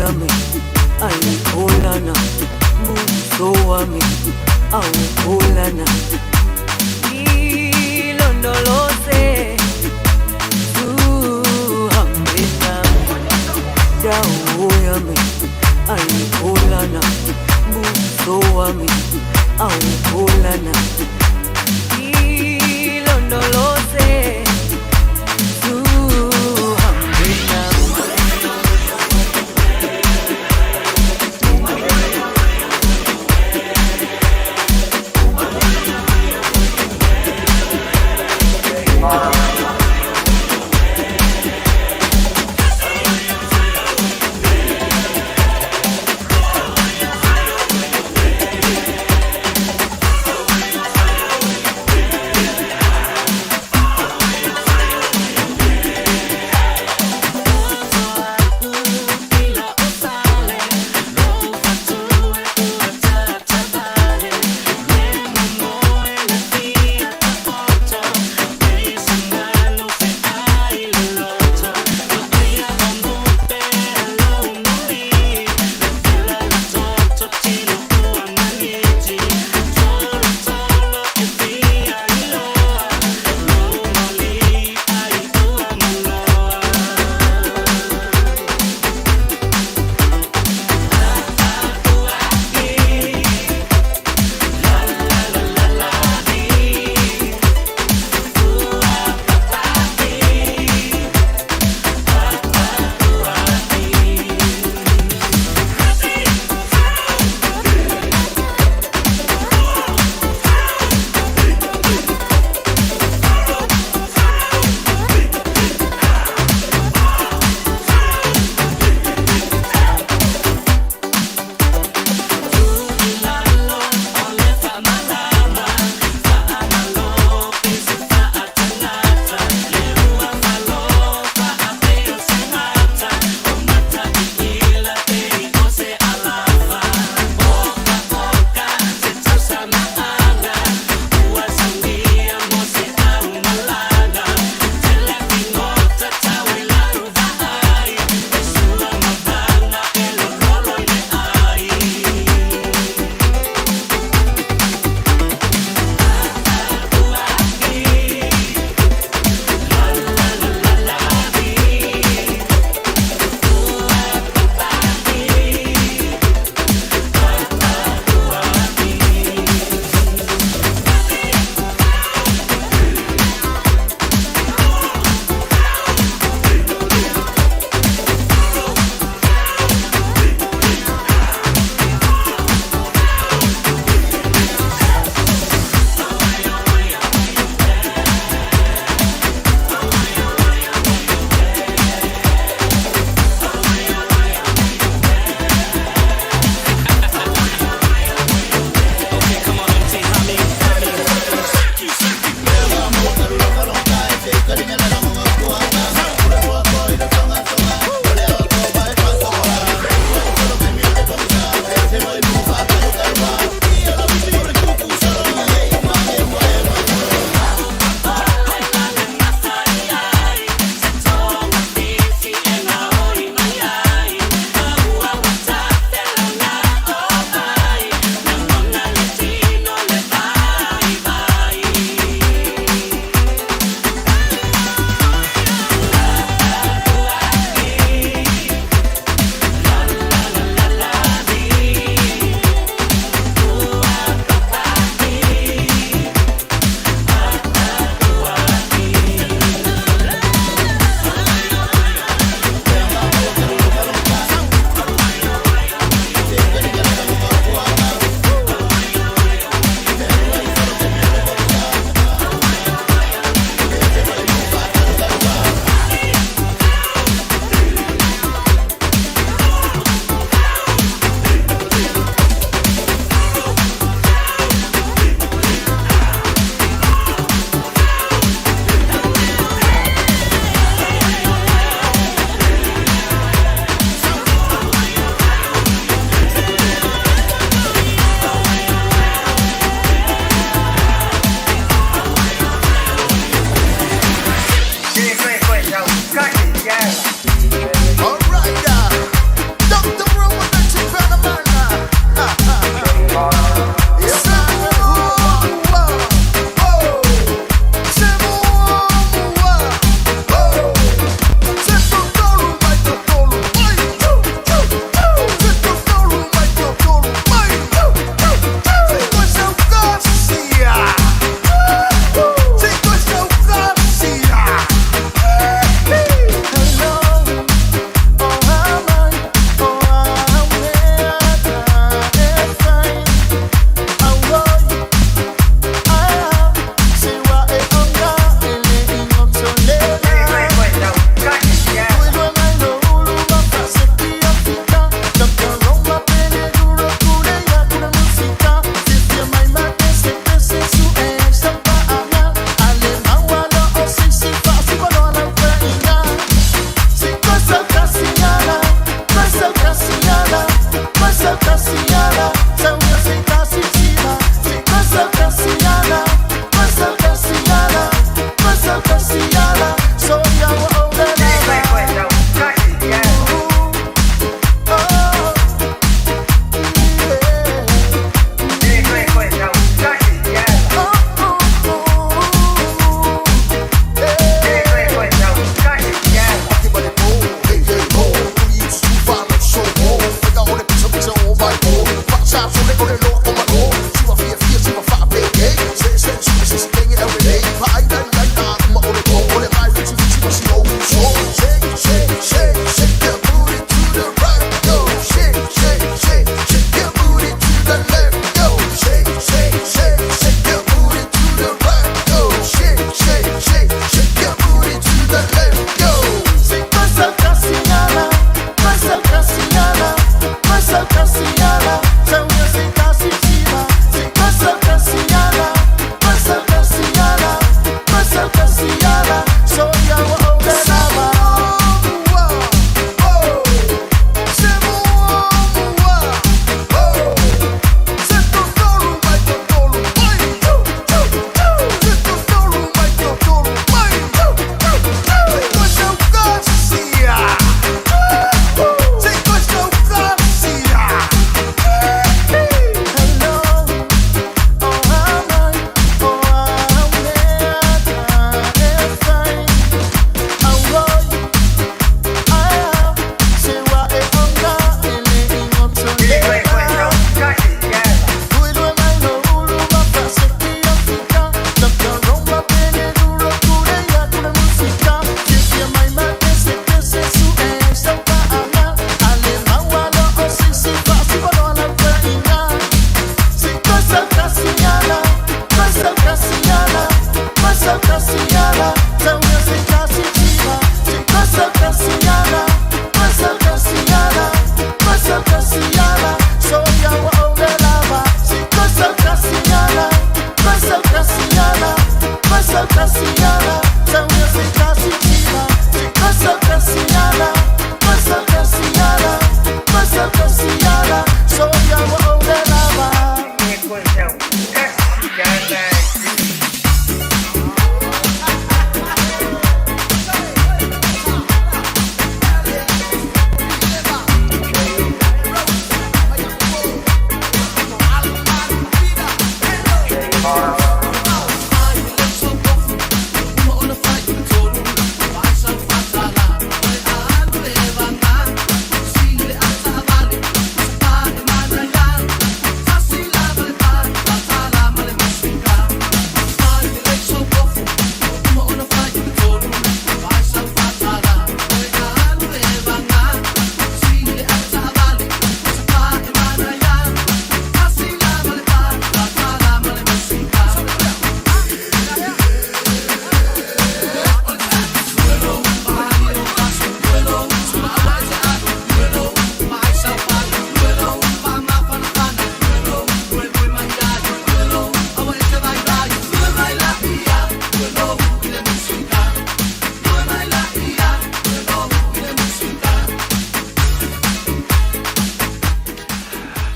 yami ayikholana, buso wami awukholana. Ilondoloze uhambe nami, dawo yami ayikholana, buso wami awukholana. Ilondoloze uhambe nami.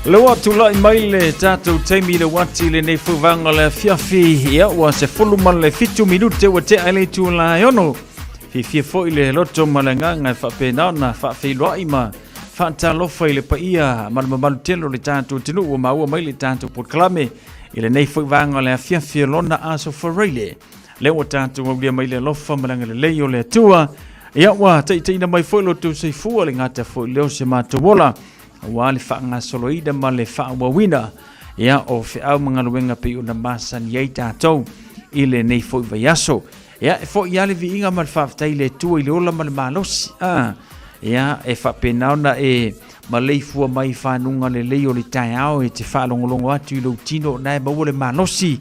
Le ua tulai mai le tatou taimi le uati lenei fuvaga le afiafi, ia ua 17 minute ua tea i le itula e 6. Fiafia foi le loto ma le agaga e faapena ona faafeiloai ma faatalofa i le paia ma le mamalu tele o le tatou atunuu ua maua mai le tatou polokalame i lenei foi vaega o le afiafi o lona aso Faraile. Lea ua tatou aulia mai le alofa ma le agalelei o le Atua. Ia ua taitaiina mai foi lo outou soifua le gata foi lea o se matou ola aua le faagasoloina ma le faaauauina ia o feau ma galuega pei ona masani ai tatou i lenei foi vaiaso. Ia, e foi lava le viiga ma le faafetai i le Atua i le ola ma le malosi. Ah, ia, e faapena ona e maleifua mai i fanuga lelei o le taeao e te faalogologo atu i lou tino na e maua le malosi.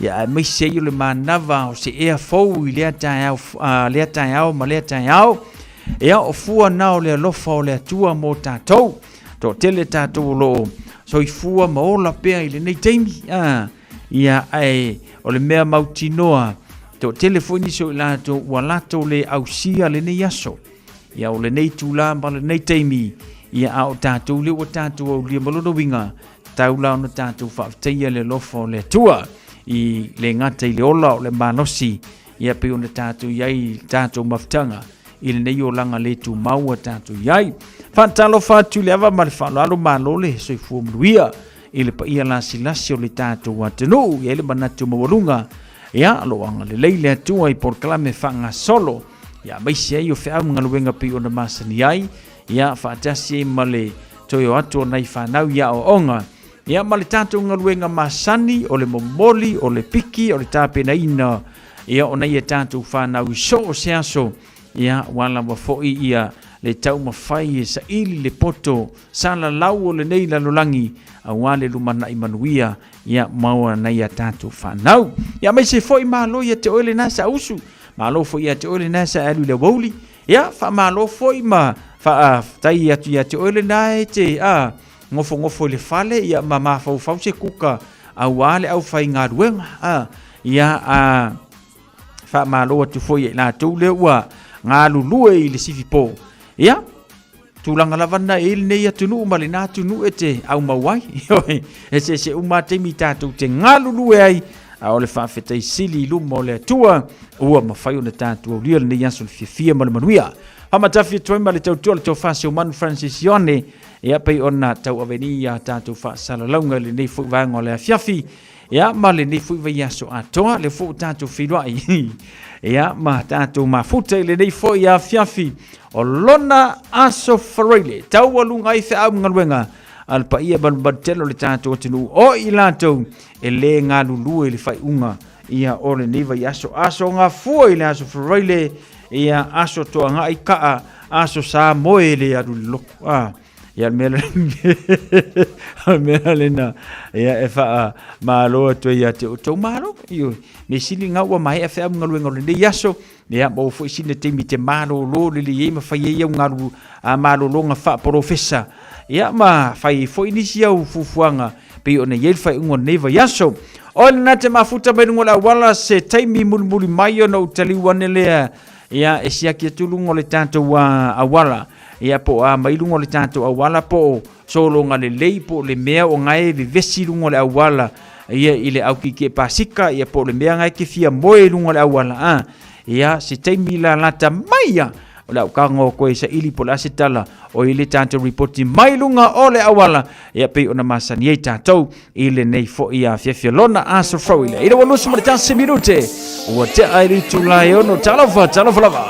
Ia, aemaise ai o le manava o se ea fou i lea taeao, lea taeao ma lea taeao. Ia, o fua na o le alofa o le Atua mo tatou. Toatele tatou o lo o soifua ma ola pea i lenei taimi. Ah, Ia, ae o le mea mautinoa, toatele foi nisi o i latou ua latou le ausia lenei aso. Ia, o lenei itula ma lenei taimi, ia, a o tatou lea ua tatou aulia ma lona uiga, tau la ona tatou faafetaia le alofa o le Atua i le gata i le ola o le malosi, ia pei ona tatou i ai i tatou mafutaga i lenei olaga le tumau ua tatou i ai. Faatalofa atu i le ava ma le faaaloalo, malo le soifua manuia. I le paia lasilasi o le tatou atunuu, i ai le manatu maualuga, ia, o lo o agalelei le Atua i polokalame faagasolo, ia, aemaise ai o feau ma galuega pei ona masani ai, ia, faatasi ai ma le toe o atu o nai fanau i aoaoga, ia, ma le tatou galuega masani o le momoli, o le piki, o le tapenaina, ia, o nai a tatou fanau i so o se aso, ia, ua lava foi ia le taumafai e saili le poto salalau o lenei lalolagi aua le lumanai manuia ia maua nai a tatou fanau. Ia aemaise foi malo ia te oe lena sa usu, malo foi ia te oe lena sa alu i le aoauli, ia faamalo foi ma faafetai atu ia te oe lena e te a nofonofo i le fale ia ma mafaufau se kuka aua le aufaigaluega a ia a faamalo atu foi ia i latou lea ua galulue i le sifipo. Ia, tulaga lava na e i lenei atunuu ma lena atunuu e te aumau ai. E se uma taimi tatou te galulue ai, a o le faafetai sili i luma o le Atua, ua mafai ona tatou aulia lenei aso le fiafia ma le manuia. Faamatafi atu ai ma le tautua le tofa Seumanu Francis Ioane, ia pei ona tauaveni ia tatou faasalalauga i lenei foi vaega o le afiafi. Ia, ma lenei foi vaiaso atoa, lea foi ua tatou feiloai. Ia, ma tatou mafuta i lenei foi afiafi o lona aso Faraile, taualuga ai feau ma galuega a le paia malumalu tele o le tatou atunuu, o i latou e le galulue i le faaiuga ia o lenei vaiaso, aso gafua i le aso Faraile, ia aso toagai kaa, aso Samoe le alu i le lotu. Ah. Ia le mea le mea lena ia e faamalo atu ai ia te outou malo. Ioe, mea sili lena ua maea feau ma galuega o lenei aso, ia maua foi sina taimi e te malolo lelei ai ma fai ai au galu a malologa faapolofesa, ia ma fai ai foi nisi au fuafuaga pei ona i ai le faaiuga o lenei vaiaso. O lena te mafuta mai luga o le auala se taimi mulimuli mai ona ou taliu ane lea ia e siaki atu luga o le tatou auala ia po o a mai luga o le tatou auala po o sologa lelei po o le mea o gae vevesi luga o le auala ia i le aukikee pasika ia po o le mea gae ke fia moe i luga o le auala a ia se taimi lalata mai ia o le au kago koe saili po o le a se tala o i le tatou ripoti mai luga o le auala ia pei ona masani ai tatou i lenei foi afiafi lona aso fou ile ua 21 minute ua tea i le itula e 6. Talofa, talofa lava.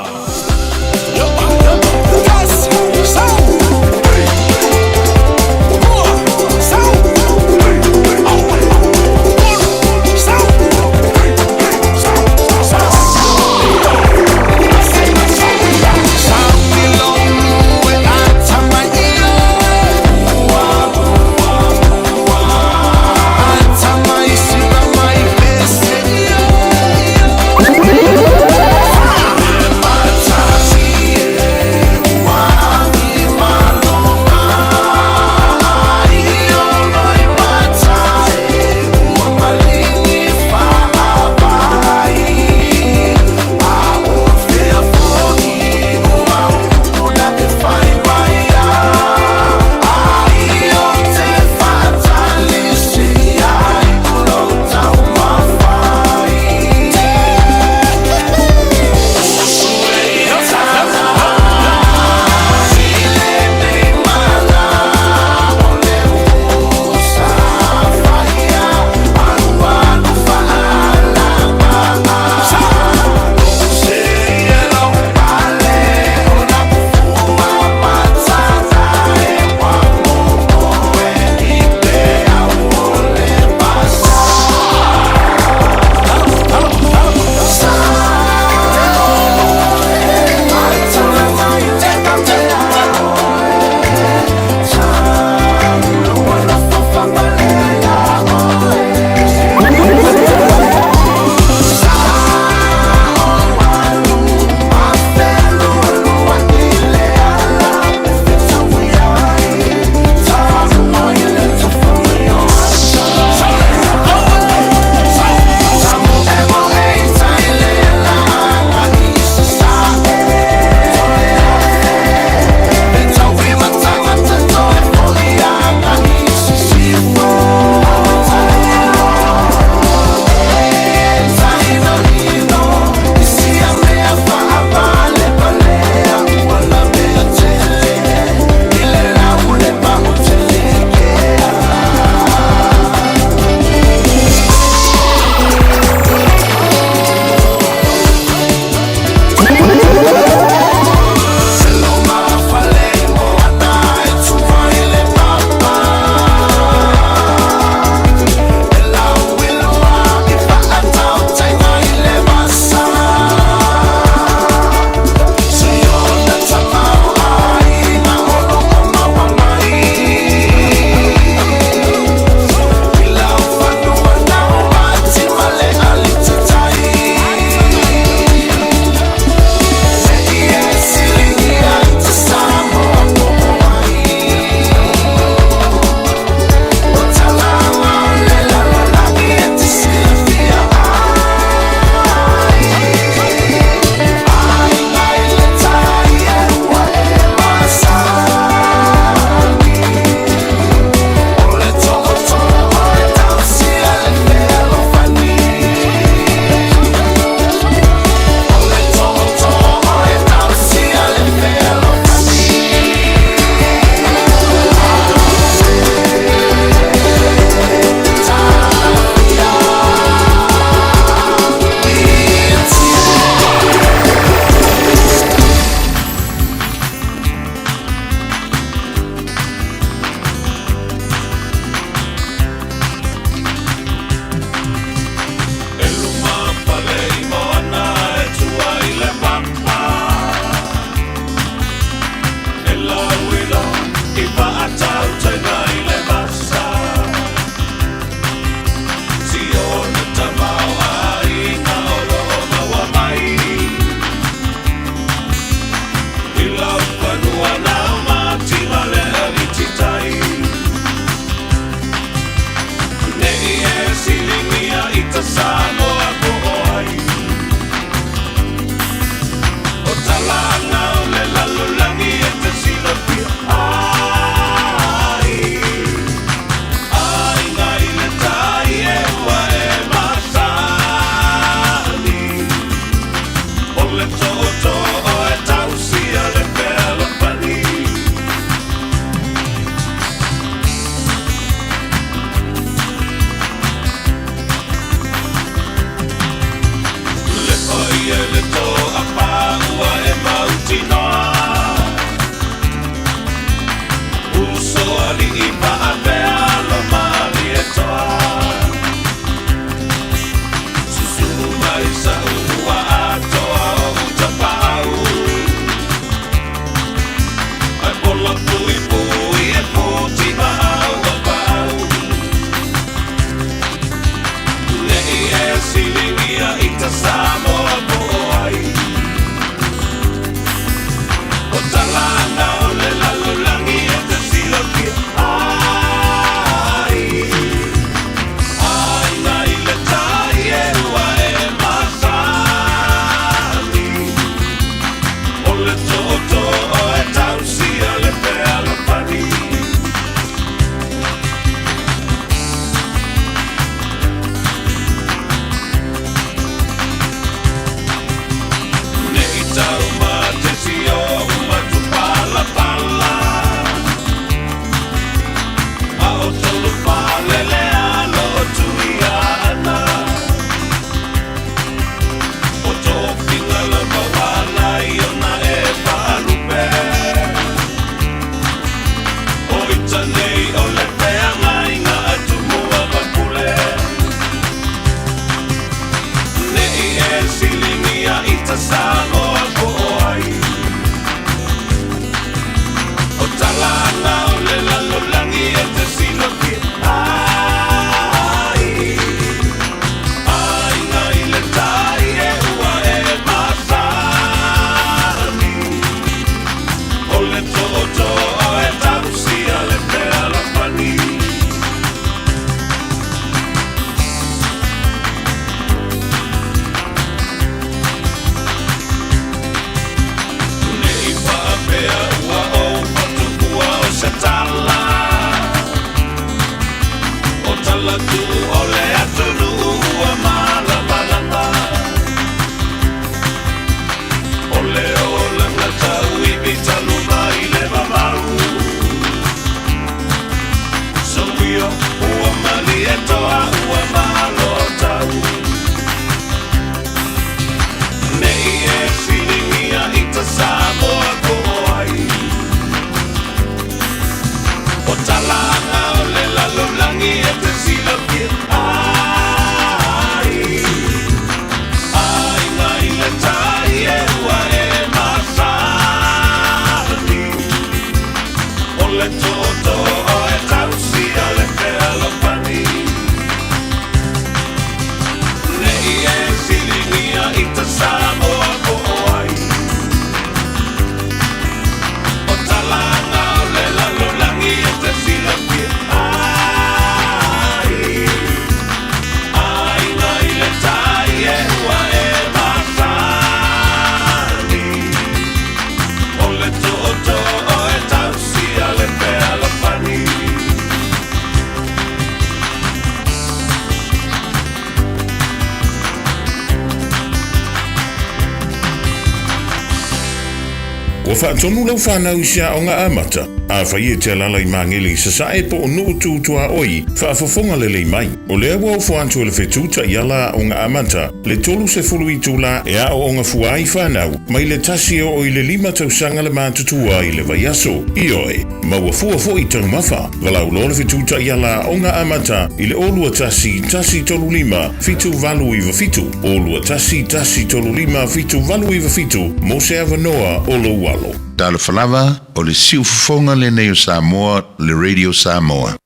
Ua faatonu lau fanau i se aoga amata, afai e te alaala i Magele i Sasae po o Nuu Tu Tuaoi, faafofoga lelei mai. O lea ua ofo atu e le Fetu Taiala Aoga Amata le 30 itula e aooga fua ai fanau mai le tasi e oo i le lima tausaga le matutua i le vaiaso. Ioe, maua fua foi taumafa. Valaau loa le Fetu Taiala Aoga Amata i le 021 135 7897, 021 135 7897 mo se avanoa o lou alo. Talofa lava, o le siufofoga lenei o Samoa, le Radio Samoa.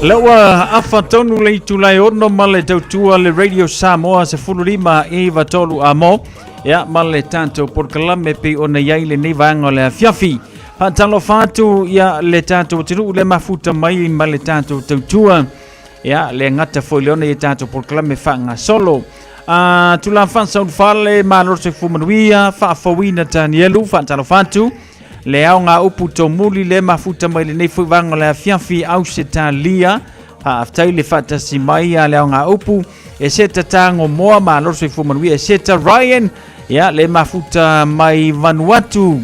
Lea ua afa tonu le itula e ono ma le tautua le Radio Samoa 15 i tolu a mo. Ia ma le tatou polokalame pei ona i ai lenei vaega o le afiafi. Faatalofa atu ia le tatou atunuu le mafuta mai ma le tatou tautua. Ia le gata foi le ona i tatou polokalame faagasolo. A tulaga faasaulufale malo le soifua manuia faafouina Tanielu faatalofa atu. Le aoga upu tomuli le mafuta mai lenei foi vaega o le afiafi Ausetalia. Faafetai le faatasi mai a le aoga upu e seta tago moa malo le soifua manuia e seta Ryan ia le mafuta mai Vanuatu.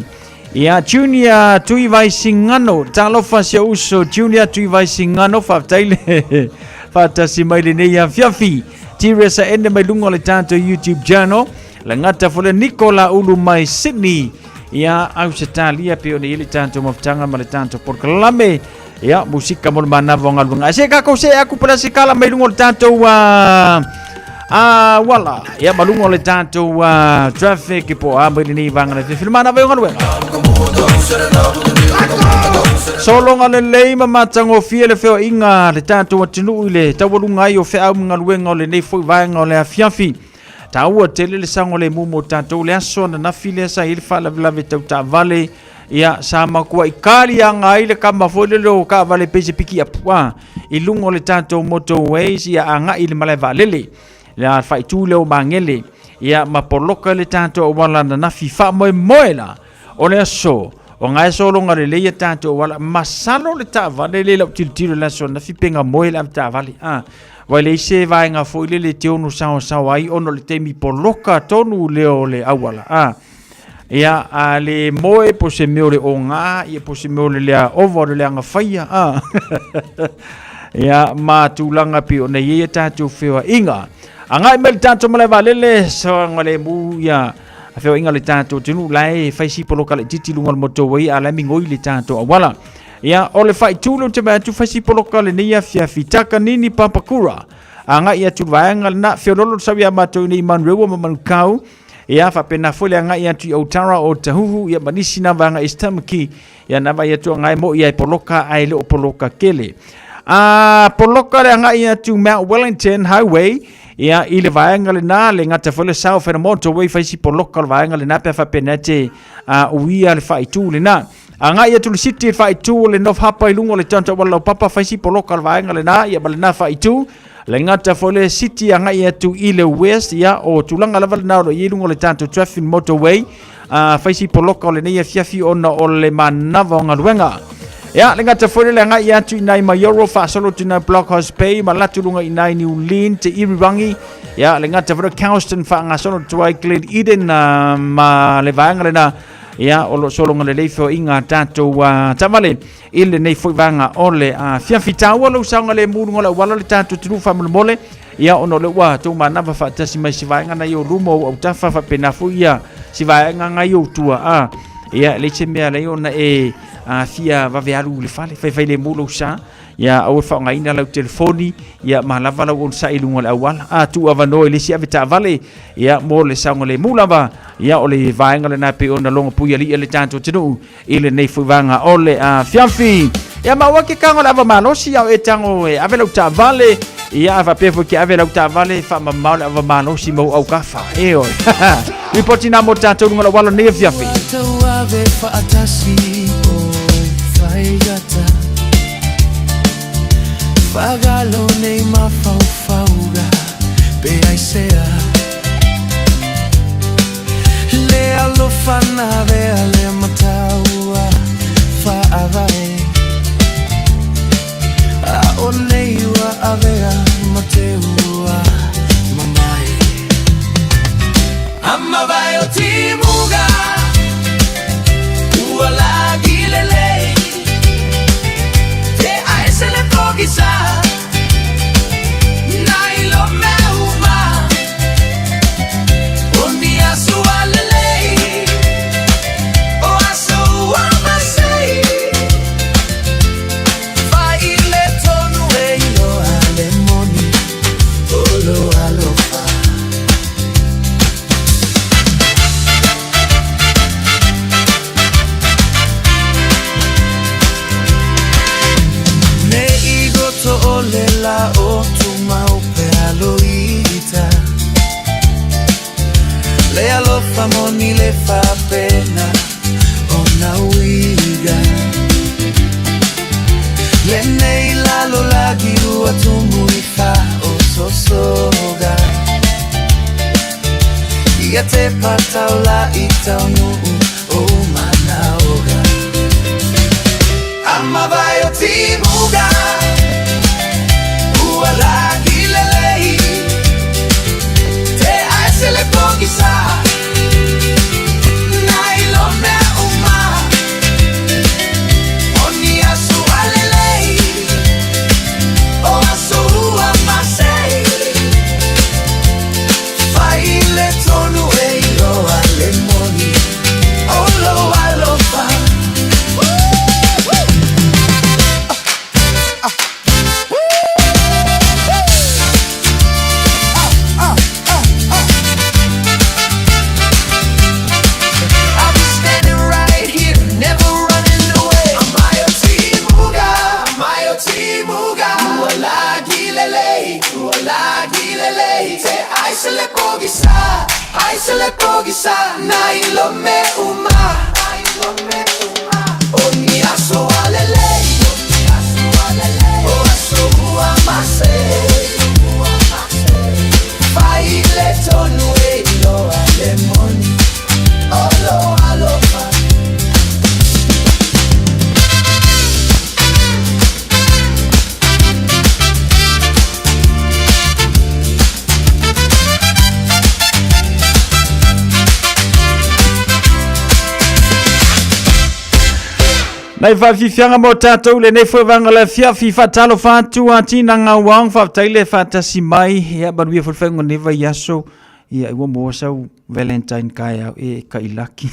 Ia Junior Tuivaisingano, talofa si ou uso Junior Tuivaisingano, faafetai le faatasi mai lenei afiafi. Teresa ene mai luga o le tatou YouTube channel. Le gata foi le Nicola Ulu mai Sydney. Ia Ausetalia pe ona i ai le tatou mafutaga ma le tatou polokalame. Ia musika mo le manava o galuega. Ae se kako se aku pala se kala mai luga o le tatou Auala, ia ma luga o le tatou traffic po o a mai lenei vaega o le afiafi. Le manava o galuega. Sologa lelei ma matagofie le feoaiga a le tatou atunuu i le taualuga ai o feau ma galuega o lenei foi vaega o le afiafi. Taua tele le saogalemu mo tatou le aso ananafi lea sa i ai le faalavelave tau taavale. Ia, sa matuai kaliaga ai le kama foi lele o taavale pei se pikiapu a i luga o le tatou motorways, ia agai i le malae vaalele. Le faaitu lea o Magele, ia ma poloka le tatou auala ananafi. Faamoemoe la o le aso o gae sologa lelei a tatou auala. Masalo le taavale le lau tilotilo i le aso ananafi pe gamoe le avetaavale a ua leai se vaega foi lele te ono saosaoa ai ona o le taimi poloka tonu lea o le auala a. Ia, a le moe po se mea o le oga, ia po se mea o le lea ova o le leaga faia, a. Ia, ma tulaga pei ona i ai a tatou feoaiga. Agai mai le tatou malae vaalele, saogalemu ia feoaiga a le tatou atunuu, la e fai si poloka laitiiti i luga o le motorway, a la e migoi le tatou auala. Ia, o le faaitu lea ou te vaai atu fai si poloka lenei afiafi, Takanini Papakura, agai atu i le vaega lena, feololo le sau ia matou nei i Manurewa ma Manukau, Ia, faapena foi le agai atu i Otara o Tahuhu, ia ma nisi na vaega East Tamaki, ia na vaai atu agai mo ia e poloka ae le o poloka tele. A poloka le agai atu Mount Wellington Highway, ia i le vaega lena, le gata foi le South and Motorway fai si poloka o le vaega lena pe faapena te a uia le faaitu lena. Agai atu le city le faaitu o le North Harbour i luga o le Tanta Wala Papa fai si poloka o le vaega lena, ia ma lena faaitu. Le gata foi le city agai atu i le west, ia o tulaga lava lena o lo o i ai luga o le tatou traffic motorway, a fai si poloka o lenei afiafi ona o le manava o galuega. Ia, le gata foi le agai atu i nai Maioro, faasolo atu i nai Blockhouse Bay, ma latu luga i nai New Lynn, Te Irirangi, ia, le gata foi le Couston faagasolo atu ai Glen Eden, ma le vaega lena, ia, o lo o sologa lelei feoaiga a tatou taavale i lenei foi vaega o le afiafi. Taua lou saogalemu i luga o le auala o le tatou atunuu faamolemole, ia ona o lea ua tou manava faatasi mai si vaega nai ou luma ou autafa faapena foi ia si vaega ngai ou tua a. Ia, leai se mea leai ona e fia vave alu i le fale, faifai lemu lou sa. Ia aua e faaaogaina lau telefoni, ia ma lava lau onosai i luga o le auala. A tuu avanoa i le isi avetaavale, ia mo le saogalemu lava, ia o le vaega lena e pei ona logo puialii le tatou atunuu i lenei foi vaega o le afiafi. Ia ma aua ke tago le ava malosi, a o e tago e ave lau taavale, ia a faapea foi ke ave lau taavale, faamamao le ava malosi ma ou aukafa. E oi. Ripoti nā mo tatou luga o le auala o lenei afiafi. Tauave faatasi o faigata Fagalo nei mafaufauga pe aisea Le alofa na avea le mataua faavae A o nei ua avea ma te ua mamae Amavae o timuga ua lagi lelei Te aese le pogisa Nai lo mea uma O ni aso a lelei O aso ua masei Fai le tonu e iloa le moni O lo alofa. Ne i goto o le la o tumau pe aloita Le alofa moni le faapena ona uiga Lenei lalolagi ua tumu i fa o sosoga Ia te pataula i taunuu o manaoga Amavae o timuga ua lagi lelei Te aese le pogisa Nai lo mea uma O ni aso a lelei O aso ua masei Fai le tonu e iloa le moni O lou alofa. me uma O ni aso alelei O aso ua mase Fai le tonu e iloa le moni O lo alofa. Nai faafiafiaga mo tatou lenei foi vaega o le afiafi faatalofa atu a tinaga uaga faafetai le faatasi mai ia manuia foi le faaiuga o lenei vaiaso ia ua maua sau Valentine taeao e kailaki.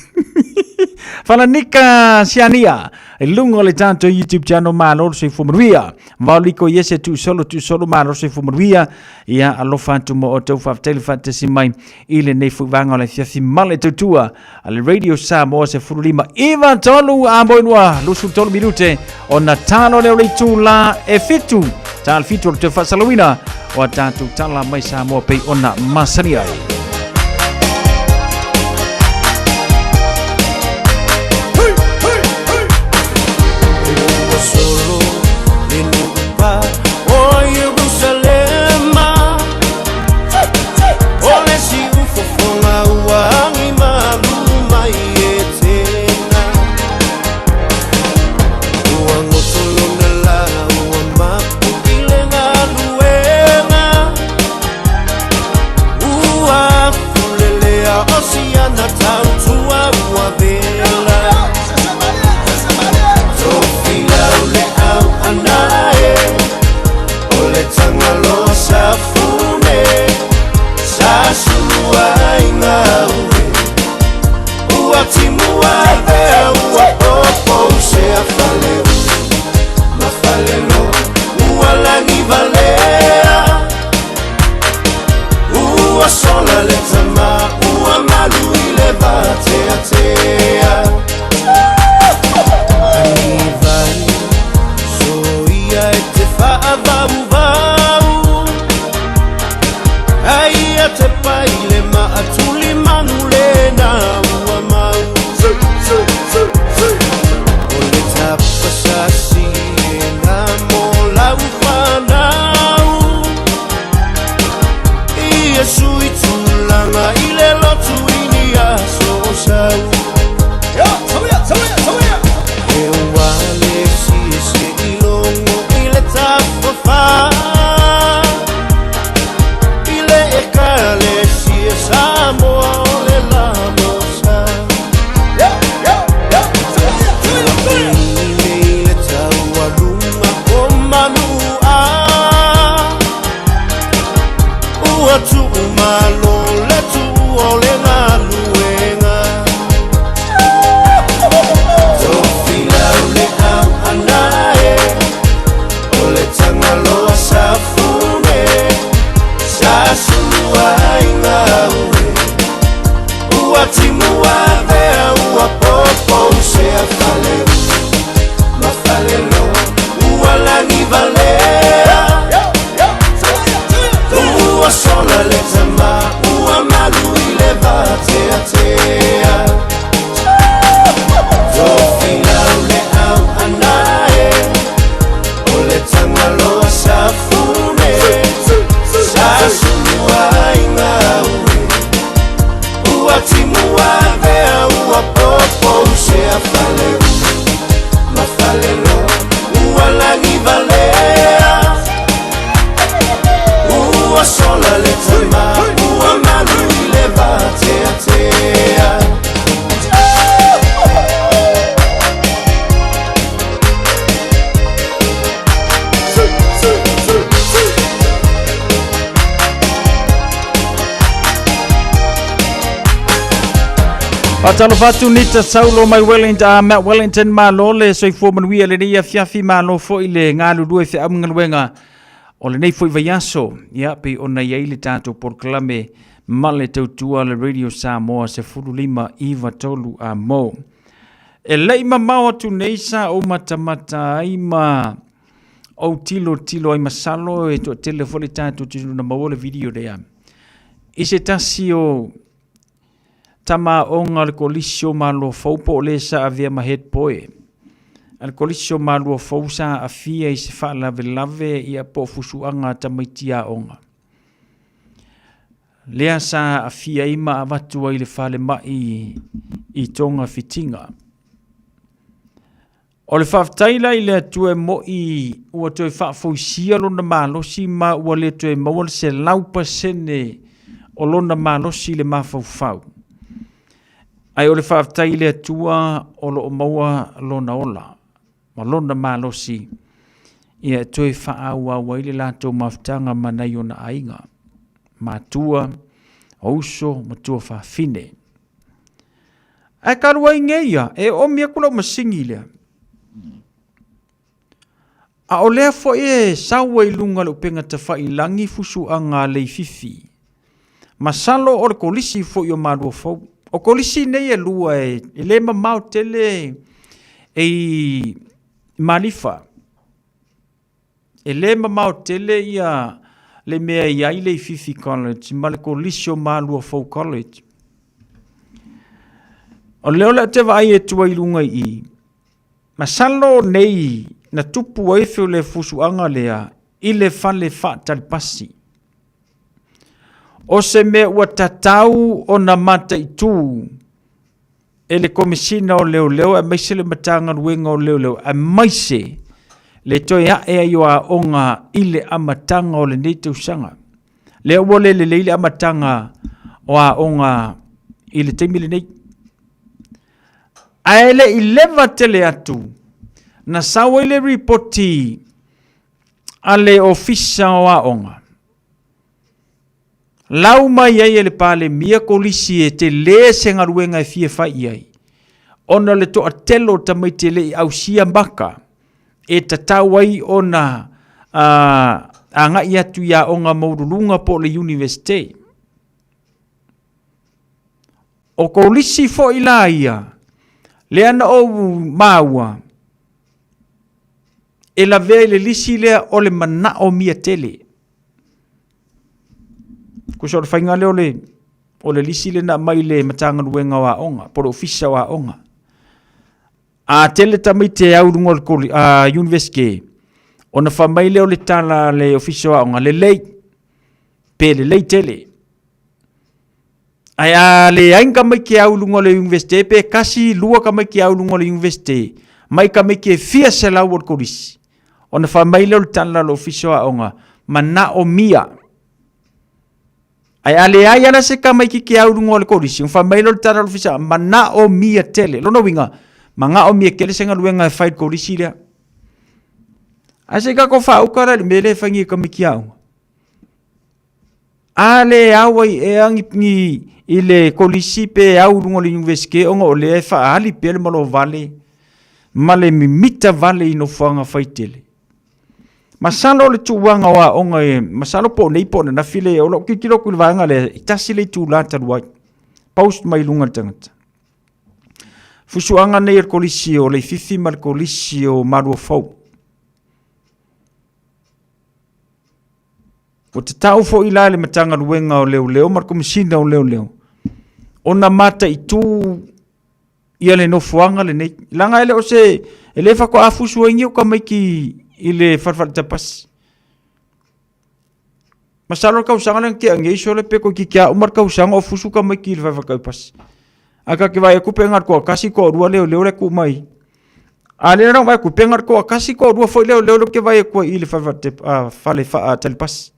Falanika Siania, i luga o le tatou YouTube channel Malo le Soifua Manuia. Vaoliko iese tuusolo tuusolo Malo le Soifua Manuia. Ia alofa atu mo outou faafetai le faatasi mai i lenei foi vaega o le afiafi ma le tautua a le Radio Samoa 15 iva tolu a moenua 23 minute ona talo lea o le itula e fitu tal fitu o le toe faasalauina o a tatou tala mai Samoa pei ona masani ai. Faatalofa atu Nita Saulo mai Wellington, Mount Wellington malo le soifua manuia lenei afiafi malo foi le galulue feaugaluega o lenei foi vaiaso. Ia pei ona i ai le tatou polokalame ma le tautua le Radio Samoa 15 93 a mo. E lei mamao atu nei sa ou matamata ai ma ou tilotilo ai masalo e toatele foi le tatou tilotilo na maua le video lea. I se tasi o tama aoga o le Kolisi o Maluafou po o le sa avea ma head boy a le Kolisi o Maluafou sa aafia i se faalavelave ia po o fusuaga a tamaiti aoga. Lea sa aafia ai ma avatu ai i le falemai i Togafitiga. O le faafetai la i le Atua e mo'i ua toe faafoisia lona malosi ma ua le toe maua le 100% o lona malosi i le mafaufau. Ae o le faafetai i le Atua o lo o maua lona ola ma lona malosi ia e toe faaauau ai le latou mafutaga ma nai ona aiga, matua, o uso ma tuafafine. Ae talu ai nei ia, e oomi atu lau masini lea. A o lea foi e sau ai i luga o le upega tafailagi fusuaga a Leififi. Masalo o le kolisi foi o Maluafou. O kolisi nei e lua e le mamao tele e i Malifa. E le mamao tele ia le mea e i ai Leififi College ma le Kolisi o Maluafou College. O lea o le a te vaai atu ai i luga i i, masalo nei na tupu ai le fusuaga lea i le fale faatalipasi. O se mea ua tatau ona mataitu e le Komesina o Leoleo aemaise le Matagaluega o Leoleo aemaise le toe ae ai o aoga i le amataga o lenei tausaga. Lea ua le lelei le amataga o aoga i le taimi lenei. Ae le i leva tele atu, na sau ai le ripoti a le Ofisa o Aoga, Lau mai ai e le Palemia kolisi e tele se galuega e fia fai i ai, ona o le toatele o tamaiti e le i ausia maka e tatau ai ona agai atu i aoga maualuluga po o le Iunivesite. O kolisi foi la ia, lea na ou maua, e lavea i le lisi lea o le manaomia tele. Tusa o le faiga lea o le, o le lisi lea na aumai i le Matagaluega o Aoga, po o le Ofisa o Aoga. A tele tamaiti e au i luga o le koli, a, University, ona fai mai lea o le tala a le Ofisa o Aoga, lelei, pe lelei tele. Ae a leai ni tamaiti e au i luga o le University, pe tasi, lua tamaiti e au i luga o le University, mai tamaiti e fia selau o le kolisi, ona fai mai lea o le tala a le Ofisa o Aoga, manaomia. Ae a leai ala se tamaitiiti e au i luga o le kolisi, ona fai mai lea o le tala a le Ofisa, manaomia tele. Lona uiga, manaomia tele se galuega e fai i le kolisi lea. Ae se i tatou faauka la i le mea lea e fai nei e tamaiti aoga. A le au ai ea ni, ni, i le kolisi pe au i luga o le Iunivesite ona o lea e faaali pea le malovale ma le mimita vale i nofoaga faitele. Masalo o le tuuaga o aoga e, masalo po o nei po o ananafi le, o lou tilotilo atu i le vaega lea, e tasi le itula talu ai. Post mai luga le tagata. Fusuaga nei o le kolisi o Leififi ma le kolisi o Maluafou. Ua tatau foi la i le Matagaluega o Leoleo ma le Komesina o Leoleo ona mataitu ia le nofoaga lenei. Leaga e le o se, e le faatoa fusu ai ni o tamaiti i le fale faatapasi. Masalo le tausaga lea na tea nei sole pe toeitiiti lava uma le tausaga o fusu tamaiti i le fale faatapasi. Ae ta te vaai atu pe na o le toatasi toalua leoleo la e tuu mai. A lea na vaai atu pe na o le toatasi toalua foi leoleo lea ou te vaai atu ai i le fale faatalipasi.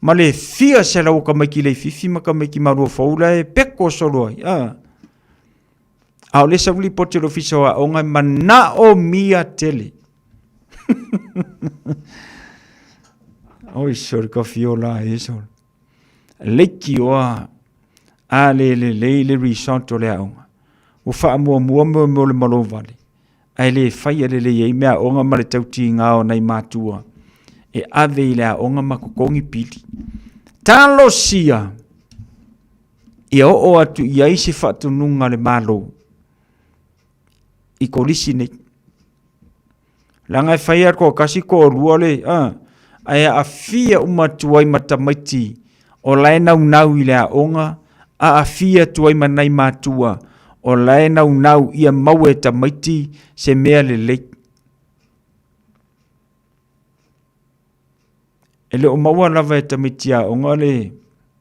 Ma le fia selau o tamaiti leififi ma tamaiti maluafou la e peko solo ai. A, a o lea sau lipoti a le Ofisa o Aoga e manaomia tele. Oi sole kafiola e sole. Leitioa a le lelei le result o le aoga. Ua faamuamua mea o le malovale, ae le faia lelei ai meaaoga ma le tautiga o nai matua e ave i le aoga ma totogi pili. Talosia ia oo atu i ai se faatonuga a le Malo i kolisi nei. Leaga e fai lava toatasi toalua le a, ae aafia uma atu ai ma tamaiti o la e naunau i le aoga. aafia atu ai ma nai matua o la e naunau ia maua e tamaiti se mea lelei. E le o maua lava e tamaiti aoga le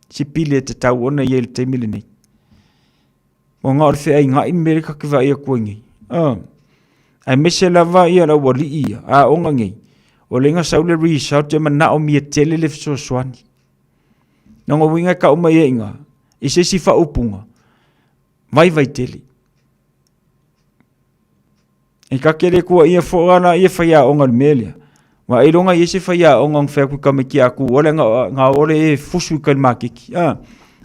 sipili e tatau ona i ai i le taimi lenei. Ua na o le feaiga'i le mea lea ta te vaai atu ai nei. Aemaise lava ia le aualii ia, aoga nei, o lea na sau le result e manaomia tele le fesoasoani. Lona uiga e tau mai ai i ina, i se isi faaupuga, vaivai tele. E ta te le tuuaia foi la laia faiaoga i le mea lea, aua ailoga e i ai se faiaoga na fai atu i tamaiti a tuua le na o le e fusu i tai i le maketi. A,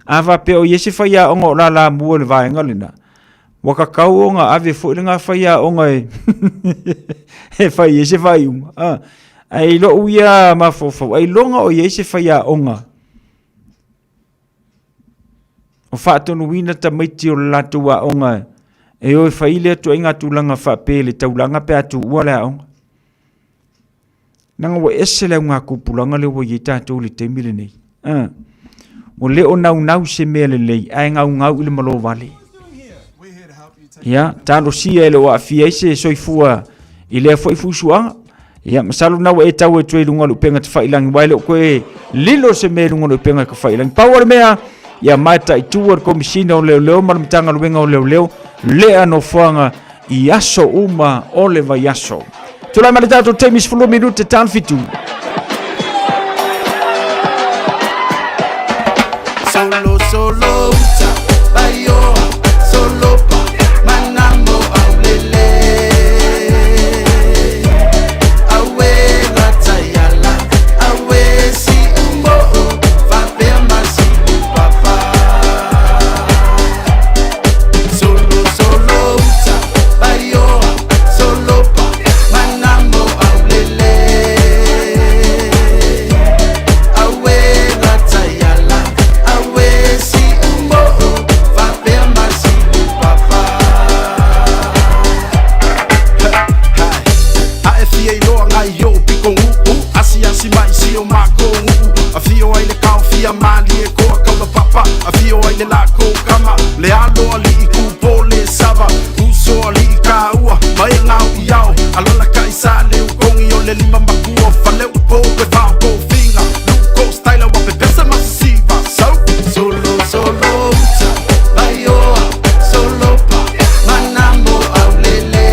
a faapea o i ai se faiaoga o lalamua i le vaega lena, ua tatau ona ave foi lena faiaoga e e fai ai se faaiuga. A, ae i lou ia mafaufau, ailoga o i ai se faiaoga o faatonuina tamaiti o le latou aoga e o e fai lea ituaiga tulaga faapea i le taulaga pe a tuua le aoga. Leaga ua ese le augatupulaga lea ua i ai tatou i le taimi lenei. Ua le o naunau i se mea lelei, ae naunau i le malo vale. Ia, talosia e le o aafia ai se soifua i lea foi fusuaga. Ia, masalo na ua e tau atu ai i luga o le upega tafailangi, aua e le o toe lilo se mea i luga o le upega tafailangi. Pau o le mea, ia mataitu e le Komesina o Leoleo ma le Matagaluega o Leoleo lea nofoaga i aso uma o le vaiaso. Tulai mai le tatou taimi 10 minute talo fitu. Solo solo uta baioa solo pa manamo aulele awe lataiala awe si umoo fapea masi upapa Solo solo uta baioa solo pa manamo aulele awe lataiala awe si umoo fapea masi upapa. A e fia iloa ngai o piko guu asiasi mai si o makou nuu afio ai le kaofia malie koa kaula papa afio ai le lako kama le alo alii kupo le sava uso alii kaua ma e ngao i ao alala kai sa le ukongi o le lima makua fale upo pe vao ko finga luko style wa pepesa masisiva so Solo solo uta baioa solo pa manamo aulele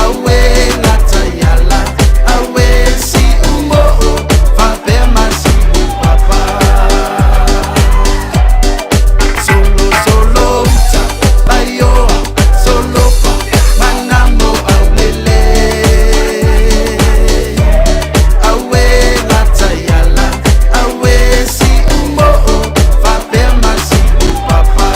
awe lataiala awe si umoo fapea masi upapa Solo solo uta baioa solo pa manamo aulele awe lataiala awe si umoo fapea masi upapa.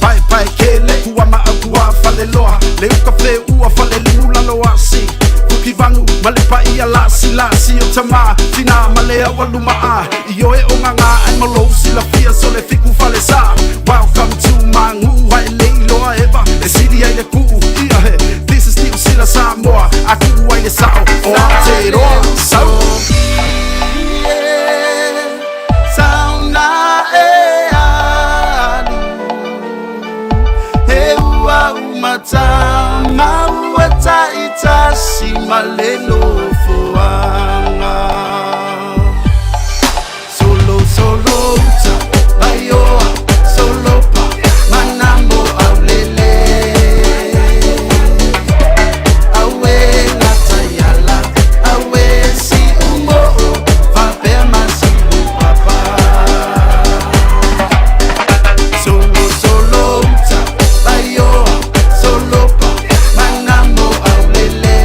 Pae pae kele kua ma au kua fale loa le uka fe ua fale limu lalo asi fuki vangu ma le paia lasi lasi o tama tina ma le au aluma a i oe o nganga ai ma lou silafia so le fiku fale sa welcome to my nguu hai le iloa eva e sili ai le kuu ia he this is New Sila Samoa a kuu ai le sao o Aotearoa so Sauna e alu he ua umata maua taitasi ma le nofoaga. Solo solo uta baioa solo pa manamo aulele awe lataiala awe si umoo fapea masi upapa. Solo solo uta baioa solo pa manamo aulele.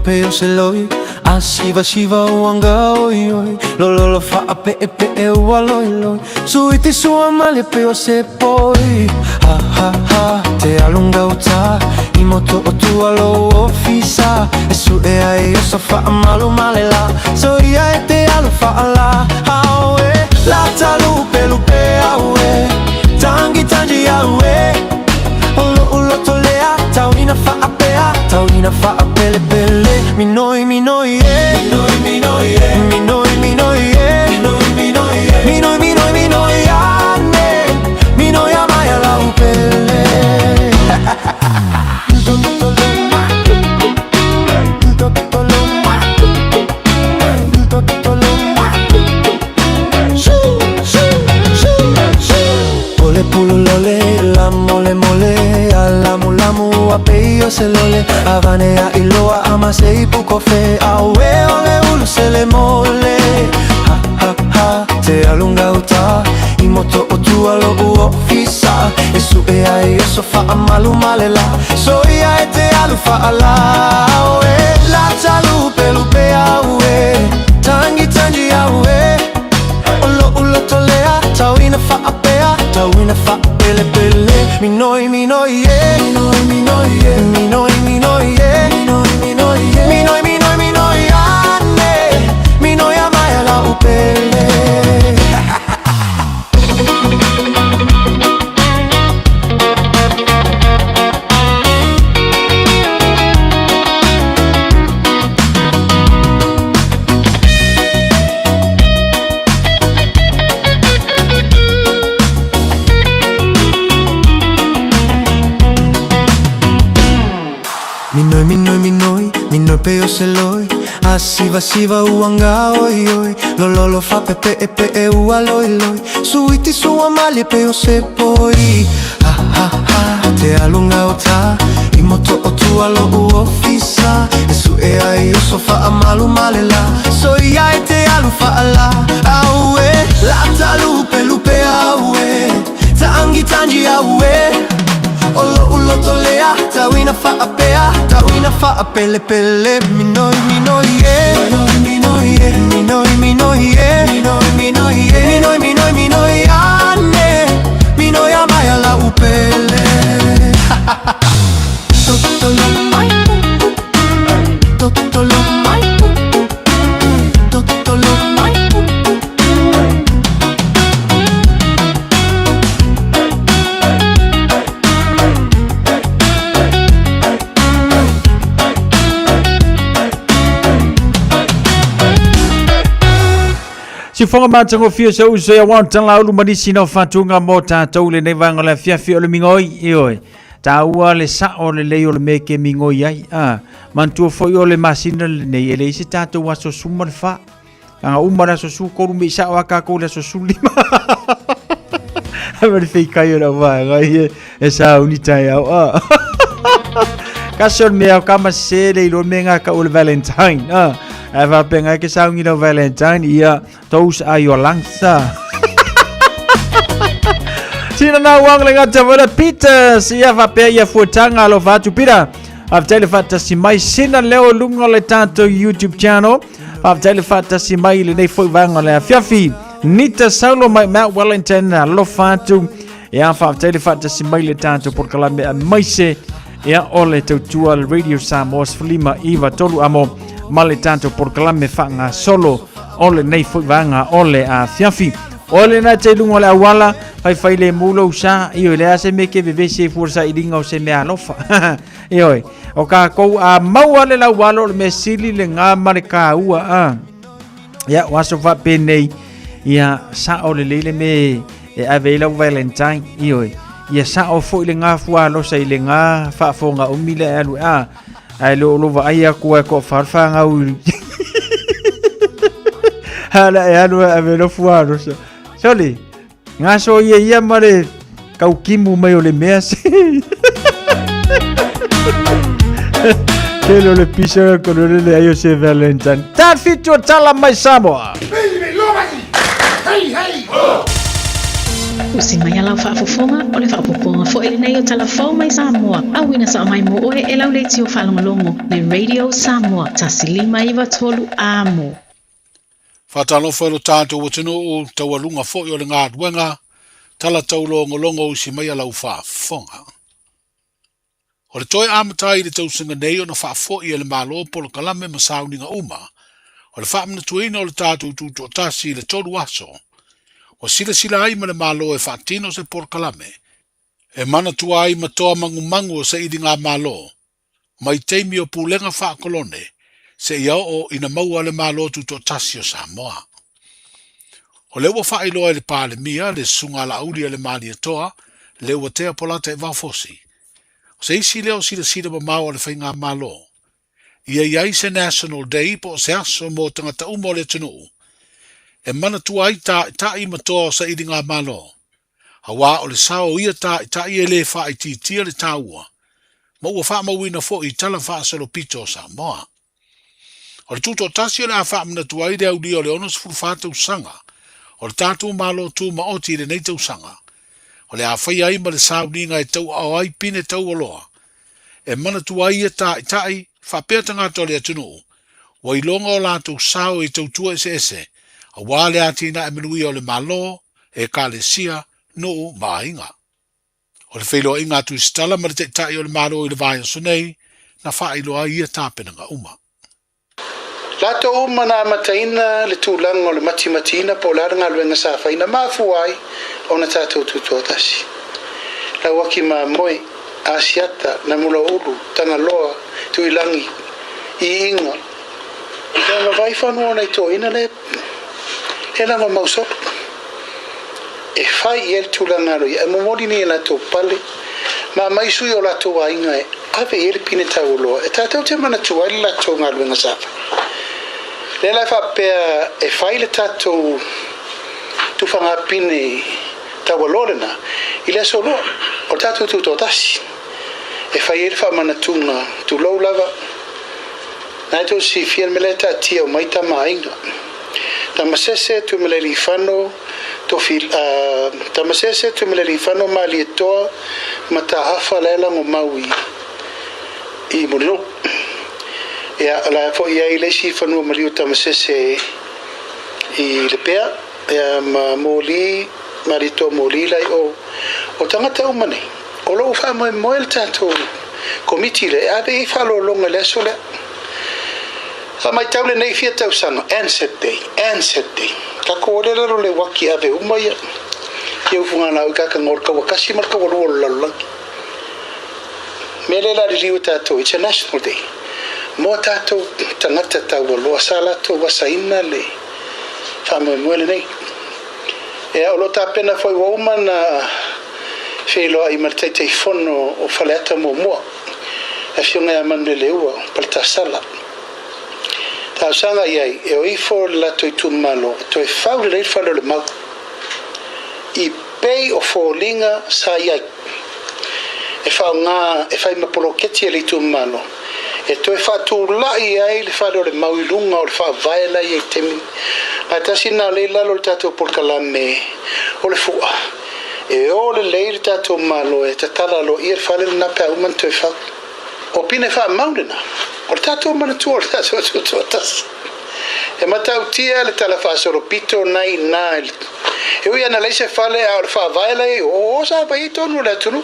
pe o se loi A siva siva uanga oi oi Lololo faa pe e pe e ua loi loi Suiti sua male pe o se poi Ha ha ha te alunga uta I moto o tua lo ofisa E su e ai o sa faa malu male la So ia e te alu faa la Aue La talupe lupe aue Tangi tangi aue Olo ulo tolea Tauina faapea Tauina faapele pele Minoi minoi e Minoi minoi e Minoi minoi e Minoi minoi e Minoi minoi minoi ane Minoi amaya la upele Ole pululole, la mole mole, alamu lamu, apeio selole, avane a iloa amase ipukofe, awe ole ulu sele mole. Ha ha ha, te alunga uta, imoto o tua lo uofisa, e su e ai o sofa amalu malela, so ia e te alu faala, oe, la talupe lupe aue, tangi tangi aue. Olo ulo tolea, tauina faapea, tauina faapelepele. Minoi minoi e, minoi minoi e, minoi minoi e, minoi minoi e, minoi minoi minoi ane, minoi amaya la upele. Minoi, minoi, minoi, minoi pe o se loi A siva siva uanga oi oi Lololo fa pe pe e pe e ua loi loi Suiti sua mali pe o se poi Ha ha ha te alunga o ta I moto o tua lo u ofisa E su e ai o sofa a malu male la So ia e te alu fa ala Aue La talupe lupe aue Tangi tangi aue Olo ulo tolea, tauina faapea, tauina faapelepele. Minoi minoi e, minoi minoi e, minoi minoi e, minoi minoi e, minoi minoi minoi ane, minoi amaya la upele. Totolo mai, totolo mai, totolo mai. Sifoga matagofie sa uso ia wa tala ulu manisi na fatunga mo tatou lenei vaega o le afiafi o le migoi ioe taua le sao lelei o le mea ke migoi ai a manatua foi o le masina lenei e leai se tatou aso suma le fa aga uma le aso su kolu me i sao a kakou le aso su lima ma le feikai o lau vaega ia e sauni taeao a kasi o le mea o ka masese le iloa mea ngā kau o le Valentine a ae faapena e ke sauni lau Valentine ia those are your lungs a Sina na uang le ngata vola Peter sia faapea ia fuataga alofa atu Peter faafetai le faatasi mai sina leo luga o le tatou YouTube channel faafetai le faatasi mai i lenei foi vaega o le afiafi Nita Saulo mai Mount Wellington alofa atu ia faafetai le faatasi mai le tatou polokalame aemaise ia o le tautua le Radio Samoa 19 amo ma le tatou polokalame faagasolo o lenei foi vaega o le afiafi o lena te luga o le auala faifai le mu lou sa ioe le a se mea ke vevesi ai fua le sailiga o se mea alofa ioe o kakou a maua le laualo o le mea sili lena ma le kāua a ia o aso faapenei ia sao lelei le mea e ave ai lau Valentine ioe ia sao foi le gafualosa i le ga faafoga umi le alu a ae le o lo vaai aku ai ko farfanga u hala e alu ave lo fualosa soli gaso ia ia ma le kaukimu mai o le mea se Tele o le pisa ko le le ai o se Valentine. Ta fitu o tala mai Samoa. Usi mai a lau faafofoga, o le faaopoopoga foi lenei o Tala Fou mai Samoa, auina sao mai mo oe e lau leitio faalogologo, le Radio Samoa 1593 Amo. Faatalofa i lo tatou atunuu, taualuga foi o le galuega, tala taulogologo usi mai a lau faafofoga. O le toe amata ai i le tausaga nei ona faafoi e le Malo polokalame ma sauniga uma o le faamanatuina o le tatou tutoatasi i le 3 aso, ua silasila ai ma le Malo e faatino se polokalame e manatua ai ma toa mangumangu o sailigamalo mai taimi o pulega faakolone seia oo ina maua le Malo Tutoatasi o Samoa. O lea ua faailoa e le Palemia, le Susuga a Laauli a le Malietoa, Leuatea Polata Evaofosi, o se isi lea o silasila mamao a le Faigamalo, ia i ai se National Day po o se aso mo tagata uma o le atunuu e manatua ai taʻitaʻi ma toa o sailigamalo, auā o le sao o ia taʻitaʻi e le faaitiitia le taua ma ua faamauina foi i tala faasolopito o Samoa. O le tutoatasi o le a faamanatu ai le aulia o le 64 tausaga o le tatou Malo Tumaoti i lenei tausaga, o le a faia ai ma le sauniga e tauaao ai pine taualoa e manatua ai ia taʻitaʻi faapea tagata o le atunuu ua iloga o latou sao i tautua eseese auā le atinae manuia o le Malo, Ekalesia, nuu ma aiga. O le feiloaiga a Tusitala ma le Taitai o le Malo i le vaiaso nei, na faailoa ai ia tapenaga uma. Latou uma na amataina le tulaga o le matimatiina po o le a le galuega sa fai na mafua ai ona tatou tutoatasi. Lauaki Mamoe, Asiata, Namulaulu, Tagaloa, Tuilagi, Iiga, ia ma Vaifanua ona i toeaina le e lago mau solo e fai i ai le tulaga aloaia e momoli nei e latou pale ma aumai sui o latou aiga e ave i ai le pine taualoa e tatou te manatua ai le latou galuega sa fai. Lea la e faapea e fai le tatou tufaga pine taualoa lena i le aso loa o le tatou tutoatasi e fai ai le faamanatuga tulou lava. Na e tou silafia le mea la e taatia uma ai tama aiga. Tamasese Tuimalealiifano Tofi Tamasese Tuimalealiifano Malietoa Mataafa la e lagomau i i Mulinuu. Ia la e foi ai le isi fanua maliu Tamasese i Lepea ia ma Moli Malietoa Moli la i o. O tagata uma nei o lo o faamoemoe le tatou Komiti lea e ave i ai faaaloaloga i le aso lea. Sa matau lenei fia tausaga, Anzac Day, Anzac Day. Tatou o lea lalo le uaki ave uma ia ia ufuga lau i kakaga o le kaua kasi ma le kaua lua o le lalolagi. Mea lea la liliu e tatou, it's a national day. Mo tatou tagata taualoa sa latou asaina le faamoemoe lenei. Ia o lo o tapena foi ua uma na feiloai ma le Taitaifono o Faleata muamua, le Afioga ia Manuleleua Paletasala. Talosaga i ai e o ifo le latou itumalo e toe fau lelei le fale o le mau i pei o foliga sa i ai e faaaoga e fai ma poloketi a le itumalo e toe faatulai ai le fale o le mau i luga o le faavae la i ai taimi ae tasi na lea i lalo o le tatou polokalame o le fua e o lelei le tatou Malo e tatala aloaia le fale lena pe a uma ona toe fau. O pine faamau lena, o le tatou manatua o le tatou tutoatasi. E matautia le tala faasolopito na i ina i le E ui ana leai se fale a o le faavae la i ai, o sa fai ai tonu o le atunuu.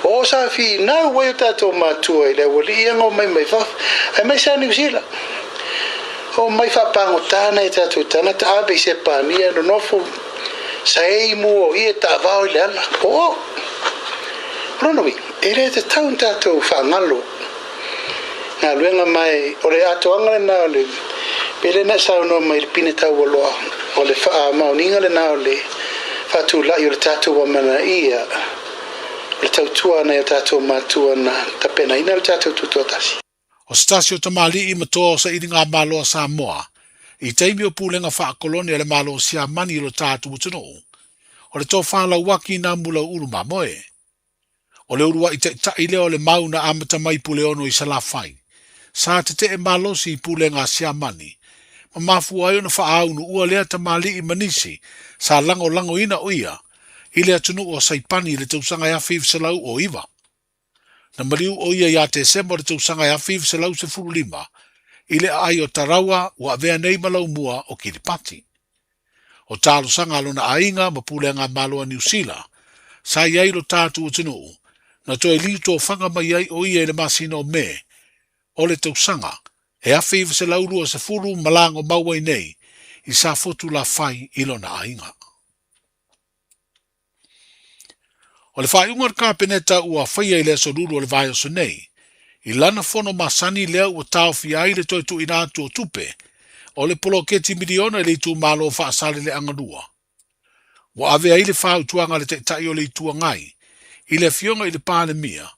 O sa finau ai o tatou matua i le aualii ia omai mai fafo, aemaise lava Niu Sila. Omai faapagota nai o tatou tagata, ave i Sepania, nonofo Saei mua o ia taavao i le ala. Oo! O lona uiga, e le tatau ona tatou faagalo galuega ma e o le atoaga lena o le pei lea na e saunoa mai i le pine taualoa o le faamaoniga lena o le faatulai o le tatou amanaia o le tautua a nai o tatou matua na tapenaina le tatou tutoatasi. O se tasi o tamalii ma toa o sailigamalo a Samoa i taimi o pulega faakolone a le Malo o Siamani i lo tatou atunuu, o le tofa lauaki nā Mulauulu Mamoe. O le uluai taitai lea o le mau na amata mai Puleono i Salafai, sa tetee malosi i pulega a Siamani, ma mafua ai ona faaaunu ua lea tamalii ma nisi sa lagolagoina o ia. i le atunuu o Saipani i le tausaga e 1909. Na maliu ʻo ia iā Tesema o le tausaga e 1915 i le aai o Tarawa ua avea nei ma laumua o Kiripati. O talosaga a lona aiga ma pulega malo a Niu Sila, sa i ai lo tatou atunuu, na toe liu tofaga mai ai ʻo ia i le masina o Me o le tausaga e 1920 ma lago mau ai nei i Safotu Lafai i lona aiga. O le faaiuga a le Kapeneta ua faia i le aso Lulu o le vaiaso nei, i lana fono masani lea ua taofia ai le toe tuuina atu o tupe o le poloketi miliona i le itumalo o Faasaleleaga 2. Ua ave ai le fautuaga a le Taitai o le Itu Agai i le Afioga i le Palemia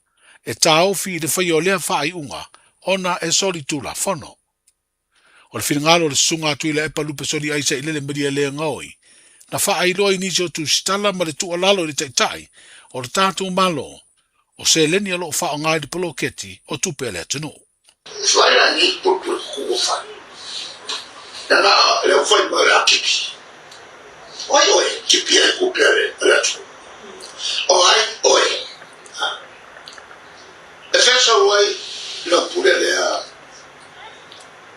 e taofi i le faia o lea faaiuga ona e solitulafono. O le finagalo o le Susuga a Tuilaepa Lupe Soliai Sailele Malielegaoi, na faailoa i nisi o tusitala ma le tuualalo i le Taitai o le tatou Malo, o seleni o lo o faaaoga i le poloketi o tupe a le atunuu.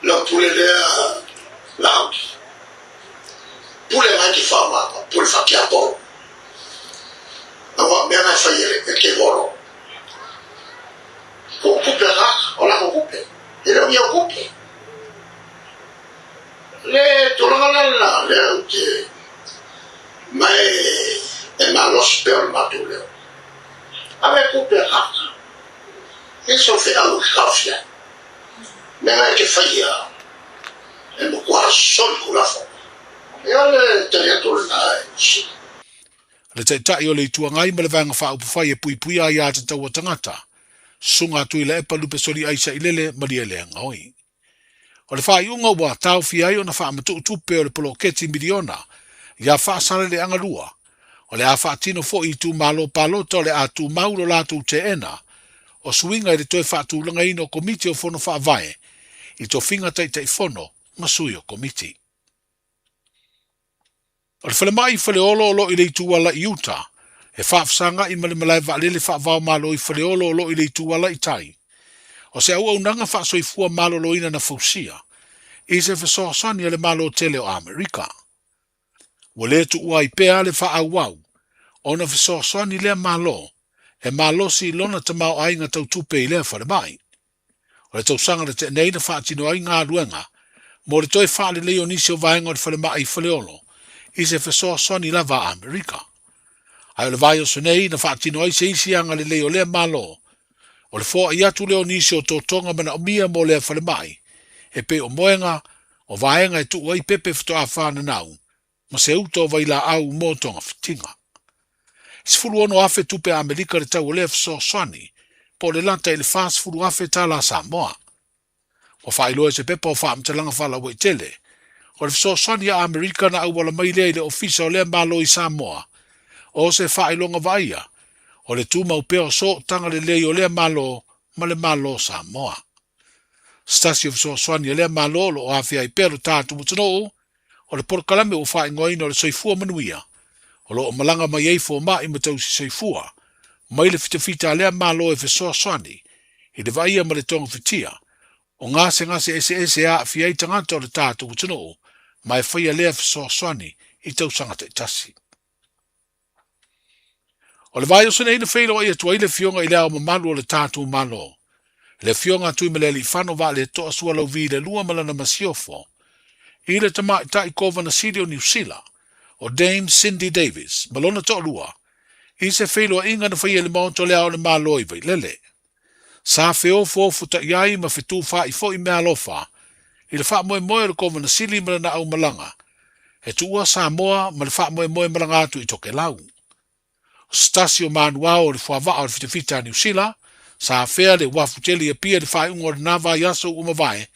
Lau pule lea Lauli. Pule mai ke whaamama, pule whakiapo. Aua mea ngai whai ele, e ke horo. Ko kupe ka, o la ko kupe. E leo ia kupe. Le tulaga la la, le au te, mai e malos pe o le matou leo. Ave kupe ka. E so fe au ki kawhia. Mea e te whaia e matua soli ku lafo. Ea le tali atu lena e si. Le Taitai o le Itu Agai ma le Vaega Faaupufai e puipuia ai a tatau a tagata, Susuga a Tuilaepa Lupe Soli Aisa Ilele Malielegaoi. O le faaiuga ua taofia ai ona faamatuu tupe o le poloketi miliona ia Faasaleleaga 2, o le a faatino foi i itumalo palota o le a tumau lo latou teena o suiga i le toe faatulagaina o Komiti o Fono Faavae i tofiga Taitaifono ma sui o Komiti. O le falemai i Faleolo o lo o i le itu ala i uta, e faafesagai ma le malae vaalele faavaomalo i Faleolo o lo o i le itu ala i tai. O se auaunaga faasoifua maloloina na fausia i se fesoasoani a le Malo tele o Amerika. Ua le tuua ai pea le faaauau ona fesoasoani lea Malo e malosi i lona tamaoaiga tau tupe i lea falemai. O le tausaga na tea nei na faatino ai galuega mo le toe faalelei o nisi o vaega o le falemai i Faleolo i se fesoasoani lava a Amerika. Ae o le vaiaso nei na faatino ai se isi agalelei o lea Malo, o le foai atu lea o nisi o totoga manaomia mo lea falemai, e pei o moega, o vaega e tuu ai pepe faatoa fananau, ma se uta o vailaau mo togafitiga. E 16,000 tupe Amerika le tau o lea fesoasoani, po o le lata i le 40,000 tala Samoa. Ua faailoa i se pepa o faamatalaga faalauaitele, o le fesoasoani a Amerika na auala mai lea i le Ofisa o lea Malo i Samoa, o se faailoga vaaia o le tumau pea o sootaga lelei o lea Malo ma le Malo o Samoa. Se tasi o fesoasoani a lea Malo o lo o afea ai pea lo tatou atunuu, o le polokalame ua faaigoaina o le Soifua Manuia, o lo o malaga mai ai fomai ma tausi soifua mai le fitafita a lea Malo e fesoasoani i le vaaia ma le togafitia o gasegase eseese e aafia ai tagata o le tatou atunuu ma e faia lea fesoasoani i tausaga taitasi. O le vaiaso nei na feiloai atu ai le Afioga i Le Ao Mamalu o le tatou Malo, le Afioga a Tuimalealiifano Vaaletoa Sualauvi Lelua ma lana masiofo, i le Tamaitai Kovana Sili o Niu Sila, o Dame Cindy Davis, ma lona toalua, i se feiloaiga na faia i le Maota o Le Ao o le Malo i Vailele. Sa feofoofuta'i ai ma fetufa'i foi meaalofa i le faamoemoe o le Kovana Sili ma lana aumalaga e tuua Samoa ma le faamoemoe malaga atu i Tokelau. O se tasi o manuao o le fuavaa o le fitafita a Niu Sila, sa afea le uafu tele i Apia i le faaiuga o lena vaiaso ua mavae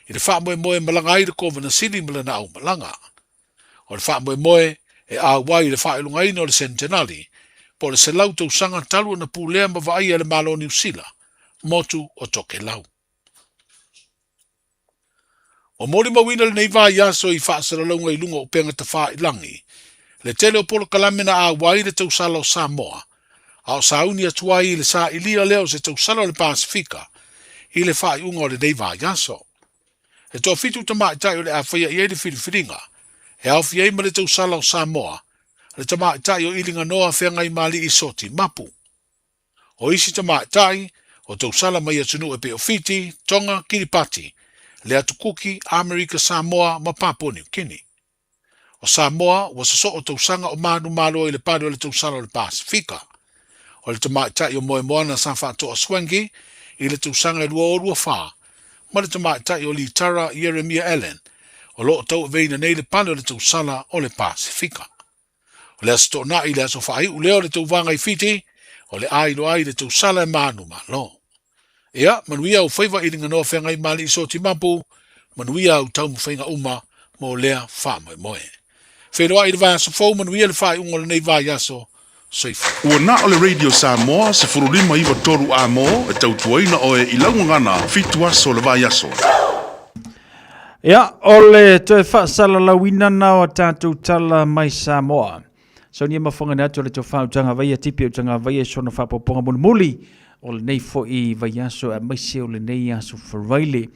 i le faamoemoe e malaga ai le Kovana Sili ma lana aumalaga. O le faamoemoe e auai i le faailogaina o le Sentenali, po o le 100 tausaga talu ona pulea ma vaaia e le Malo o Niu Sila, motu o Tokelau. Ua molimauina lenei vaiaso i faasalalauga i luga o upega tafailangi, Le tele o polokalame na auai le tausala o Samoa, a o sauni atu ai i le sailia lea o se tausala o le Pasefika i le faaiuga o lenei vaiaso. E toafitu tamaitai o le a faia i ai le filifiliga, e aofia ai ma le tausala o Samoa, le tamaitai o Iliganoa Feagaimali'i Soti Mapu. O isi tamaitai, o tausala mai atunuu e pei o Fiti, Tonga, Kiripati, le Atu Kuki, Amerika Samoa ma Papua Niu Kini. O Samoa ua sosoo tausaga o manumalo i le pale o le tausala o le Pasefika. O le tamaitai o Moemoana sa faatoa Swangi i le tausaga e 2024 ma le tamaitai o Litara Ieremia Allen o lo o tauaveina nei le pale o le tausala o le Pasefika. O le Aso Toonai le aso faaiu lea o le tauvaga i Fiti, o le a iloa ai le tausala e manumalo. Ia, manuia au faiva i Liganoa Feagaimali'i Soti Mapu, manuia au taumafaiga uma mo lea faamoemoe. Feiloai i le vaiaso fou, manuia le faaiuga o lenei vaiaso. Soifua. Ua na o le Radio Samoa 15 93 A-mo e tautuaina oe i lau gagana fitu aso o le vaiaso. Ia, o le toe faasalalauina na o a tatou tala mai Samoa. Saunia mafuanga atu o le tofa utaga vaia tipi utaga vaia i sona faapopoga mulimuli o lenei foi vaiaso aemaise o lenei aso Faraile.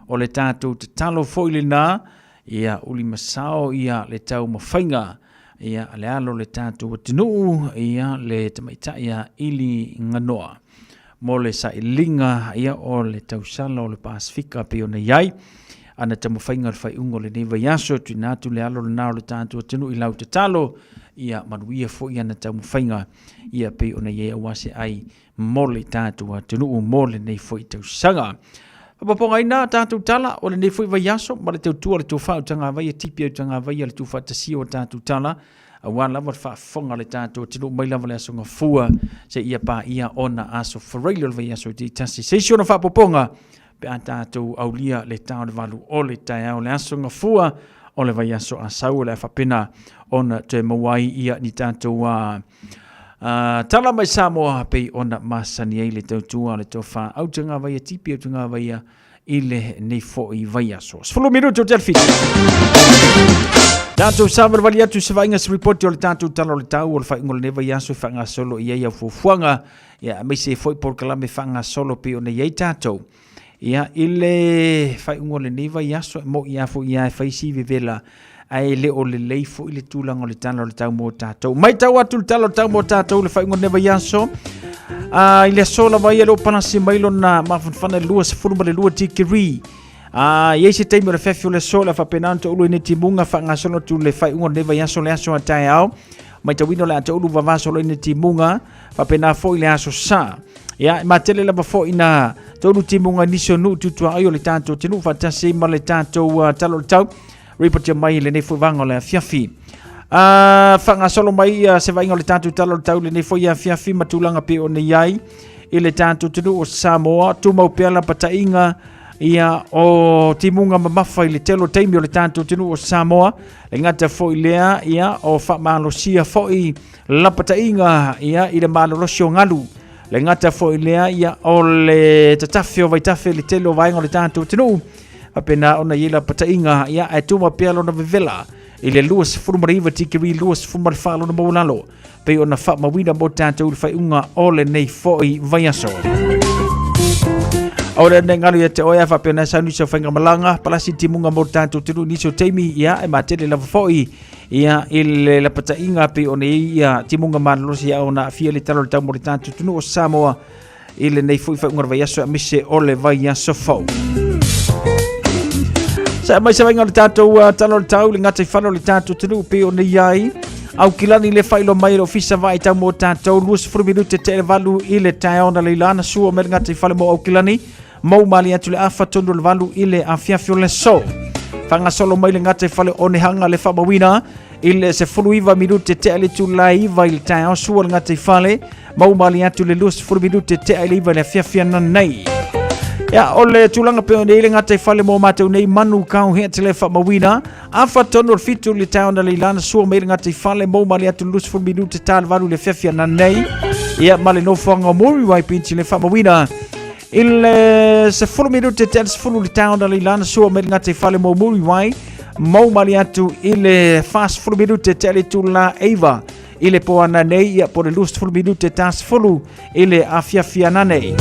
O le tatou tatalo foi lena, ia ulimasao ia le taumafaiga ia le alo o le tatou atunuu ia le tamaitai a Ili Ganoa mo le sailiga ia o le tausala o le Pasefika pei ona i ai ana taumafaiga o le faaiuga o lenei vaiaso. Tuuina atu le alo lena o le tatou atunuu i lau tatalo ia manuia foi ana taumafaiga ia pei ona i ai aua se ai mo le tatou atunuu mo lenei foi tausaga. Fapapogaina tatou tala o lenei foi vaiaso ma le tautua le tofa o tagavaia tipi o tagavaia le tuufaatasia o tatou tala aua lava le faafofoga a le tatou atunuu mai lava le aso Gafua seia paia ona aso Faraile o le vaiaso i tasi. Se isi ona faapopoga pe a tatou aulia le ta o le 8 o le taeao le aso Gafua o le vaiaso Asau o le a faapena ona toe maua ai ia ni tatou tala mai Samoa pei ona masani ai le tautua le tofa autagavaia tipi autagavaia i lenei foi vaiaso. 10 minuti o te alfiti. Tatou savalivali atu se vaaiga se ripoti o le tatou tala o le tau o le faaiuga o lenei vaiaso e faagasolo i ai au fuafuaga ia aemaise foi polokalame faagasolo pei ona i ai tatou. Ia i le faaiuga o lenei vaiaso e mo'i lava foi ia e fai si vevela ae le o lelei foi le tulaga o le tala o le tau mo tatou. Matau atu le tala o le tau mo tatou le faaiuga o lenei vaiaso. I le aso lava ia le o palasi mai lona mafanafana 22 tikiri. I ai se taimi o le fefi o le aso le faapena ona toulu i nei timuga faagasolo atu le faaiuga o lenei vaiaso le aso a taeao. Matauina o le a toulu vavasolo i nei timuga faapena foi le aso sa. Ia, e matele lava foi na toulu timuga nisi o nuu tutuaoi o le tatou atunuu faatasi ma le tatou tala o le tau. Ripotia mai lenei foi vaega o le afiafi. Faagasolo mai se vaaiga o le tatou tala o le tau lenei foi afiafi ma tulaga pei ona i ai i le tatou atunuu o Samoa. Tumau pea lapataiga ia o timuga mamafa i le tele o taimi o le tatou atunuu o Samoa. Le gata foi lea ia o faamalosia foi lapataiga ia i le malolosi o galu. Le gata foi lea ia o le tatafe o vaitafe i le tele o vaega o le tatou atunuu. Faapena ona i ai lapataiga ia ae tuma pea lona vevela i le 29 tikeri 24 lona maualalo pei ona faamauina mo tatou i le faaiuga o lenei foi vaiaso. O le nei ngalu ia te oe a faapena sauni sau faigamalaga palasi timuga mo tatou atunuu nisi o taimi ia e matele lava foi ia i le lapataiga pei ona i ai ia timuga malolosi ia ona aafia le tala o le tau mo le tatou atunuu o Samoa i lenei foi faaiuga o le vaiaso aemaise o le vaiaso fou. Sa mai se vaaiga o le tatou tala o le tau, le gataifale o le tatou atunuu pei ona i ai. Aukilani le faailoa mai e le Ofisa Vaai Tau mo tatou 20 minute te le valu i le taeao na leila ana sua mai le gataifale mo Aukilani. Mau mali atu le afa tonu o le valu i le afiafi o le aso. Faagasolo mai le gataifale o Onehanga le faamauina i le 19 minute tea le itula e 9 i le taeao sua le gataifale. Mau mali atu le 20 minute tea i le 9 i le afiafi ananei. Ia, o le tulaga pei ona i ai le gataifale mo matou nei manu kau hea te le faamauina. Afa tonu o le fitu le taeao na leilana sua mai le gataifale mau mali atu le 20 minute ta le valu i le afiafi ananei. Ia, ma le nofoaga o Muriwai Beach le faamauina. I le 10 minute te le 10 le taeao na leilana sua mai le gataifale mo Muriwai. Maumali atu i le 40 minute tea le itula 9 i le po ananei, ia po le 20 minute ta 10 i le afiafi ananei.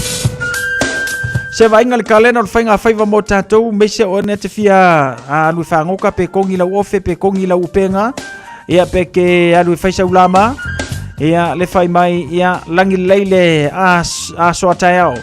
Se vaaiga le kalena o le faiga faiva mo tatou meise o ene te fia alu e whangoka pe kongi lau ofe pe kongi lau upenga ia pe ke alu e whaisa ulama ia le whai mai ia langi leile aso ataeao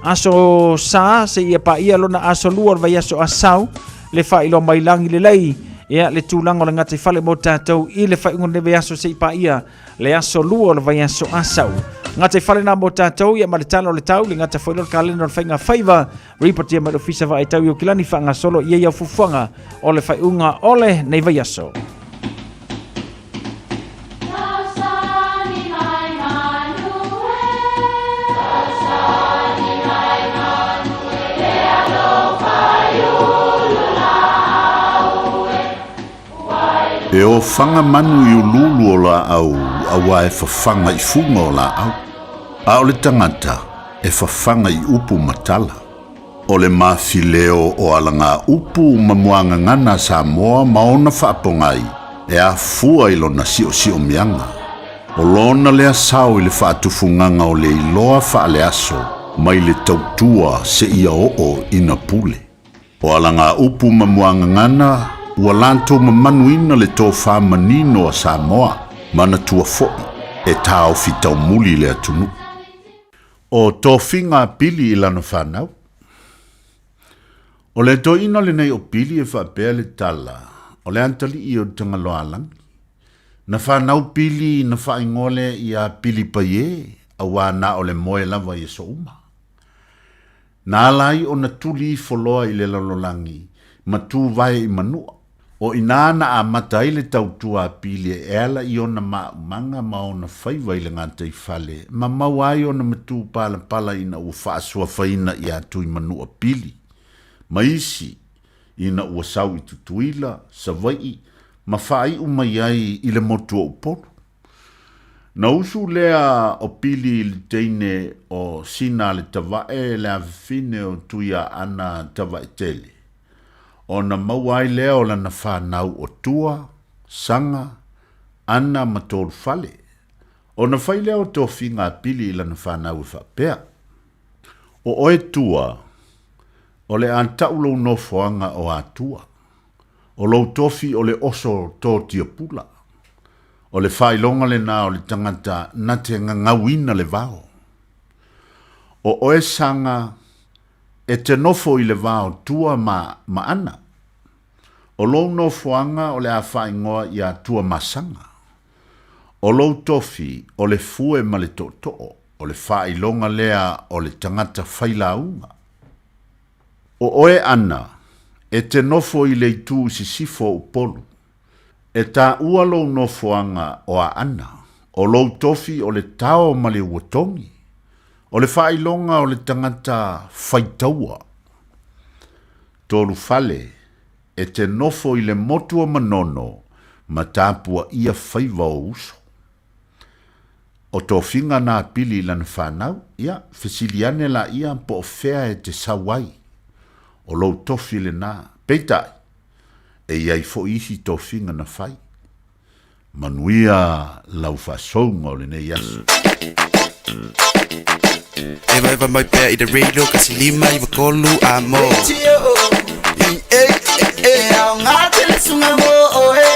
aso sa se ia pa ia lona aso lua o le vaiaso asau le faailoa mai lagi lelei ia le tulaga o le gataifale mo tatou i le faaiuga o lenei vaiaso se i paia le aso lua o le vaiaso asau. Gataifale na mo tatou ia ma le tala o le tau le gata foi le kalena o le faiga faiva ripotia mai le ofisa vaai tau i Okilani faagasolo ia ia fuafuaga o le faaiuga o lenei vaiaso. E ofaga manu i uluulu o laau auā e fafaga i fuga o laau, a o le tagata e fafaga i upu ma tala. O le mafileo o alagaupu ma muagagana a Samoa ma ona faapogai e afua i lona siosiomiaga. O lona lea sao i le faatufugaga o le iloa faaleaso mai le tautua seia oo ina pule. O alagaupu ma muagagana ua latou mamanuina le tofa manino a Samoa, manatua foi e taofi taumuli le atunuu. O tofiga a Pili i lana fanau. O le toeaina lenei o Pili e faapea le tala, o le atalii o Tagaloaalagi. Na fanau Pili na faaigoa lea ia Pilipaie, auā na o le moe lava i aso uma. Na ala ai ona tuli ifo loa i le lalolagi ma tu vae i Manua. O inā na amata ai le tautua a Pili e ala i ona maaumaga ma ona faiva i le gataifale ma maua ai ona matua palapala ina ua faasuafaina iā Tuimanua Pili ma isi ina ua sau i Tutuila, Savaii ma faaiu mai ai i le motu o Upolu. Na usu lea o Pili i le teine o Sina le Tavae le afafine o Tuiaana Tavaetele, ona maua ai lea o lana fanau o Tua, Saga, Ana ma Tolufale. Ona fai lea o tofiga a Pili i lana fanau e faapea, O oe Tua, o le a tau lou nofoaga o Atua. O lou tofi o le oso tō tiapula. O le faailoga lenā o le tagata na te gagauina le vao. O oe Saga e te nofo i le va o Tua ma ma Ana. O lou nofoaga o le a faaigoa iā Tua ma Saga. O lou tofi o le fue ma le tootoo, o le faailoga lea o le tagata failauga. O oe Ana, e te nofo i le itu i sisifo o Upolu. E taua lou nofoaga o Aana, o lou tofi o le tao ma le uatogi, o le faailoga o le tagata faitaua. Tolufale, e te nofo i le motu o Manono ma tapuaia faiva o uso. O tofiga na Pili i lana fanau, ia, fesili ane laia po o fea e te sau ai. O lou tofi lenā. Peitai, e i ai foi isi tofiga na fai. Manuia lau faasouga o lenei aso. Evaeva mai pea i le radio 153 a mo. E aoga tele suga mo oe.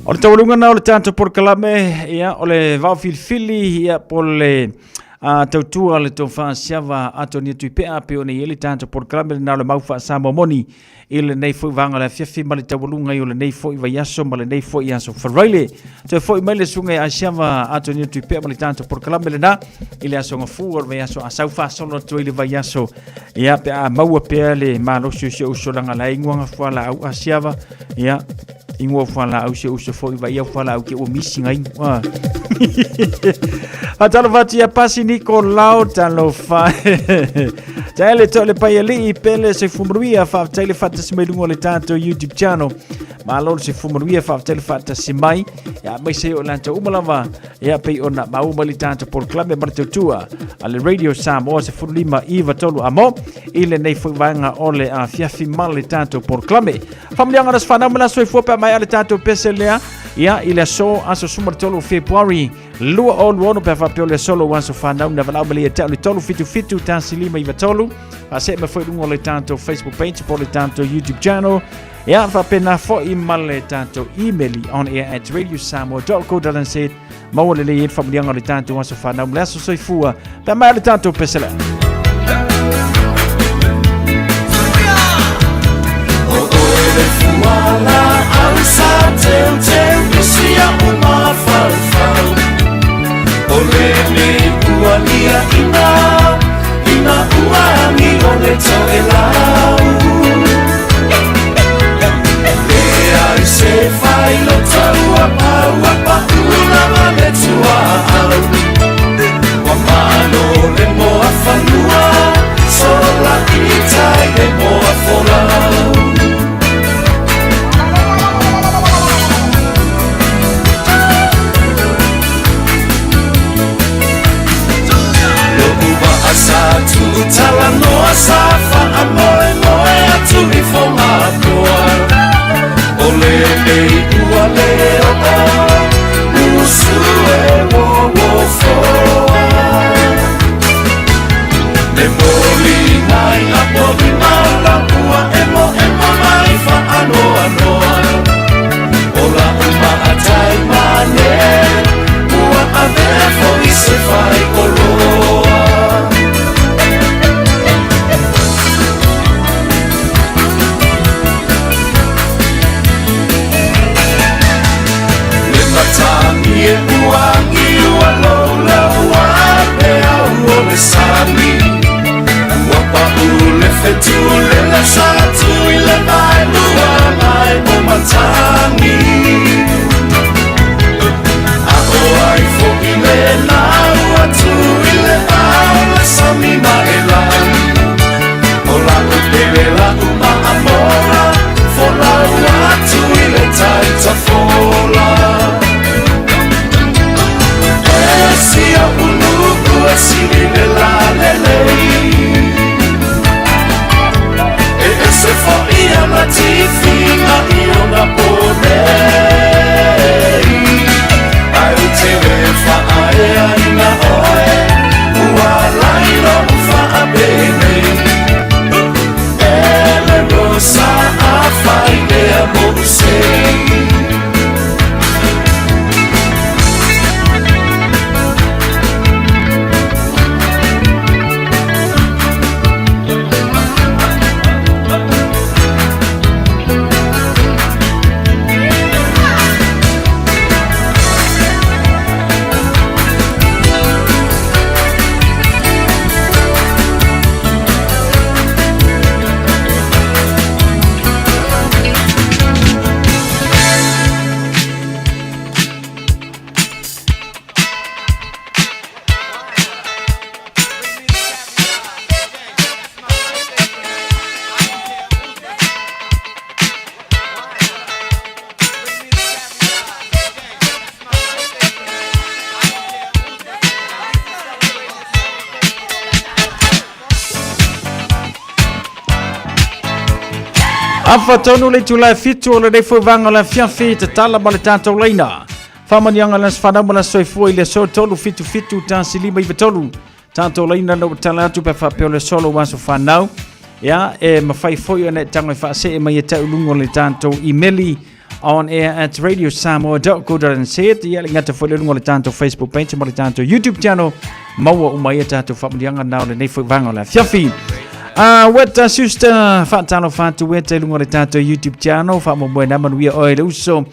O le taualuga na o le tatou polokalame, ia, o le vaofilifili, ia, po le a tautua le tofa siava Atonia Tuipea pe ona i ai le tatou polokalame lena o le mau faa-Samoa moni i lenei foi vaega o le afiafi ma le taualuga i o lenei foi vaiaso ma lenei foi aso Faraile. Toe foi mai le susuga ia Asiava Atonia Tuipea ma le tatou polokalame lena i le aso Gafua o le vaiaso a sau faasolo atu ai le vaiaso ia pe a maua pea le malosi o si ou uso leaga la e ingoa fualaau Asiava ia ingoa fualaau si ou uso foi vai au fualaau ke ua misi ngai ah. Faatalofa atu ia Pasi Nikolao, talofa. Taele to le paialii pele se fumaruia faafetai le faatasi mai luga o le tatou YouTube channel. Malo le se fumaruia faafetai le faatasi mai. Ia mai se o latou uma lava. Ia pei ona maua mai le tatou polokalame ma le tautua a le Radio Samoa 15 iva tolu amo i lenei foi vaega o le afiafi ma le tatou polokalame. Faamaliaga na whanau ma la soifua pe mai a le tatou pese lea. Ia i le aso aso suma le tolu o February 2026 pe faapea o le aso lou aso whanau na valau mai le ia le tolu fitu fitu tasi lima iva tolu. Faasee mai foi luga o le tatou Facebook page po o le tatou YouTube channel. Ia faapena foi ma le tatou email i on air at radiosamoa.co.nz. Maua lelei ai le faamaliaga o le tatou aso whanau ma le aso soifua pe mai a le tatou pese lea. O le le ua lia ina, ina E moli mai a polima la ua emo emo mai whaanoanoa. O la uma a tai mane, ua avea fo i se whai o roa. Le matangi e uangi ua lola ua pea ua le sami. Ua pa ule fetu le la satu i le mai lua mai o matangi. A o ai fo i le lau atu i le au le sami ma e lani. O la o pele la uma amora, fo lau atu i le taita fola. E sia unu e sili le la lelei. E ese fo ia la tifinga i ona ponei. Ai u te le wha ae ina oe, ua lailo u wha a penei. E le rosa a whai ea mo u sei. Afa tonu le itula e 7 o lenei foi vaega o le afiafi tatala ma le tatou laina. Faamanuiaga le aso fanau ma le aso soifua i le aso 3 7 7 1 5 9 3. Tatou laina na ua tala atu pe faapea o le solo o aso fanau. Ia, e mafai foi ona e tago e faasee mai e tau luga o le tatou imeli on air at radiosamoa.co.nz. Ia, le gata foi le luga o le tatou Facebook page ma le tatou YouTube channel. Maua uma ai a tatou faamanuiaga na o lenei foi vaega o le afiafi. Weta sister, faatalofa atu weta i luga o le tatou YouTube channel. Faamoemoe na manuia oe le uso.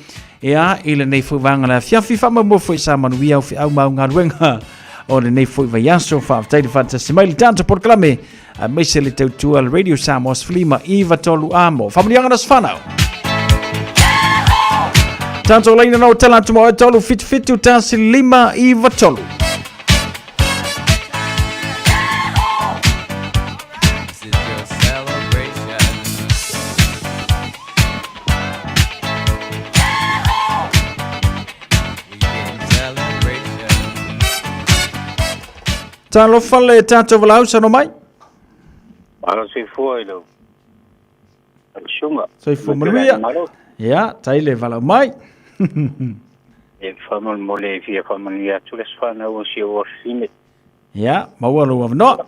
Ia, i lenei foi vaega o le afiafi, faamoemoe foi sa manuia au feau ma au galuega o lenei foi vaiaso. Faafetai le faatasi mai le tatou polokalame, aemaise le tautua le Radio Samoa 15 iva tolu amo. Faamanuiaga na whanau. Tatou laina no tala atu mo 3 7 7 1 5 9 3. This is your celebration. We can celebration. Talofa le tatou valaau sano mai. Malo soifua i lau susuga. Soifua manuia. Ia, tai le valaau mai. E faamolemole e fia faamanuia atu le aso fanau o si ou afafine. Ia, maua lou avanoa.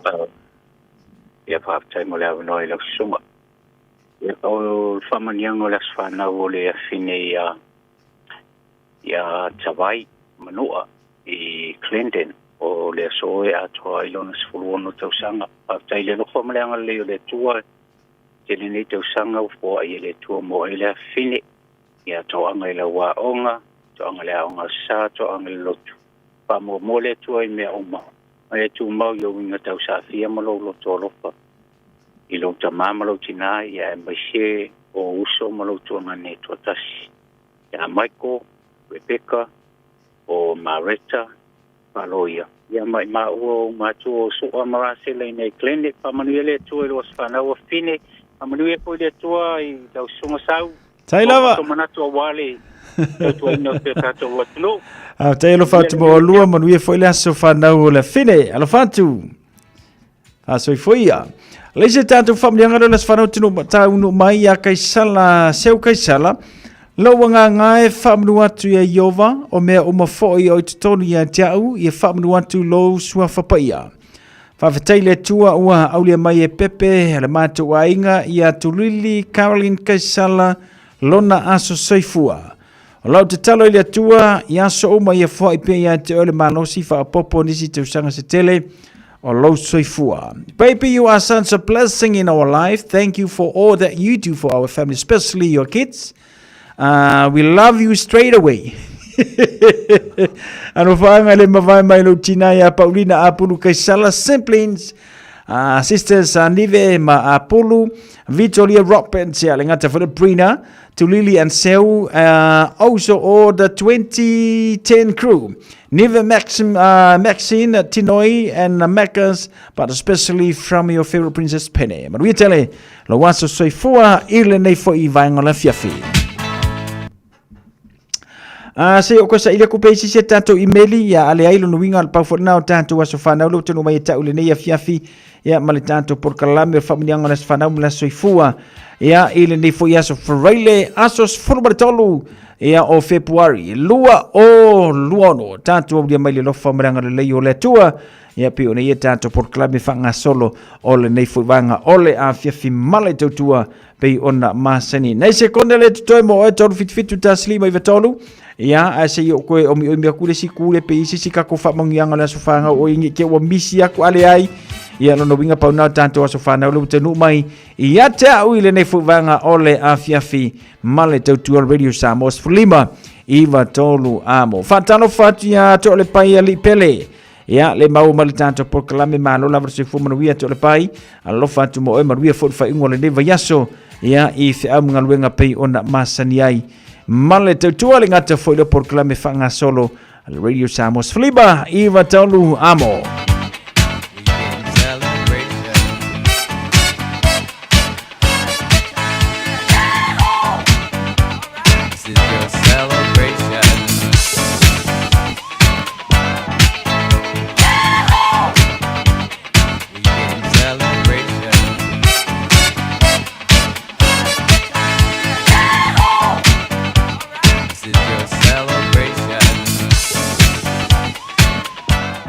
Ia faafetai mo le avanoa i lau susuga. Ia, o le faamanuiaga o le aso fanau o le afafine ia ia Tavai Manua i Clendon o le aso e atoa ai lona 16 tausaga. Faafetai i le alofa ma le agalelei o le Atua, tele nei tausaga ua foai e le Atua mo ai le afafine. Ia toaga i lau aoga, toaga i le aoga sa, toaga i le lotu. Faamuamua le Atua i mea uma, ma e tumau i ou uiga tausaafia ma lou loto alofa i lou tamā ma lou tinā, ia aemaise ou uso ma lou tuagane tuatasi, ia Michael, Rebecca, o Maretta, Maloia. Ia ma i maua ou matua o Su'a ma Rasela i nei Glen, faamanuia le Atua i lua fanau afine, faamanuia foi le Atua i lau susuga Sau. Tai lava. O manatu aua le tautuaina o si o tatou atunuu. Faafetai alofa atu mo olua, manuia foi le aso fanau o le afine. Alofa atu. Faasoifua ia. Leai se tatou faamanuiaga lea o le aso fanau tino taunu mai ia Kaisala, Seu Kaisala. Lou agaga e faamanu atu ia Iova, o mea uma foi o i totonu ia te au, ia faamanu atu lou suafa paia. Faafetai le Atua ua aulia mai e Pepe le matou aiga ia Tulili Caroline Kaisala lona aso soifua. O lau tatalo i le Atua i aso uma ia foai pea ia te oe le malosi faaopoopo nisi tausaga se tele o lou soifua. Baby, you are such a blessing in our life. Thank you for all that you do for our family, especially your kids. We love you straight away. Alofaanga le mavae mai lou tina ia Paulina Apulu Kaisala Simplins, sisters Nive ma Apulu, Vitolia Robbins, ia le gata foi le Brina, Tulili and Seu, also all the 2010 crew. Nive Maxim, Maxine, Tinoi and Macas, but especially from your favorite princess Pene. Manuia tele, Lou aso soifua i lenei foi vaega o le afiafi. A se o koe sa ile kupe isi se tātou imeli ia ale ai lona uiga o le pau foi lena o tātou aso whanau le tonu mai e tau lenei afiafi ia ma le tātou polokalame o faamaniaga o le aso whanau ma le aso soifua ia i lenei foi aso Faraile aso 13 ia o Fepuari 2026 tātou aulia mai le lofa ma le agalelei o le Atua Ia pei ona ia tatou polokalame faagasolo o lenei foi vaega o le afiafi mala i tautua pei ona masani. Nei sekonde le totoe mo oe 377 1593. Ia, ae se i o koe omi omi aku le siku le pe isi si kako faamanuiaga o le aso fanau o ingi ke ua misi aku ale ai. Ia lona uiga pau na o tatou aso fanau le ua taunuu mai ia te au i lenei foi vaega o le afiafi ma le tautua Radio Samoa 15 9 3 amo. Faatalofa atu ia Toalepai Alii Pele. Ia, le maua mai le tatou polokalame, malo lava le soifua manuia te o le pai, alofa atu mo oe, manuia foi le faaiuga o lenei vaiaso, ia, i feau ma galuega pei ona masani ai. Ma le tautua le gata foi le polokalame faagasolo a le Radio Samoa Sefulima, iva taulu amo. This is your celebration. Weekend celebration. This is your celebration.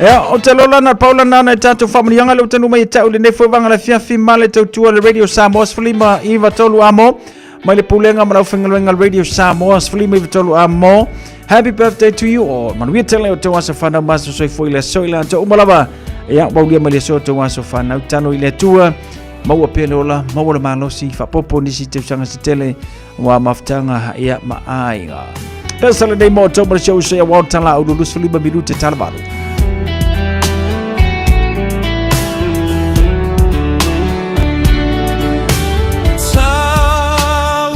Ia, o te lola na paula nana e tātou whaamanianga le utanu mai e tau le nefo vanga le fiafi ma le tautua le Radio Samoa 15 iva tolu amo mai le pulega ma lau faigaluega le Radio Samoa 15 iva tolu amo. Happy birthday to you all. Manuia tele o tau aso whanau maso soifua i le aso i le ato uma lava. Ia, waulia mai le aso o tau aso whanau talo i le Atua. Maua pea le ola, maua le malosi, faapopo nisi tausaga se tele, wa mafutaga ia ma aiga. Pesa lenei mo tau ma le show se award tala ulu lusu lima minute tala valu.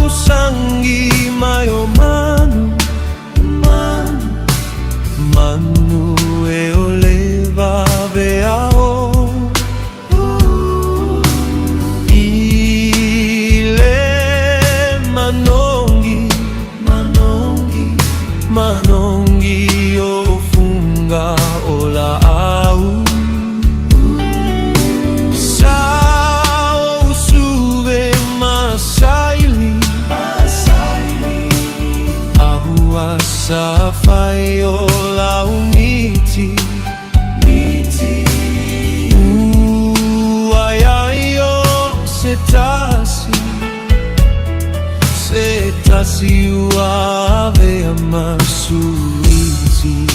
Tausangi mai o manu, manu, manu e o le vave ao. I le manongi, manongi, manongi o funga o laau. Sa o usuve masaili, ahua sa fai o laumiti. Se tasi, se tasi ua avea ma suiti.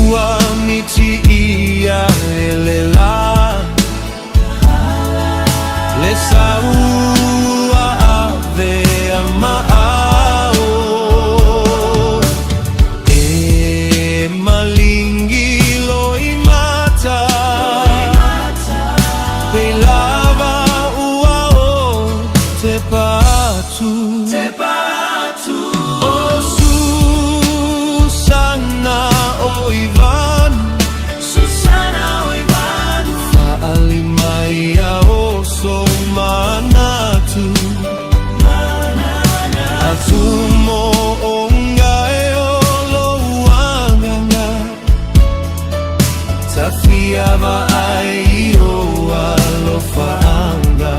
Ua miti ia e le la, le sa ua avea ma ao. E malingi loimata, pei lava ua o te patu. O Susana o Ivanu, Fa'ali mai a o sou manatu, Atumo o ngae o lou agaga, Tafia va'ai i o alofa'anga.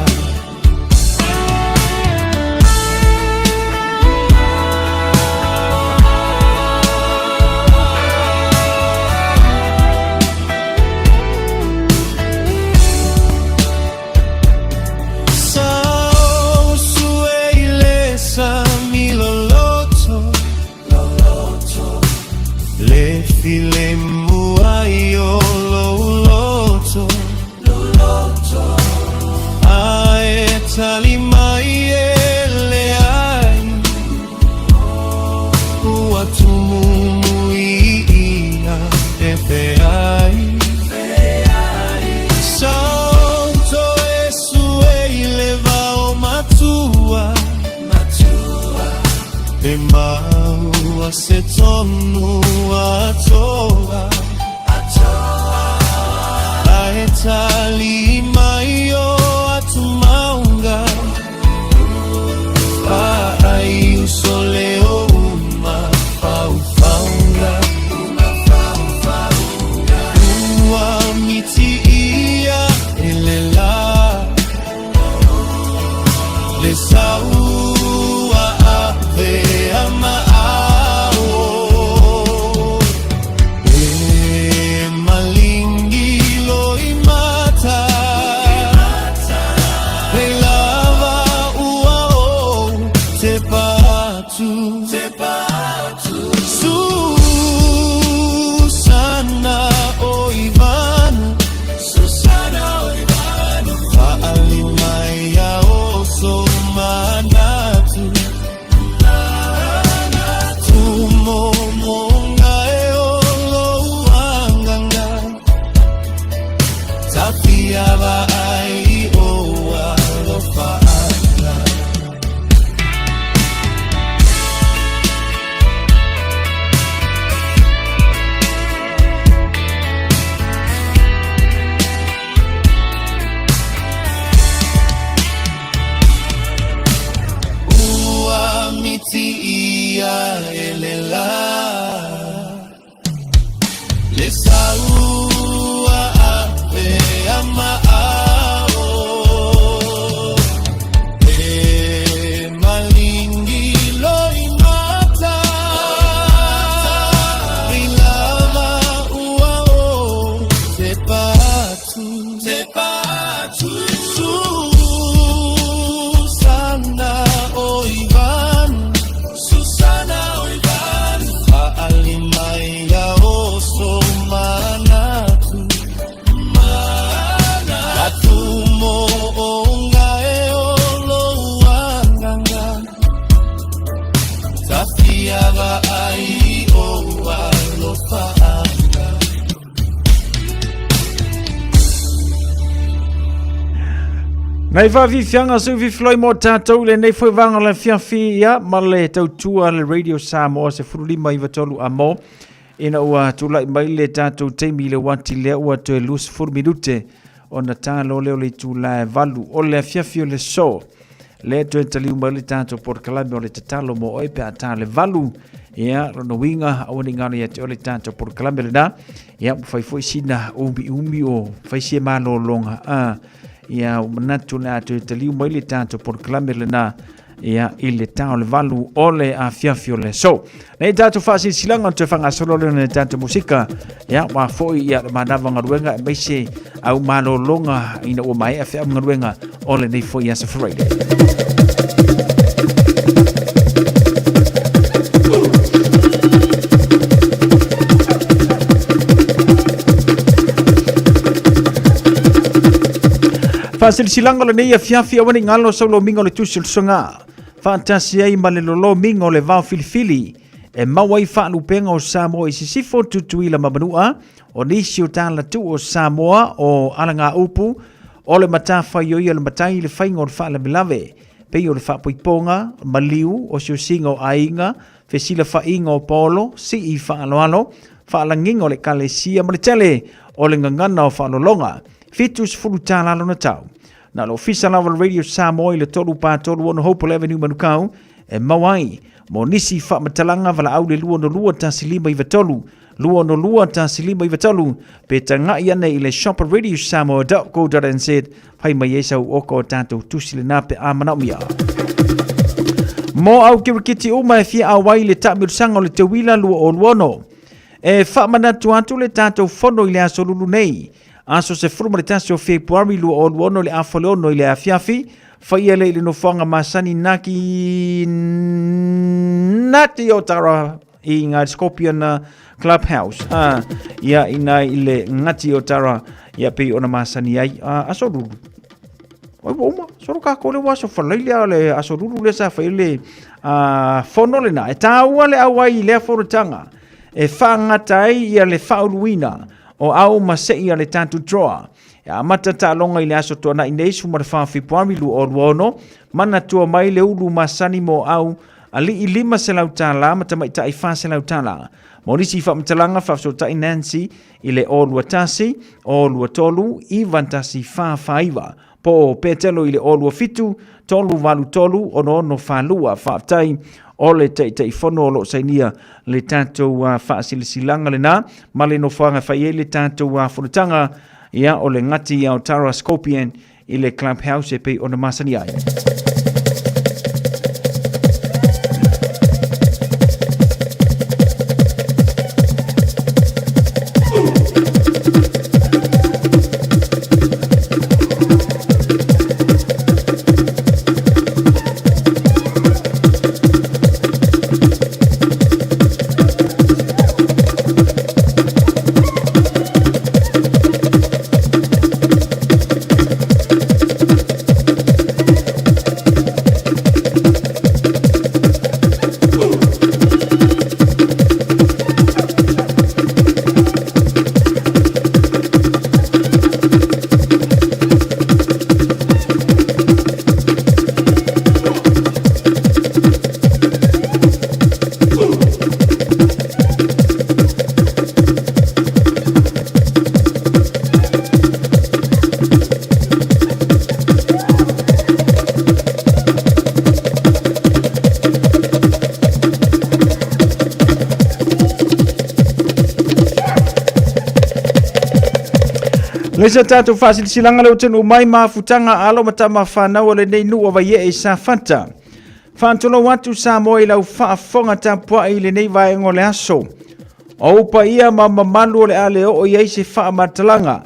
tali mai e leai Ua tumumui ia e feai Saoto e sue i le vao matua E maua se tonu atoa Ae tali mai o atu maunga Paai uso leo uma faufaunga Ua miti ia e le la Le saua ave a maao E malingi loi mata E lava ua o te patu Susana o Ivana Faali mai a oso manatu Tumomonga e o louanganga Tafia vaai o alofaanga. Ua miti ia e le la Le saua ave a maao E malingi loi mata I lava ua o te patu Susana o Ivan Susana o Ivan Faali mai a oso manatu Atumo o ngae o louanganga Tafia vaai o alofaanga. Nei faafiafiaga seu fifiloi mo tatou i lenei foi vaega o le afiafi ia ma le tautua le Radio Samoa 1593 a mo ina ua tulai mai le tatou taimi i le uati lea ua toe 20 minute ona talo lea o le itula e 8 o le afiafi o le so lea toe taliu mai le tatou polokalame o le tatalo mo oe pe a tā le 8 ia lona uiga aua ne i galo ia te oe le tatou polokalame lena ia ua fai foi sina umiumi o fai sia malologa a ia ua manatu le a toe taliu mai le tatou polokalame lena ia i le tā o le 8 o le afiafi o le aso. Nei tatou faasilasilaga o le toe faagasolo lea o le tatou musika ia ua foi ia le manava galuega aemaise au malologa ina ua maea feau galuega o lenei foi aso Friday. Faasilasilaga o lenei afiafi aua ne i galo sau lomiga o le tusi o le soga. Faatasi ai ma le lolomiga o le vao filifili e maua ai faalupega o Samoa i sisifo, Tutuila ma Manua, o nisi o talatuu o Samoa o alagaupu o le matafaioi a le matai i le faiga o le faalavelave, pei o le faapoipoga, maliu, osiosiga o aiga, fesilafaiga o paolo, sii faaaloalo, faalagiga o le ekalesia ma le tele o le gagana o faaaloaloga. $70 lona tau. Na o le Ofisa lava o le Radio Samoa i le 336 Hopewell Avenue Manukau e maua ai mo nisi faamatalaga valaau le 262 1593 262 1593 pe tagai ane i le shopradiosamoa.co.nz fai mai ai sau oka o tatou tusi lena pe a manaomia. Mo au kirikiti uma e fia auai i le taamilosaga o le Teuila 2026. E faamanatu atu le tatou fono i le aso Lulu nei, aso 11 o Fepuari 2026 i le afa o le 6 i le afiafi, faia lea i le nofoaga masani naki nati o Tara i ngā Scorpion Clubhouse. Ia ina i le ngati o Tara ia pei ona masani ai aso Lulu. Oi ua uma, solo kākou le ua aso falaile a le aso lulu lea sa fai le fono lena. E tāua le auai i lea fonotaga e faagata ai ia le faauluina o au ma sei a le tatou drawer. E amata taaloga i le aso Tuanai nei 14 Fepuari 2026, manatua mai le ulu masani mo au alii $500 ma tamaitai $400. Mo nisi faamatalaga faafesootai Nancy i le 021 023 9149 po o Petelo i le 027 383 6642. Faafetai o le Taitaifono o lo o sainia le tatou faasilasilaga lena ma le nofoaga e fai ai le tatou fonotaga ia o le gati ia o Tara Scorpion i le Clubhouse e pei ona masani ai. Le se tatou faasilasilaga le atunuu mai mafutaga alo ma tama fanau o lenei nuu o Vaiee i Safata. Faatulou atu Samoa i lau faafofoga tapuai i lenei vaega o le aso. O ou paia ma mamalu o le a le oo i ai se faamatalaga.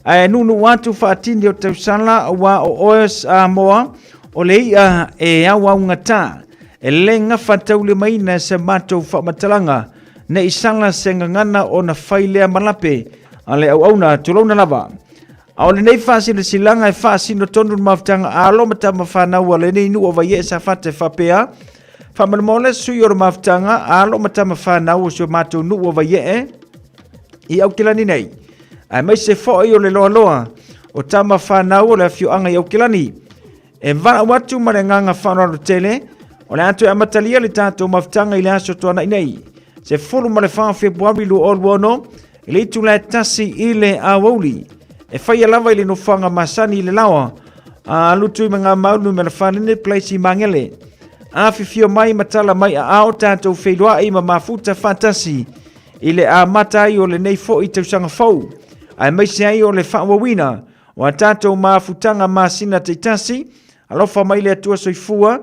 Ae nuunuu atu faatini o tausala aua o oe Samoa o le i'a e auaugata. E le gafataulimaina se matou faamatalaga ne i sala se gagana ona fai lea malape a le auauna tulouna lava. A o lenei faasilasilaga e faasino tonu le mafutaga alo ma tama fanau a lenei nuu o Vaiee Safata e faapea, Faamolemole sui o le mafutaga alo ma tama fanau o si o matou nuu o Vaiee i Aukilani nei, aemaise foi o le loaloa o tama fanau o le afioaga i Aukilani. E valaau atu ma le agaga faaaloalo tele, o le a toe amatalia le tatou mafutaga i le aso Toanai nei, 14 Fepuari 2026, i le itula e 1 i le aoauli. E faia lava i le nofoaga masani i le laoa a Lutuimagamau numera 4 Place i Magele. Afifio mai ma tala mai aao tatou feiloai ma mafuta faatasi i le amata ai o lenei foi tausaga fou, aemaise ai o le faaauauina o a tatou mafutaga masina taitasi. Alofa mai le Atua soifua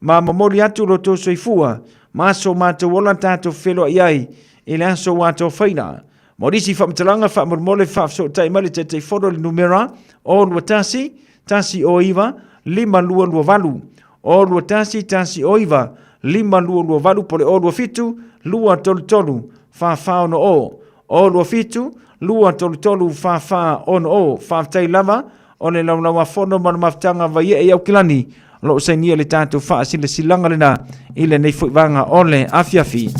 ma momoli atu lo outou soifua ma so matou ola tatou feloai ai i le aso ua atofaina. Mo nisi faamatalaga faamolemole faafesootai mai le Taitaifono i le numera 021 109 5228 021 109 5228 po le 027 233 4460 027 233 4460. Faafetai lava o le laulauafono ma le mafutaga Vaiee i Aukilani o lo o sainia le tatou faasilasilaga lena i lenei foi vaega o le afiafi.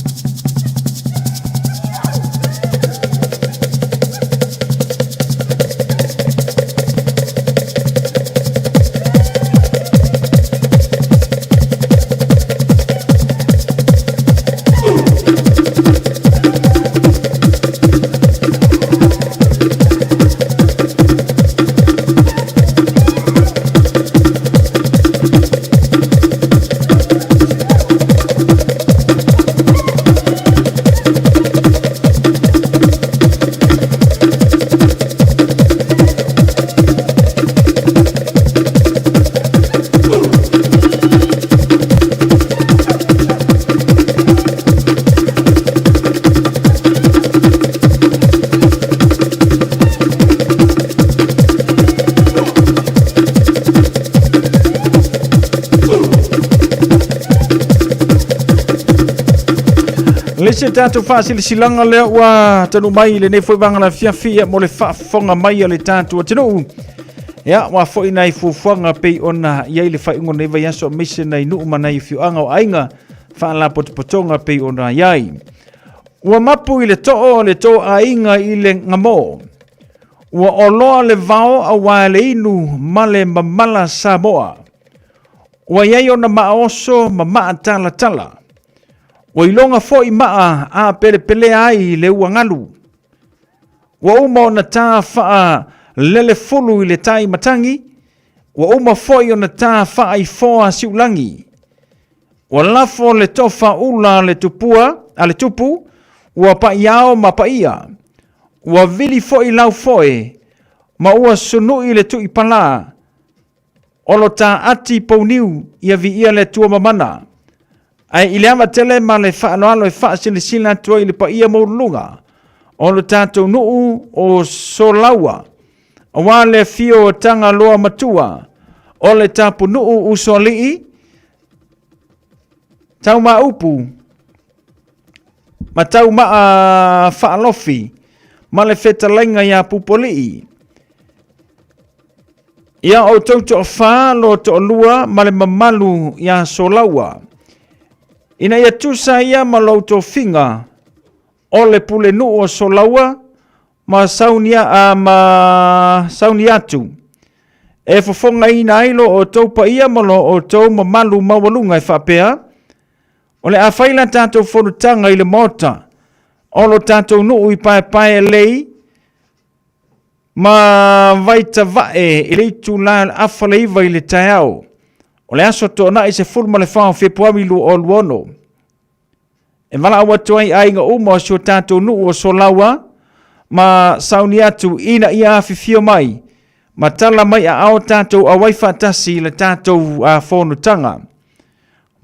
Le se tatou faasilasilaga lea ua tanu mai i lenei foi vaega lafiafi mo le faafofoga mai a le tatou atunuu. Ia, ua foi nai fuafuaga pei ona i ai le faaiuga o lenei vaiaso aemaise nai nuu ma nai afioaga o aiga faalapotopotoga pei ona i ai. Ua mapu i le too o le tō aiga i le gamō. Ua oloa le vao auā le inu ma le mamala Samoa. Ua i ai ona maa oso ma maa talatala. Ua iloga foi maa a pelepelea ai le ua galu. Ua uma ona tā faalelefulu i le tai matagi, ua uma foi ona tā faaifoa siulagi. Ua lafo le tofa ula a le tupua, a le tupu, ua pa'iao ma pa'ia. Ua vili foi laufoe, ma ua sunu'i le tu'ipalā. O lo tā ati pouniu ia viia le Atua mamana. Ae i le ava tele ma le faaaloalo e faasilasila atu ai i le paia maualuluga o lo tatou nuu o Solaua, aua le afio o Tagaloa Matua, o le tapunuu usoalii, Taumaupu ma Taumaa Faalofi ma le fetalaiga ia Pupualii. Ia outou toafā lo toalua ma le mamalu ia Solaua, ina ia tusa ia ma lou tofiga o le pulenuu o Solaua ma saunia, a, ma Sauniatu, e fofogaina ai lo outou paia ma lo outou mamalu maualuga e faapea, O le a fai la tatou fonotaga i le Maota o lo tatou nuu i Paepaealei ma Vaitavae i le itula o le 8:30 i le taeao o le aso Toonai 14 o Fepuari 2026. E valaau atu ai aiga uma o si o tatou nuu o Solaua ma Sauniatu ina ia afifio mai ma tala mai aao tatou auai faatasi i le tatou fonotaga.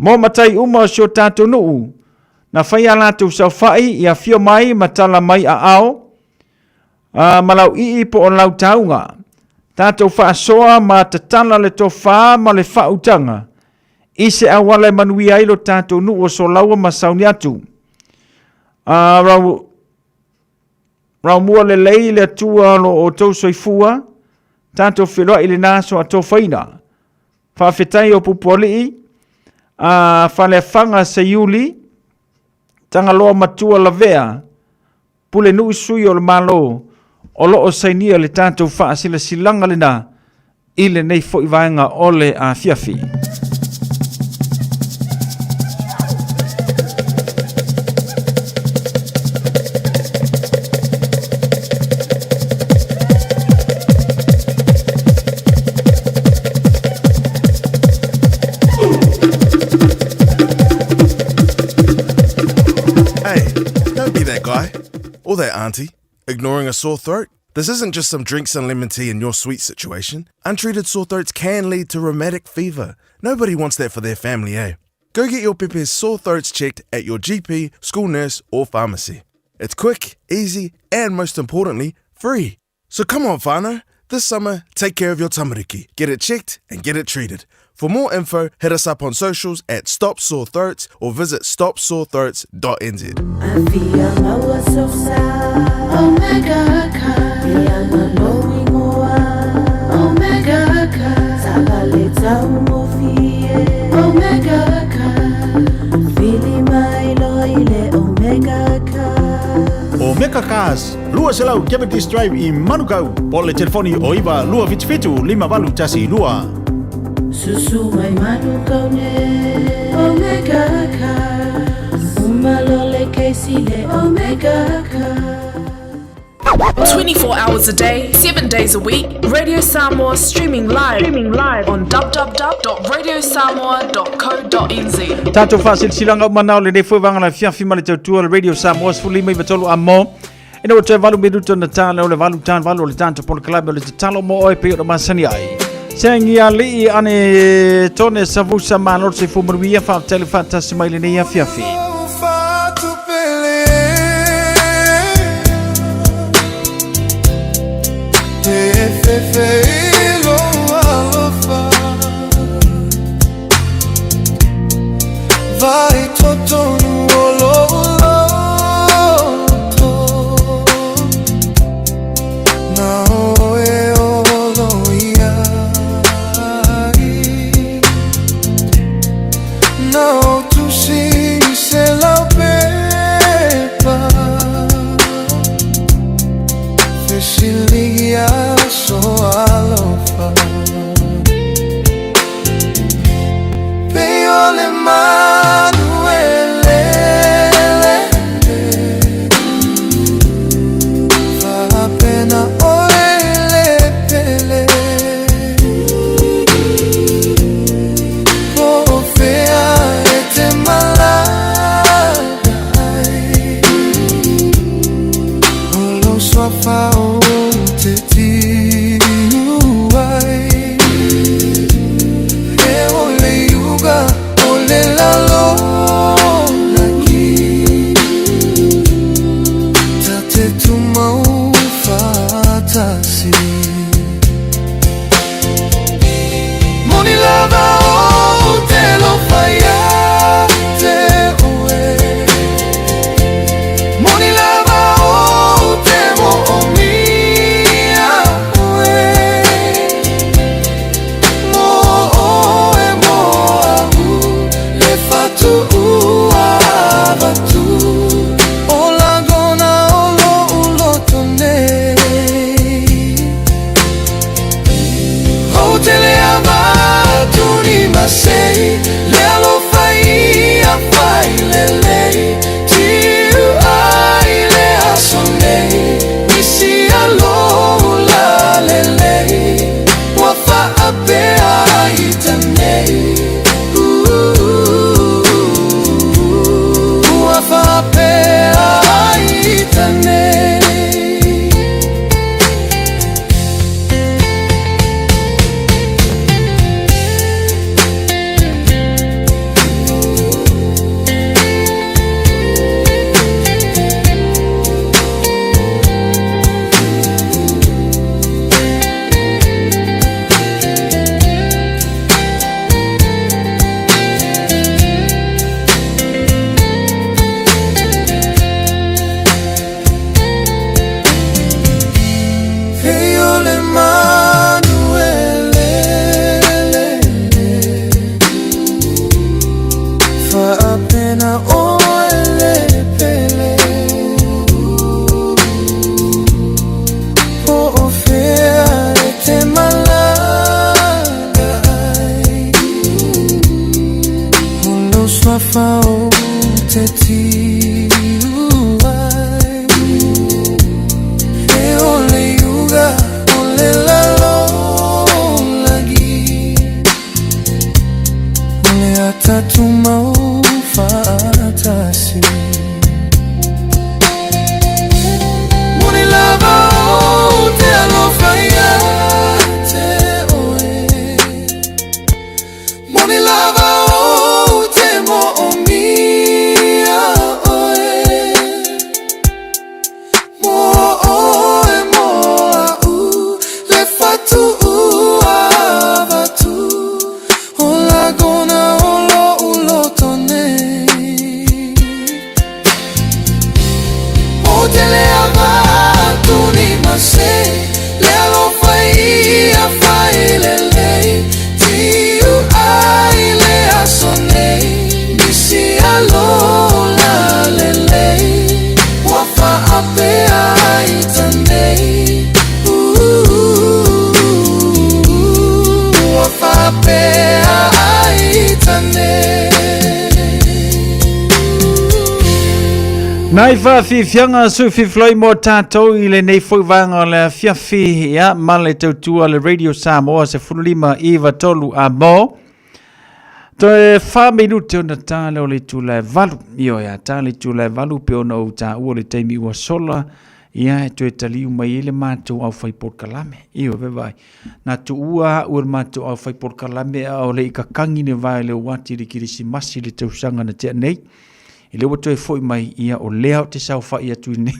Mo matai uma o si o tatou nuu, na fai a latou saofai i afio mai ma tala mai aao, ma lau ii po o lau tauga. Tatou faasoa ma tatala le tofā ma le faautaga i se auala e manuia ai lo tatou nuu o Solaua ma Sauniatu. Rau, raumua lelei le Atua o lo outou soifua, tatou feiloai i lena aso atofaina. Faafetai o Pupualii, a Faleafaga Seiuli, Tagaloa Matua Lavea, Pulenuu Sui o le Malo, o lo o sainia le tatou faasilasilaga lena i lenei foi vaega o le afiafi. Hey, don't be that guy. Or that auntie. Ignoring a sore throat? This isn't just some drinks and lemon tea in your sweet situation. Untreated sore throats can lead to rheumatic fever. Nobody wants that for their family, eh? Go get your pepe's sore throats checked at your GP, school nurse, or pharmacy. It's quick, easy, and most importantly, free. So come on, whānau. This summer, take care of your tamariki. Get it checked and get it treated. For more info, hit us up on socials at Stop Sore Throats or visit stopsorethroats.nz. Omega Cars, 200 Cavendish Drive i Manukau, po o le telefoni o 9 277 5812. Susu mai Manukau ne Omega Cars Uma lole Casey le Omega Cars 24 hours a day, 7 days a week, Radio Samoa streaming live, streaming live on www.radiosamoa.co.nz. Tatou faasilasilaga uma na o lenei foi vaega la fiafi ma le tautua le Radio Samoa 15 a mo. Ina ua toe valu minuto na tā leo le valu tān valu o le tānto polokalame o le tatalo mo oe pei ona masani ai. Sengi ali'i ane tone savusa malo se fumanuia faafetai le faatasi mai lenei afiafi. Vai totonu o lou loto Na oe o lo ia. Ou te le avatu ni masei Le alofa ia fai lelei Tiu ai le aso nei Nisi alo la lelei Ua faapea ai tanei Ua faapea ai tanei. Hei o le manu e lele Faapena oe le pele Po o fea e te malaga ai O lou suafa ou te tiu ai E o le iuga o le lalolagi O le a tatou faatasi Moni lava ou te alofa ia te oe Moni lava ou te moomia oe Mo oe mo a'u le fatuua avatu O lagona o lo'u loto nei Ou te le avatu ni masei Le alofa ia fai lelei Tiu ai le aso nei Nisi alola lelei Ua faapea ai tanei Ua faapea ai tanei. Nai faafiafiaga sui fifiloi mo tatou i lenei foi vaega o le afiafi ia ma le tautua le Radio Samoa 15 iva tolu a mo. Toe 4 minute ona ta lea o le itula e 8. Ioe, a ta le itula e 8 pe ona ou taua le taimi ua sola, ia e toe taliu mai ai le matou aufai polokalame. Ioe, vaevae. Na tuua a'u e le matou aufai polokalame a o le i kakangi le vae o le uati i le Kerisimasi i le tausaga na tea nei. I lea ua toe foi mai, ia o lea ou te saofai atu i nei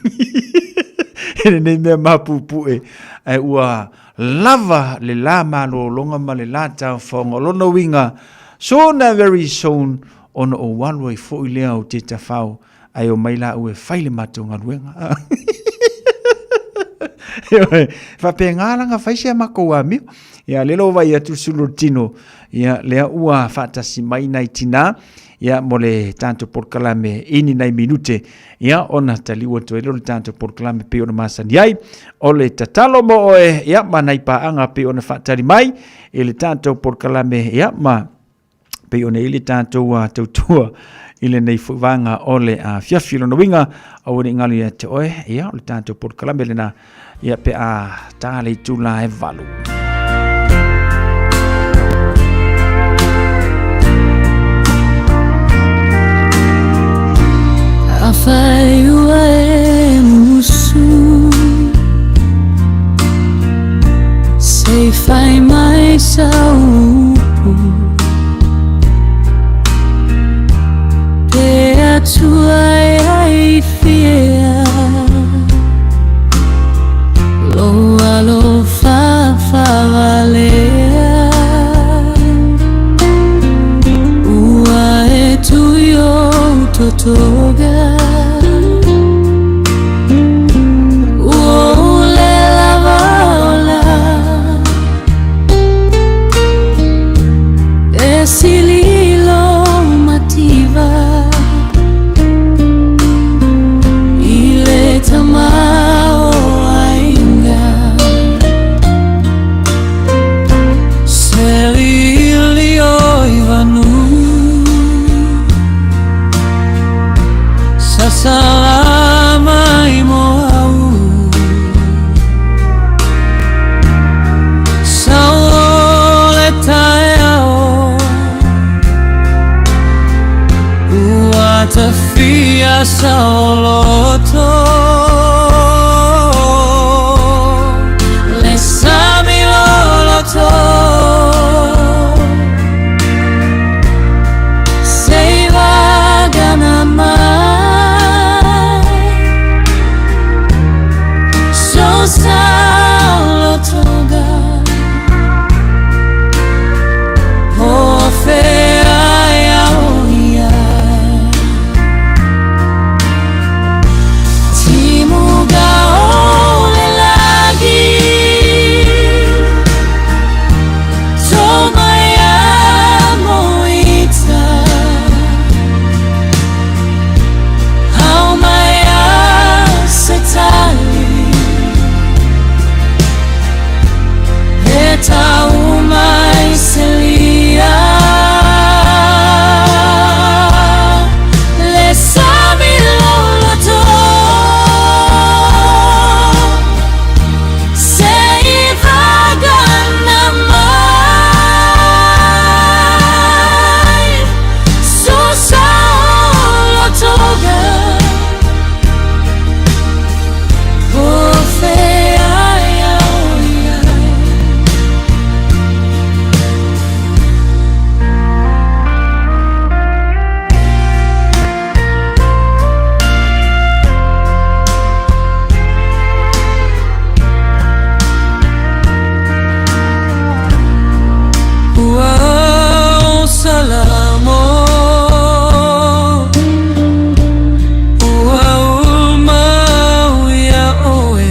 i lenei mea mapuepue, ae ua lava le la malologa ma le la taofaoga. O lona uiga, soon and very soon, ona ou alu ai foi lea o te tafao, ae omai la ue fai le matou galuega. Faapena la na fai se a matou amio. Ia, lea ua vaai atu le sulu o le tino, ia, lea ua faatasi mai nai tinā, ia, mo le tatou polokalame i ni nai minute, ia, ona taliu atu ai lea o le tatou polokalame pei ona masani ai. O le tatalo mo oe, ia, ma nai paaga pei ona faatali mai i le tatou polokalame, ia, ma pei ona i ai le tatou tautua i lenei foi vaega o le afiafi. Lona uiga, aua ne i galo ia te oe, ia, o le tatou polokalame lena, ia, pe a ta le itula e 8. Afai ua e musu Se i fai mai sau upu Te Atua e ai fia Lou alofa faavalea Ua e tui ou totoga Ua ou le lava ola E sili lo mativa I le tamaoaiga. saoloto Le sami loloto Sei vagana mai So saolotoga O fea o ia Timuga o le lagi Tō mai a moita Hao mai a se tali E tau mai se lia Le sami loloto Se i vagana mai So saolotoga O fea ia o ia. Ua o salamo Ua umau ia oe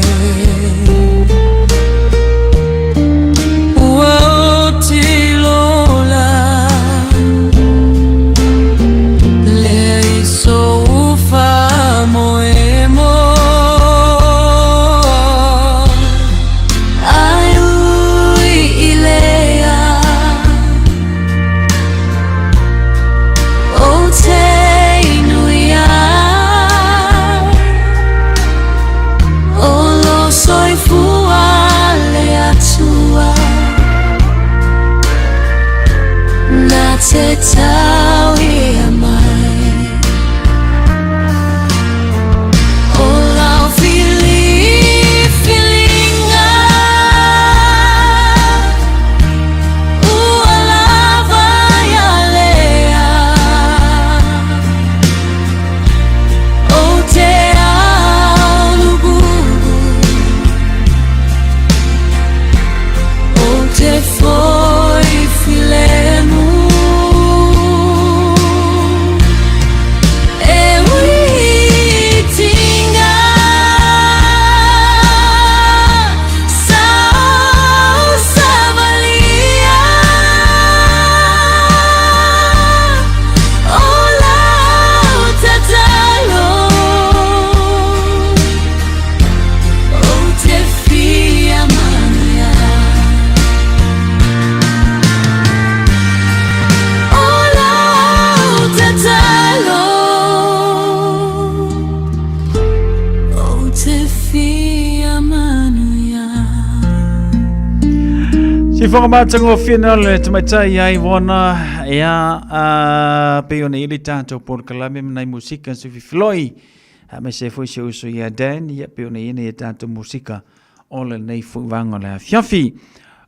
Ua o tilola Le iso ufa moemo Ai ui i lea O te nui ai O lo soifua le Atua Na te tau ia mai O lau filifiliga Ua lava ia lea O te aulububu O te foi filemu E uitinga Sa savalia O lau tatalo O te fia manuia O lau tatalo O te fia manuia. Sifoga matagofie na le tamaitai ai vona ia a pei ona i le tatou polokalame ma nai musika se fifiloi a me se foi se uso ia Dan ia pei ona i nei tatou musika o lenei foi vaega o le afiafi.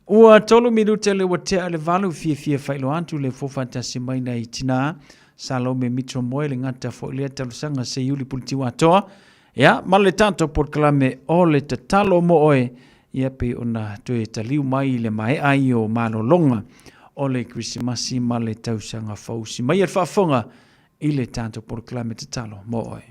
Ua 3 minute le ua tea le 8 fiafia faailoa atu le fofatasi mai nai tina Salome Mitro Moe le gata foi lea talosaga se Iuli Puletiua Atoa Ia, ma le tatou polokalame o le tatalo mo oe, ia pei ona toe taliu mai i le maea ai o malologa o le Kerisimasi ma le tausaga fou. Si mai e le faafofoga i le tatou polokalame tatalo mo oe.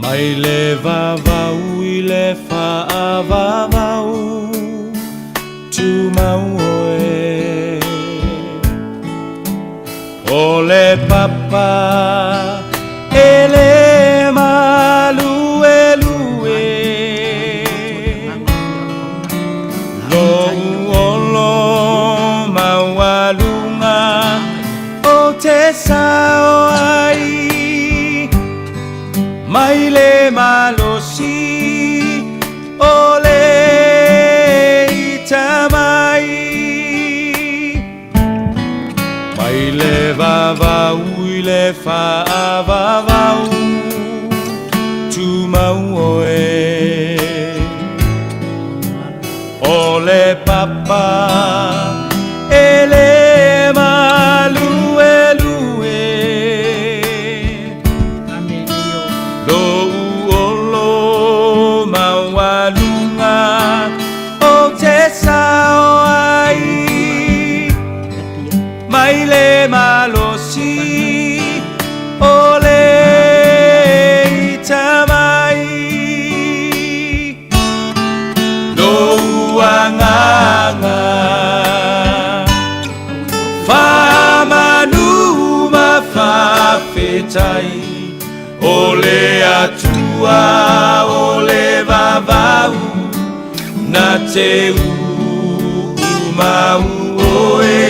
Mai le vavau i le faavavau Tumau oe O le papa e le maluelue Lou olo maualuga o te sau. le faavavau Tumau oe O le papa e le maluelue Lou olo maualuga o te sao ai Mai le malosi o le itamai Lou agaga Faamanu ma faafetai O le Atua o le vavau Na te uumau oe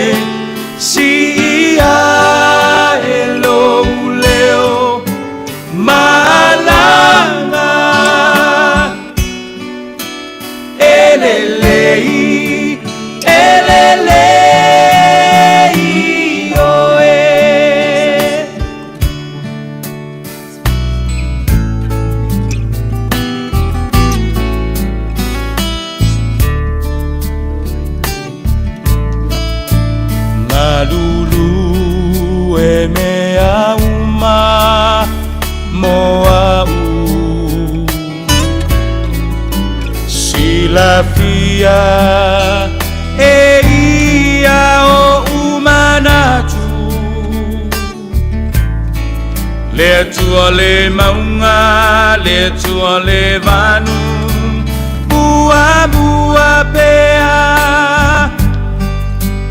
Siia e lou leo malaga E lelei, e lelei oe. Malulu e mea uma mo a'u Silafia e ia oʻu manatu Le Atua le mauga, le Atua le vanu Muamua pea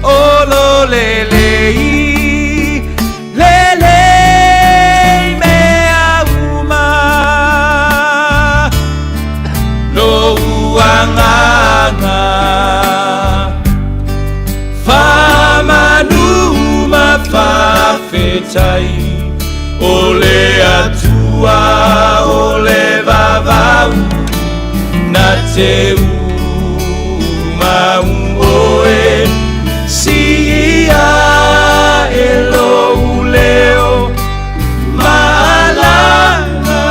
Olo lelei, lelei mea uma Lou agaga Faamanu ma faafetai O le Atua o le vavau Na te umau oe Siia e lou leo malaga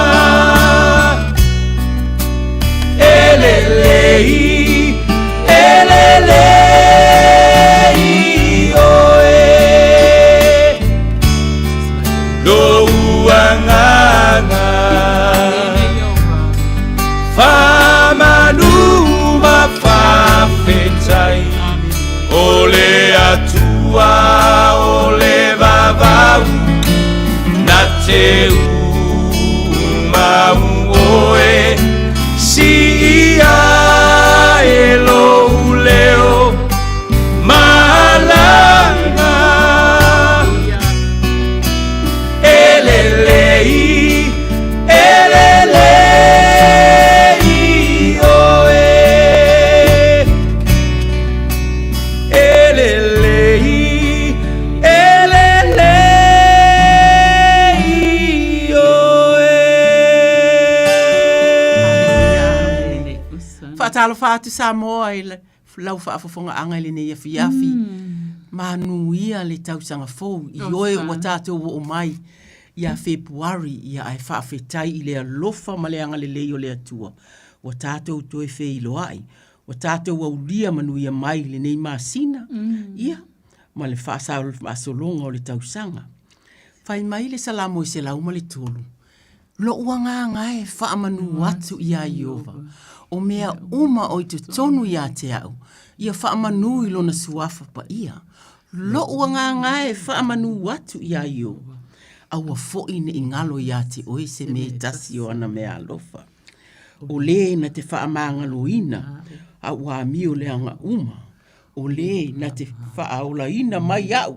E lelei, e lelei oe Lou agaga Faamanu ma faafetai O le Atua o le vavau Na te umau oe Siia e lou leo malaga E lelei, e lelei oe E lelei, e lelei oe. Faatalofa atu Samoa i lau faafofogaaga i lenei afiafi. Manuia le tausaga fou i oe ua tatou oo mai ia Fepuari ia ae faafetai i le alofa ma le agalelei o le Atua ua tatou toe feiloai, ua tatou aulia manuia mai i lenei masina ia ma le faasolosologa o le tausaga. Fai mai le Salamo e 103, Loʻu agaga e faamanu atu iā Ieova, o mea uma o i totonu iā te aʻu, ia faamanu i lona suafa paia. Loʻu agaga e faamanu atu iā Ieova, aua foʻi neʻi galo iā te oe se mea e tasi o ana mea alofa. O lē na te faamagaloina a ua amio leaga uma, o lē na te faaolaina mai aʻu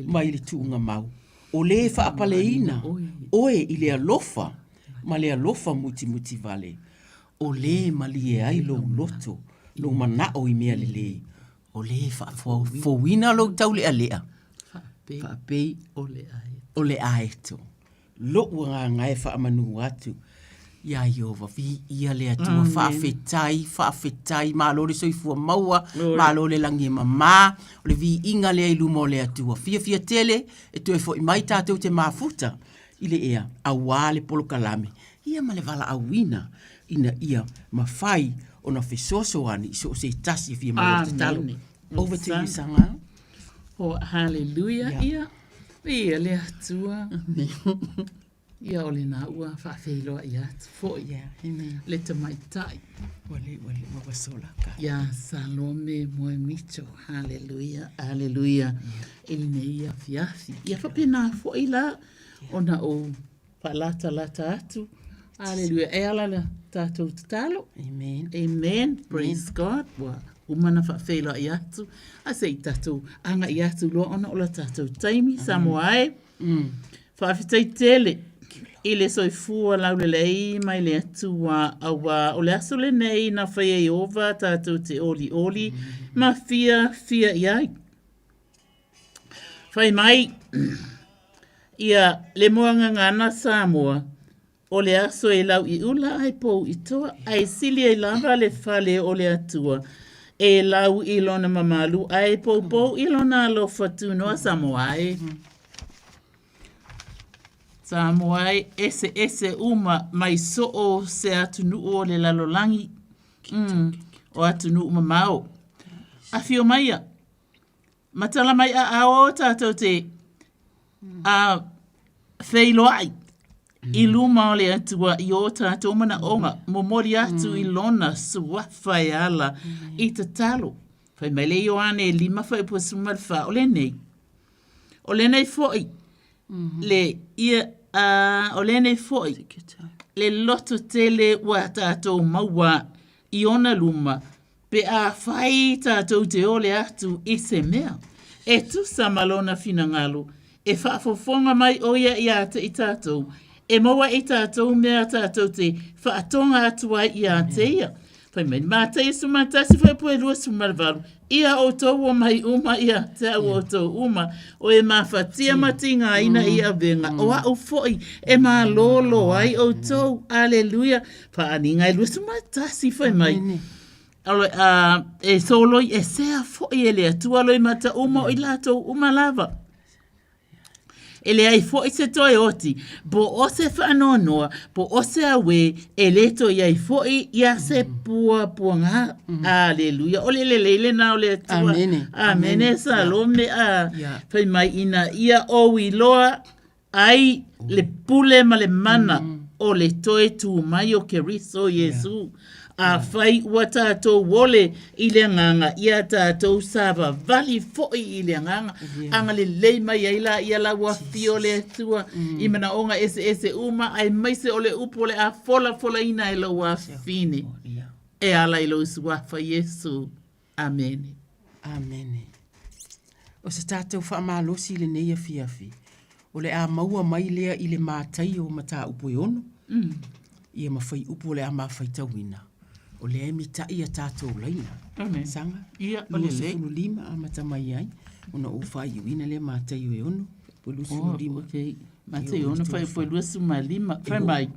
mai le tuuga mau, o lē e faapaleina oe i le alofa ma le alofa mutimuti vale, o lē e malie ai lou loto, lou manaʻo i mea lelei, o lē e faafouina lou taulealea, faapei o le aeto. Loʻu agaga e faamanu atu. Iā Ieova, viia le Atua, faafetai, faafetai, malo le soifua maua, malo le lagi e mamā, o le viiga lea i luma o le Atua. Fiafia tele e toe foi mai tatou te mafuta i le ea, auā le polokalame, ia ma le valaauina ina ia mafai ona fesoasoani i so o se tasi e fia maua le tatalo. Over to you, Saga. Oh, hallelujah, ia, viia le Atua. Ia o lena ua faafeiloai atu foi yeah, amen. le tamaitai. Ua le, ua le, ua sola ka. Ia Salome Moemito, hallelujah, hallelujah. Yeah. I lenei afiafi. Ia faapena foi la yeah. ona ou faalatalata atu. Hallelujah. E ala la tatou tatalo. Amen. Amen. Praise Amen. God. Ua uma na faafeiloai atu. A se i tatou agai atu loa ona o la tatou taimi. Samoa e. Mm. Faafetai tele i le soifua laulelei mai le Atua, auā o le aso lenei na fai e Ieova tatou te olioli ma fiafia i ai. Fai mai ia le Moagagana Samoa, O le aso e lau i ula ae pou i toa, ae sili ai lava le fale o le Atua e lau i lona mamalu ae poupou i lona alofa tunoa Samoa e. Samoa e, eseese uma mai soo se atunuu o le lalolagi, mm, o atunuu mamao. Afio maia, Matala mai aao tatou te a feiloai i luma o le Atua i o tatou manaoga, momoli atu i lona suafa e ala i tatalo. Fai mai le Ioane 5 fuaiupu 14, o lenei, o lenei foi le ia, a, o lenei foi le loto tele ua tatou maua i ona luma, Pe afai tatou te ole atu i se mea e tusa ma lona finagalo, e faafofoga mai ʻo ia iā te i tatou, e maua i tatou mea tatou te faatoga atu ai iā te ia. Fai mai le Mataia 11 fuaiupu e 28, Ia outou omai uma ia te au outou uma, o e mafatia ma tigaina i avega, o aʻu foi e malōlō ai outou. Aleluia! Faaaliga e 21 fai mai. Alo, a, e soloi esea foi e le Atua loimata uma o i latou uma lava. E leai foi se toe oti, po o se faanoanoa, po o se auē, e lē toe i ai foi ia se puapuaga. Aleluia. O le lelei lena o le Atua. Amene. Amene, Salome, a fai mai ina ia ou iloa ai le pule ma le mana o le toe tū mai o Keriso Iesū. Afai ua tatou ole i le agaga, ia tatou savavali foi i le agaga. Agalelei mai ai la ia lau afio o le Atua i manaoga eseese uma, aemaise o le upu o le a folafolaina e lou afine e ala i lou suafa Iesū. Amene. Amene. O se tatou faamalosi i lenei afiafi, o le a maua mai lea i le Mataio o mataupu e ono, mm. ia ma fuaiupu o le a mafaitauina, o lea e mita'i a tatou laina. Amen. Saga? Ia, o le lei. 25 amata mai ai, ona ou faaiuina lea Mataio e ono, po 25. Oh, okay. Mataio ono fuaiupu e 25. Fai mai.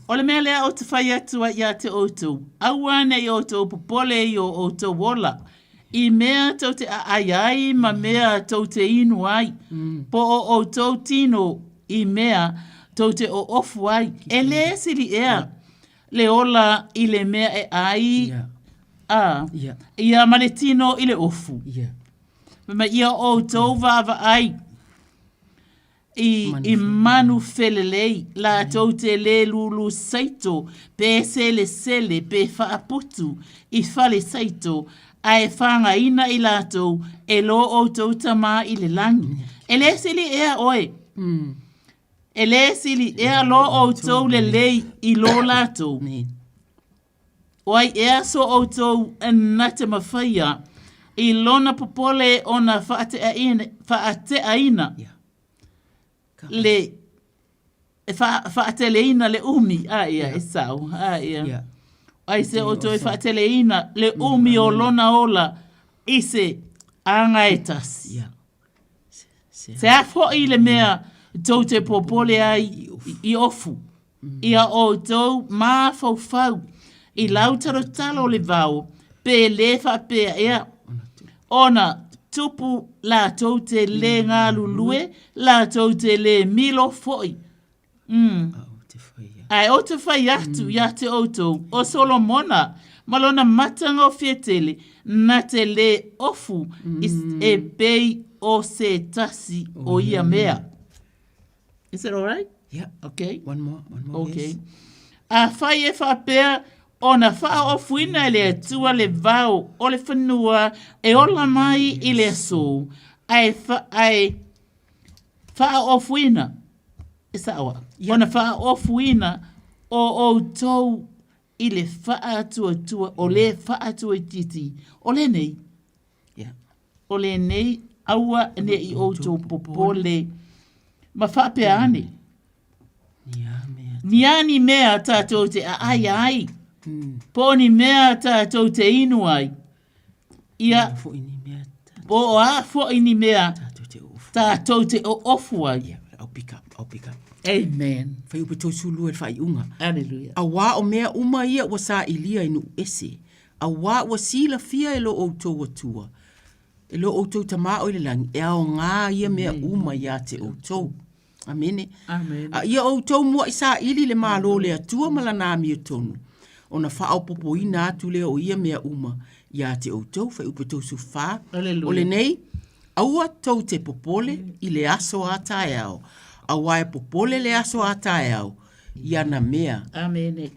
O le mea lea ou te fai atu ai ia te outou, aua ne i outou popole i o outou ola, i mea tou te aai ai ma mea tou te inu ai, po o outou tino i mea tou te oofu ai. E lē sili ea le ola i le mea e ai, a, ia ma le tino i le ofu. Fai mai, ia outou vaavaai I, i manu felelei, latou te lē lūlū saito, pe selesele, pe faaputu i fale saito, ae fagaina i latou e lo outou Tama i le lagi. E lē sili ea oe? E lē sili ea lo outou lelei i lo latou? O ai ea so outou na te mafaia i lona popole ona faateaina le e faateleina le umi a ia e sao a ia ai se outou e faateleina le umi o lona ola i se aga e tasi. Se a foi le mea tou te popole ai i ofu. Ia outou mafaufau i lau talotalo o le vao, pe lē faapea ea ona tupu latou te lē galulue, latou te lē milo foi. Mm. Ae ou te fai atu ia te outou, o Solomona ma lona matagofie tele, na te lē ofu e pei o se tasi o ia mea. Is it all right? Yeah. Okay. One more, one more. Okay. Yes. Afai e faapea ona faaofuina e le Atua le vao o le fanua e ola mai i le aso, ae, fa, ae faaofuina, e sao a, yeah. ona faaofuina o outou i le faatuatua, o le faatuaititi, o lenei. Yeah. O lenei aua ne i outou popole ma faapea ane. Ni a ni mea tātou te aai ai, po o ni mea tātou te inu ai, ia, po o a foi ni mea tātou te oofu ai. Yeah, I'll pick up, I'll pick up. Amen. Fuaiupu 32 le faaiuga. Hallelujah. Auā o mea uma ia ua sailia i nuu ese, Auā ua silafia e lo outou Atua, e lo outou Tama o i le lagi, e aogā ia mea uma iā te outou. Amene. Amen. A ia outou muaʻi saili le Malo o le Atua ma lana amiotonu, ona faaopoopoina atu lea o ia mea uma iā te outou. Fuaiupu 34. Hallelujah. O lenei, aua tou te popole i le aso a taeao, auā e popole le aso a taeao i ana mea. Amene.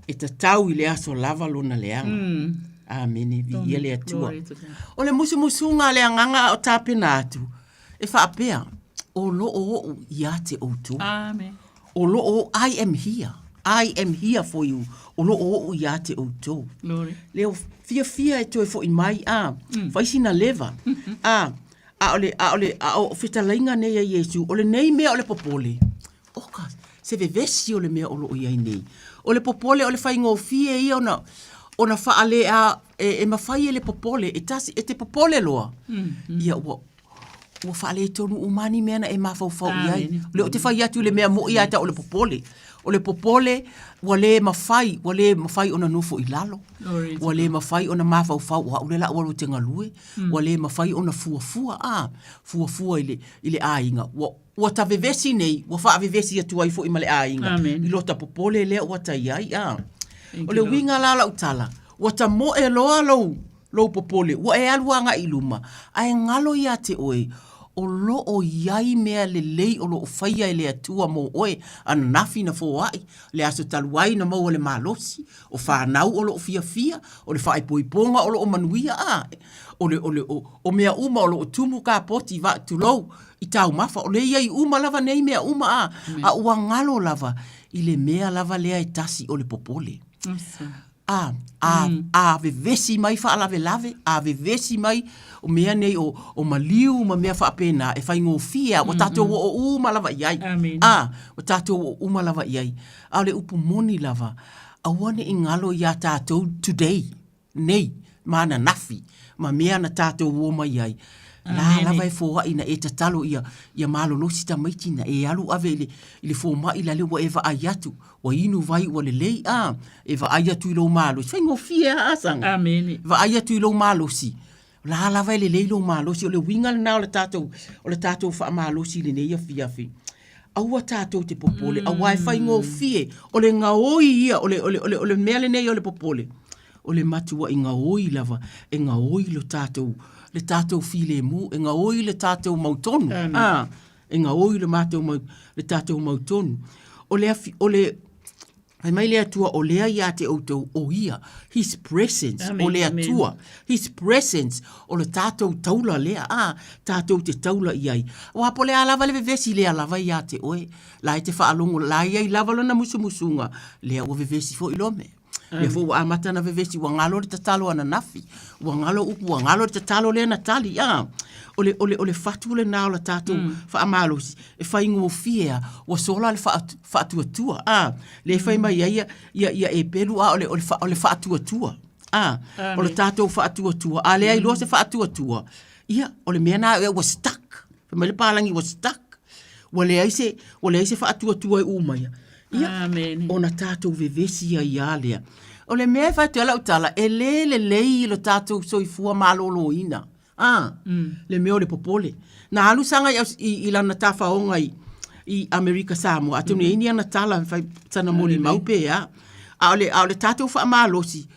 E tatau i le aso lava lona leaga. Mm. Amene, viia le Atua. Glory to God. O le musumusuga a le agaga a o tapena atu, e faapea, o loo oʻu ia te outou. Amen. O loo oʻu, I am here. I am here for you. O loo oʻu ia te outou. Glory. Leo fiafia e toe foʻi mai, a, mm. fai sina leva. A, a o le, a o le, a o fetalaiga nei a Iesu, o lenei mea o le popole. Oka, se vevesi o le mea o loo i ai nei. O le popole o le faigofie ia ona, ona faalea e, e mafai e le popole, e tasi, e te popole loa. Mm, mm. Ia ua, ua faaletonu uma ni mea na e mafaufau i ai. O lea ou te fai atu i le mea moʻi ia te au o le popole. O le popole, ua le mafai, ua le mafai ona nofo i lalo. Ua le mafai ona mafaufau, o au lea o le a ou alu ou te galue. Ua le mafai ona fuafua, a, fuafua i le, i le aiga. Ua, Ua ta vevesi nei, ua faavevesi atu ai foi ma le aiga. Amen. I lota popole lea ua ta i ai, a. Thank O le you, Lord. uiga la o lau tala, ua ta moe loa lou, lou popole, ua e alu agai i luma, ae galo ia te oe, o lo o i ai mea lelei o lo o faia e le Atua mo oe, ananafi na foai, le aso talu ai na maua le malosi, o fanau o lo o fiafia, o le faaipoipoga o lo o manuia, a. O le, o le, o, o mea uma o lo o tumu ka poti, va, tulou, i taumafa, o lea i ai uma lava nei mea uma a, a ua galo lava i le mea lava lea e tasi o le popole. A, a, mm. a vevesi mai faalavelave, a vevesi mai o mea nei o, o maliu ma mea faapena e faigofie a, ua tatou mm -hmm. oo uma lava i ai. Amen. A, ua tatou oo uma lava i ai. A o le upu moni lava, aua ne i galo iā tatou today. nei ma ananafi ma mea na tatou o mai ai. La lava e foai na e tatalo ia, ia malolosi tamaiti na e alu ave i le, i le fomai la le ua e vaai atu, ua inu vai ua lelei, a, e vaai atu i lou malosi. Faigofie a asaga. Amene. Vaai atu i lou malosi. La lava e lelei lou malosi. O le uiga lena o le tatou, o le tatou faamalosi i lenei afiafi. Aua tatou te popole, mm. aua e faigofie. O le gaoi ia, o le, o le, o le, o le mea lenei o le popole. O le matuaʻi gaoi lava, e gaoi lo tatou, le tatou filemu, e gaoi le tatou mautonu. Amen. Ah, e gaoi le matou mau, le tatou mautonu. O le, afi, o le, Fai mai le Atua, o lea ia te outou, o ia, His presence, Amen, o le amen. Atua, His presence, o le tatou taula lea, a, tatou te taula i ai. Aua po o le a lava le vevesi lea lava ia te oe, la e te faalogo, la e i ai lava lona musumusuga, lea ua vevesi foi loa mea. Lea foi ua amata ona vevesi, ua galo le tatalo ananafi, ua galo upu, ua galo le tatalo lea na tali, a. O le, o le, o le fatu lena o le tatou mm. faamalosi, e faigofie a, ua sola le faatuatua, a. Lea e fai mai ai ia, ia, ia e pelu a, o le, o le, o le faatuatua, a. O le tatou faatuatua, a leai loa se faatuatua, ia, o le mea na ua stuck. Fai mai le palagi ua stuck. Ua leai se, ua leai se faatuatua e uu maia. Ia, ona tatou vevesi ai lava lea. O le mea e fai atu ai lau tala, e le lelei i lo tatou soifua maloloina, a, le mea o le popole. Na alu Saga i, i, i lana tafaoga i, i Amerika Samoa, atonu e i ai ni ana tala e fai, sana molimau pe a. A o le, a o le tatou faamalosi,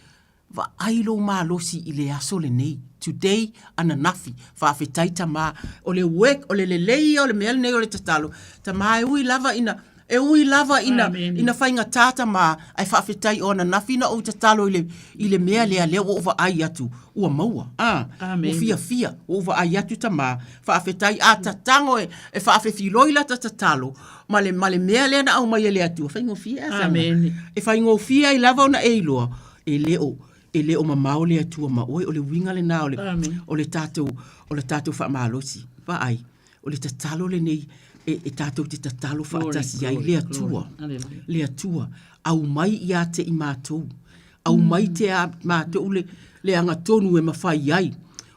Vaai lou malosi i le aso lenei, today, ananafi, faafetai tama, o le work, o le lelei ia o le mea lenei o le tatalo, tama e ui lava ina, e ui lava ina, ina faigata tama, ae faafetai o ananafi na ou tatalo i le, i le mea lea, lea ua ou vaai atu, ua maua, a, ua fiafia, ua ou vaai atu tama, faafetai, a tatago e, e faafefiloi lata tatalo, ma le, ma le mea lea na aumai e le Atua, faigofie a saga. E faigofie ai lava ona e iloa, e le o, e le o mamao le Atua ma oe. O le uiga lena o le, o le tatou, o le tatou faamalosi. Vaai, o le tatalo lenei e, e tatou te tatalo faatasi ai le Atua, le Atua, aumai ia te i matou, aumai te a matou le, le agatonu e mafai ai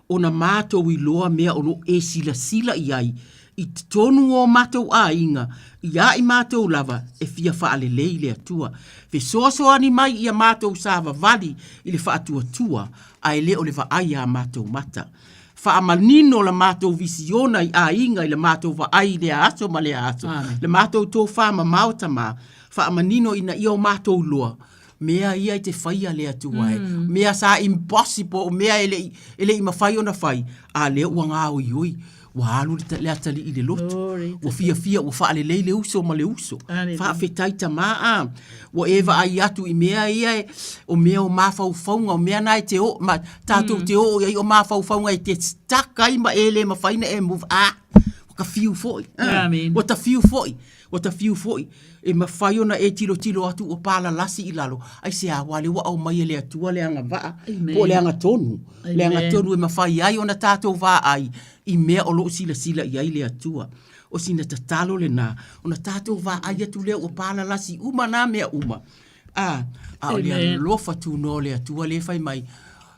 ona matou iloa mea o lo o e silasila i ai i totonu o matou aiga, iā i matou lava e fia faalelei le Atua. Fesoasoani mai ia matou savavali i le faatuatua ae le o le vaai a matou mata. Faamanino la matou visiona i aiga i la matou vaai i lea aso ma lea aso, le matou tofa mamao Tama, faamanino ina ia o matou iloa mea ia e te faia le Atua e. Mea sa impossible, o mea e le i, e le i mafai ona fai, a lea ua gaoioi, ua alu le, le atalii i le lotu. Ua fiafia, ua faalelei le uso ma le uso. Faafetai tama a. Ua e vaai atu i mea ia e, o mea o mafaufauga, o mea na e te oo, ma, tatou te oo i ai o mafaufauga e te stuck ai ma e le mafai ona e move. Ah, ua ta fiu foi. Ah, ua ta fiu foi. Ua ta fiu foi, e mafai ona e tilotilo atu ua palalasi i lalo, aisea, aua o lea ua aumai e le Atua le agavaa, po o le agatonu, le agatonu e mafai ai ona tatou vaai i mea o lo o silasila i ai le Atua. O sina tatalo lena, ona tatou vaai atu lea ua palalasi uma na mea uma, a, a o le alofa tunoa o le Atua lea e fai mai,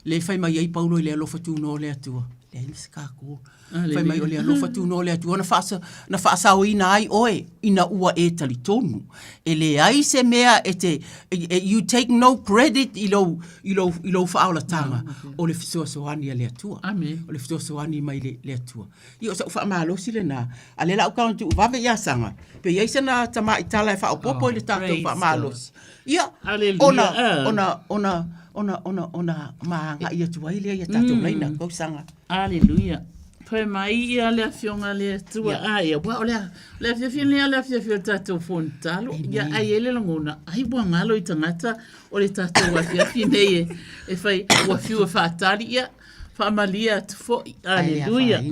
lea e fai mai ai Paulo i le alofa tunoa o le Atua, leai ma se tatou Fai mai o le alofa tunoa o le Atua na, faasa, na faasaoina ai oe ina ua e talitonu. E leai se mea e te, e, you take no credit i lou, i lou, i lou faaolataga o le fesoasoani a le Atua. Amen. O le fesoasoani mai le, le Atua. Ia o sau faamalosi lena, a lea la au tau tuu vave ia Saga, pe i ai sana tamaitala e faaopoopo oh, i le tatou faamalosi. Ia, ona, ona, ona, ona, ona, ona ma agai atu ai lea ia tatou laina, kau Saga. Aleluia. Fai mai ia le Afioga a le Atua. Yeah. A ia, ua o le, le afiafi lenei a le afiafi o le tatou fonotalu. Ia, ai e le lagona, ai ua galo i tagata o le tatou afiafi nei e, e fai, ua fiu e faatali, ia, faamalie atu foi. Aleluia.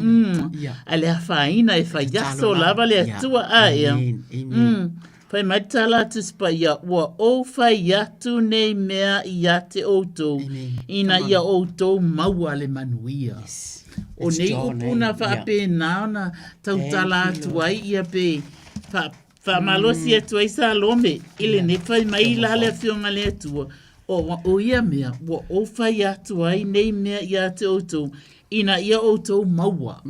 Yeah. A le afaina e fai aso lava le Atua. A ia. Amen. Amen. Fai mai le tala a Tusi Paia, Ua ou fai atu nei mea ia te outou, ina ia outou maua le manuia. Yes. O nei upu na faapena ona tautala atu ai ia pe fa, faamalosi atu ai Salome i lenei fai mai la le Afioga a le Atua, o, o ia mea ua ou fai atu ai nei mea ia te outou, ina ia outou maua.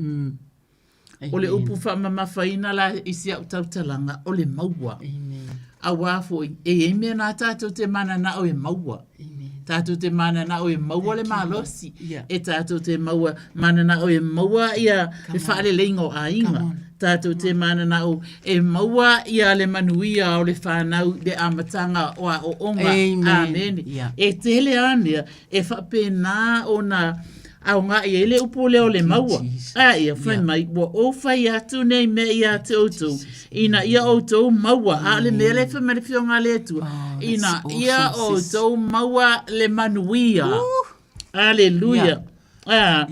O le upu faamamafaina la i si au tautalaga, o le maua. Amen. Auā foi, e i ai mea na tātou te mananao e maua. Amen. Tātou te mananao e maua le malosi. Yeah. E tātou te maua, mananao e maua ia le faaleleiga o aiga. Tātou te mananao e maua ia le manuia o le whānau le amataga o aoaoga. Amen. Amen. Yeah. E tele a mea E faapena ona aoga i ai le upu lea o le maua. A ia, fai mai, ua ou fai atu nei mea ia te outou, ina ia outou maua. A o le mea lea e fai mai le Afioga a le Atua, ina ia outou maua le manuia. Aleluia. A,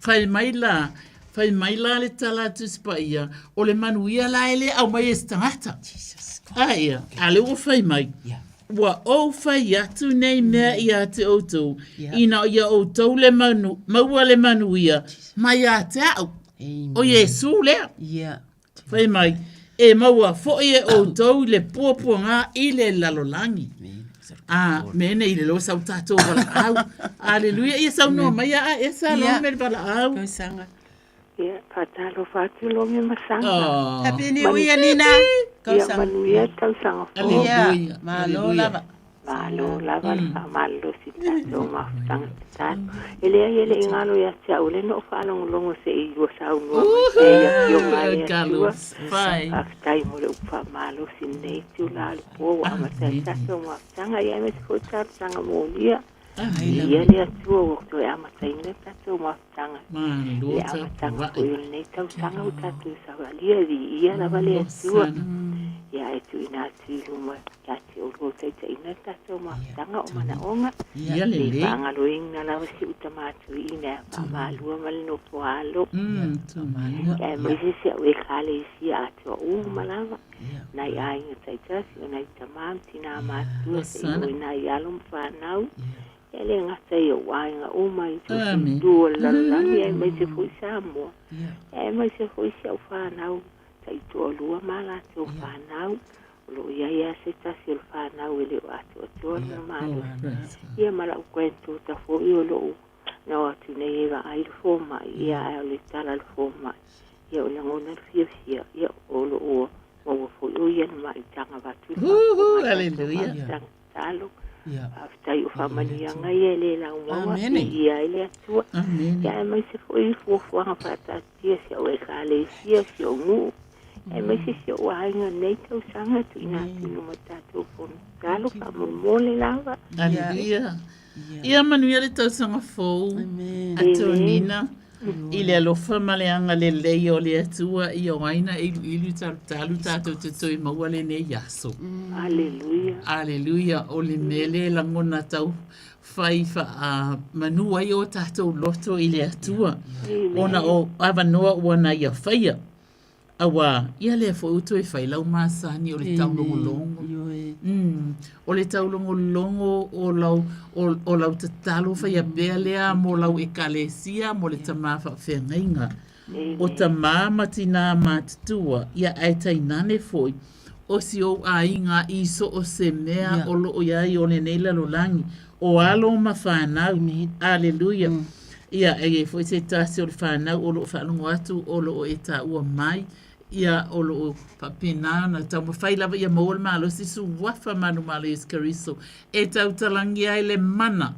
fai mai la, fai mai la le tala a Tusi Paia, o le manuia la e le aumai e se tagata. A ia, a lea ua fai mai. Ua ou fai atu nei mea ia te outou, ina ia outou le manu, maua le manuia mai ia te au. O Iesū lea. Fai mai, e maua foi e outou le puapuaga i le lalolagi. A, me nei le loa sau tatou valaau. Aleluia, ia saunoa mai a e sa loa me le valaau. Ia, faatalofa atu Lomi ma Saga. Oh. Happy New Year, Nina. Ia, manuia le tausaga fou. Ia, malo lava. Malo lava le faamalolosi i le tatou mafutaga tatalo. E leai e le i galo ia te au lea na ou faalogologo se i ua saunoa mai pea i afioga a le Atua. Faafetai mo le upu faamalosi i lenei itula o le po ua amata ai le tatou mafutaga, ia aemaise foi le talosaga molia. Viia le Atua ua toe amataina le tatou mafutaga. Le amataga foi o lenei tausaga ua tatou savalia, viia lava le Atua. Ia ae tuuina atu i luma ia te oulua taitaiina le tatou mafutaga o manaoga. Le faagaloina lava si ou tama tuiina ia Faamalua ma le nofo alo. Ia aemaise si au ekalesia atoa uma lava. Nai aiga taitasi, o nai tama ma tinā matutua seia oo i nai alo ma fanau. Ia e le gata i ou aiga uma i so o se itu o le lalolagi aemaise foi Samoa. Ia aemaise foi si au fanau taitoalua ma a latou fanau. O lo o i ai lava se tasi o le fanau e le o atoatoa lona malosi. Ia ma lau granddaughter foi o lo o na o atu nei e vaai le fomai, ia ae o le tala a le fomai, ia o lagona le fiafia, ia o lo o maua foi o ia le maitaga avatu i le faafofoga a tatou maitaga tatalo. Faafetai o faamanuiaga ia e le laumaua, viia ai le Atua. Ia aemaise foi fuafuaga faataatitia si au ekalesia, si ou nuu, aemaise si ou aiga i lenei tausaga e tuuina atu i luma o tatou fono tatalo faamolemole lava. Aleluia. Ia manuia le tausaga fou, Antonina, i le alofa ma le agalelei o le Atua ia oaina e iluilu talutalu tatou te toe maua lenei aso. Aleluia. Aleluia. O le mea lea e lagona tau fai faamanu ai o tatou loto i le Atua, ona o avanoa ua na ia faia. Auā, ia lea foi ua toe fai lau masani o le taulogologo. Mm, o le taulogologo o lau, o, o lau tatalo faia pea lea mo lau ekalesia, mo le tamā faafeagaiga. O tamā ma tinā matutua, ia ae tainane foi, o si ou aiga i so o se mea o loo i ai o lenei lalolagi, o alo ma fanau. Aleluia. Ia, e i ai foi se tasi o le fanau o lo o faalogo atu o lo o e taua mai, ia, o lo o faapena ona taumafai lava ia maua le malosi suafa manumalo Iesu Keriso e tautalagia ai le mana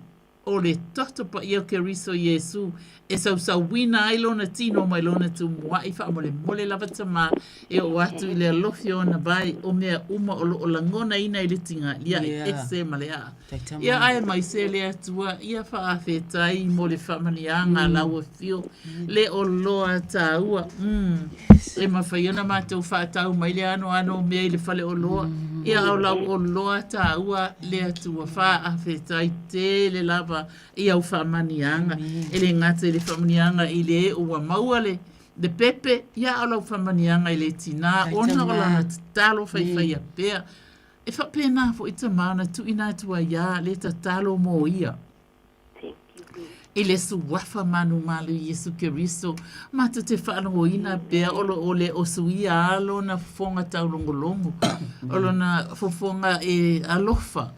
o le toto paia o Keriso Iesu e sausauina ai lona tino mai lona tumua'i faamolemole lava Tamā e oo atu i le alofi o ona vae o mea uma o lo o lagonaina i le tigalia e ese ma le aa. Ia aemaise le Atua ia faafetai mo le faamanuiaga a lau afio le oloa taua. Mm. E mafai ona matou faatau mai le anoano o mea i le fale oloa. Ia a o lau oloa taua le Atua faafetai tele lava i au faamanuiaga. E le gata i le faamanuiaga i le ua maua le le pepe, ia a o lau faamanuiaga i le tinā ona o lana tatalo faifaia pea. E faapena foi Tamā na tuuina atu ai iā le tatalo mo ia. I le suafa malumalu Iesu Keriso, matou te faalogoina pea o lo o le osuia a lona fofoga taulogologo, o lona fofoga e alofa.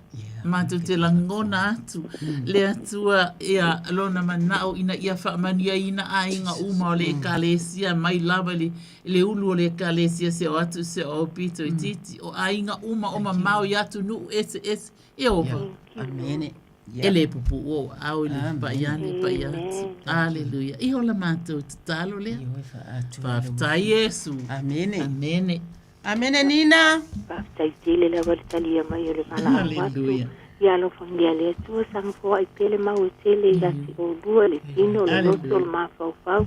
Matou te lagona atu le Atua ia lona manao ina ia faamanuiaina aiga uma o le Ekalesia mai lava i le I le ulu o le Ekalesia se o atu se o pito itiiti, o aiga uma o mamao i atunuu eseese, Ieova. Amene. E le pupuu ou aao i le pai ane pai atu. Aleluia. Iho la matou tatalo lea. Faafetai Iesu. Amene. Amene. Amene Nina. Faafetai tele lava le talia mai o le valaau atu. Ia alofagia e le Atua saga foai pea le mau e tele ia te oulua, le tino, le loto, le mafaufau,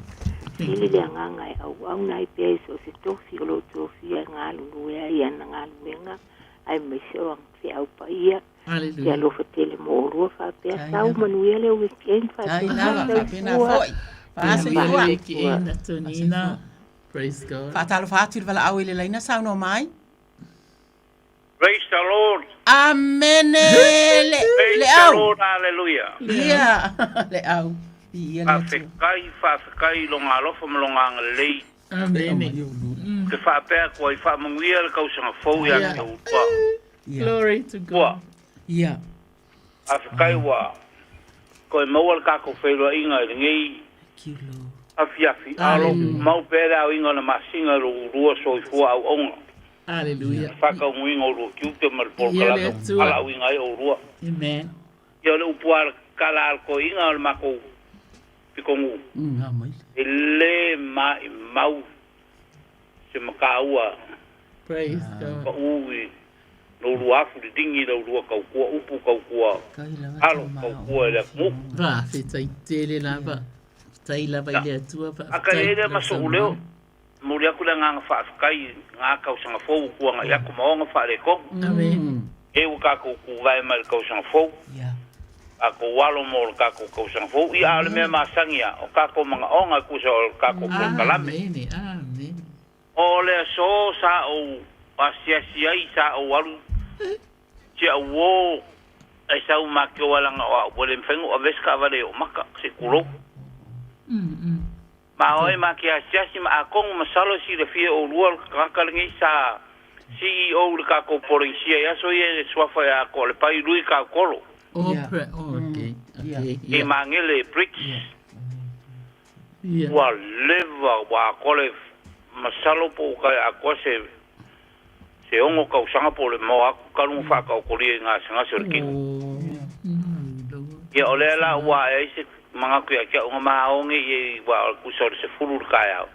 sili le agaga e auauna ai pea i so o se tofi o lo o tofia e galulue ai i ana galuega, aemaise o ana feau paia. Te alofa tele mo oulua faapea sau manuia le weekend faapena soifua. Praise God. Faatalofa atu i le valaau i le laina saunoa mai. Praise the Lord. Amene le Praise le the au. Lord. Hallelujah. Ia le au. Ia le Atua. Faafetai, faafetai i lona alofa ma lona agalelei. Amene. Ou te faapea atu ai, faamanuia le tausaga fou ia te outou. Glory to God. Ua. Ia. Faafetai ua toe maua le tatou feiloaiga i lenei Afiafi, a o loo mau pea le aoina o le masina i lo ulua soifua auauna. Aleluia. Le faataunuuina o lua tiute ma le Ia le polokalame Atua. valaauina ai oulua. Amen. Ia o le upu a le tala a le toeaina o le matou pitonuu, e le maimau se mataua Praise God. pau i lo ulua afu liligi i la ulua tautua, upu tautua, alo tautua i le atunuu. Faafetai tele lava. Faafetai lava i le Atua, Aka faafetai e le i lau ma so'u leo, saunoaga. momoli atu le agaga faafetai i na tausaga fou ua tuanai atu ma ona faaletonu. Amen. E ua tatou tuvae mai le tausaga fou, tatou alo mo le tatou tausaga fou. Ia, a o le mea masani lava, o tatou manaoga e tusa o le tatou polokalame. Amene, amene. O le aso sa ou asiasi ai, sa ou alu si au uō e sau ma ke o alaga o a'u, ua le mafai ona ou avea se taavale e oo maka, se i tulou. Ma o ai ma ke asiasi ma atonu masalo e silafia e oulua le tagata lenei sa CEO i le tatou Polenisia i aso ia i le suafa ia Toalepai Lui Tautolo. Oh, oh, okay, okay, I yeah. Magele Bridge. Ua leva ua atoa le masalo po o kai atoa se se ono tausaga po o le moa atu talu ona faataotolia i gasegase o le kino. Ia o lea la ua ae ai se manatu ia te au na maogi i ua o le tusa o le 10 i le taeao.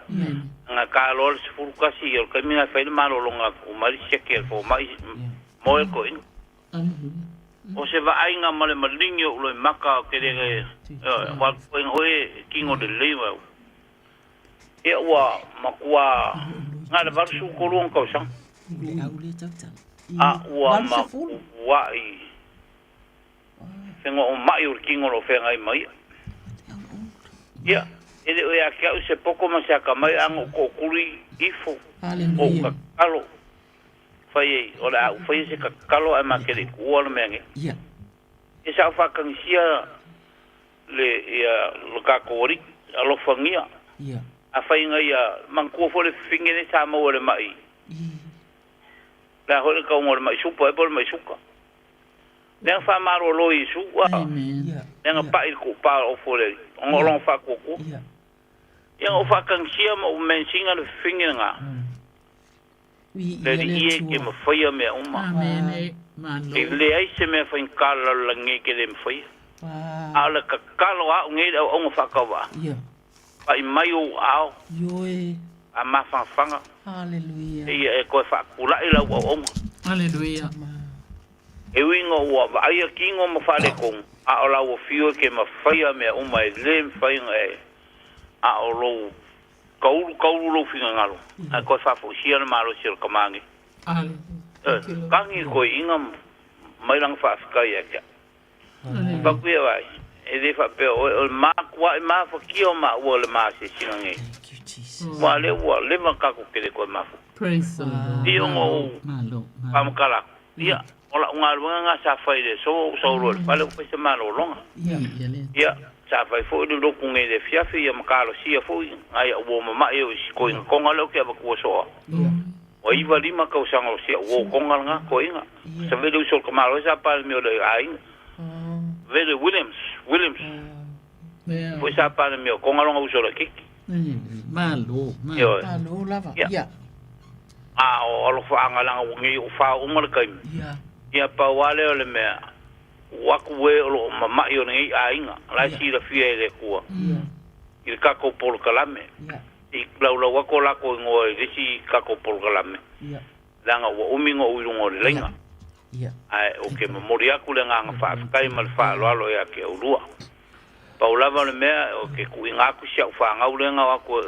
Na ta loa le 11 ia o le taimi na e fai le malologa uma ai le siaki a le fomai moe le toeaina. O se vaaiga ma le maligi o Uloimaka ou te le ua toeaina foi e kino lelei mai. Ia ua matua na le 83 ona tausaga. A ua matuai fegoomai o le tino o lo o feagai ma ia. Ia, e le o ia te au se poto ma se atamai a na ou tootuli ifo o ou tatalo. Fai ai, o le a ou faia se tatalo ae ma te le i tuua le mea nei. Ia sa ou faatagisia le, ia, lo tatou alii, alofagia. Afai na ia manatua foi le fafine nei sa maua i le mai, le a foi le tauga o le mai supa ea po o le mai suka. Lea na faamalolo Iesu, a, lea na pa'i i le tuupā o le ofo o le Alii, ona o lona faatuatua. Ia na ou faatagisia ma ou mensina le fafine lena. Le Alii e ke mafaia mea uma. E leai se mea faigata i le lalolagi nei ke le mafaia. A o le tatalo a au nei i le auauna faatauvaa, pa'i mai ou aao a mafanafana, seia e toe faatula'i lau auauna. E ui ina ua vaaia tino ma faaletonu, a o lau afio e ke mafaia mea uma e le mafai ona e, a o lou taulu taulu lou finagalo, ae toe faafoisia le malosi o le tama nei. E, tagi le toeaina mai lana faafetai ia te au. Fai atu ia vai, e le faapea oe, o le matuai mafatia o maua o le ma asiasiga nei. Aua o lea ua leva tatou te le toe mafuta. E pei ona ou faamatala atu, ia, o lau galuega lena sa fai i le aso ua ou sau loa i le fale ua fai se malologa. Ia, sa fai foi le lotu nei i le afiafi, ia ma talosia foi nai au uo mama'i o isi toeaina Tonga lea ou te avatua soa. Ua 95 tausaga o si au uo Tonga lena toeaina. Sa vele uso o le tamaloa sa Palemia o le aiga. Vele Williams, Williams. Foi sa Palemia o Tonga lona uso laitiiti. Malo, malo. Ioe. Malo lava. Ia. Ia. A o alofaaga leaga ua nei o fao uma le taimi. Ia. Ia pau lava lea o le mea, ua atu e o lo o mama'i o lenei aiga, la e silafia e le Atua i le tatou polokalame. I laulau atu o latou igoa i le isi tatou polokalame, leaga ua umi ona ou i luga o le laina. Ae ou te momoli atu le agaga faafetai ma le faaaloalo ia te oulua. Pau lava o le mea, ou te tuuina atu si au fanau lea na o atu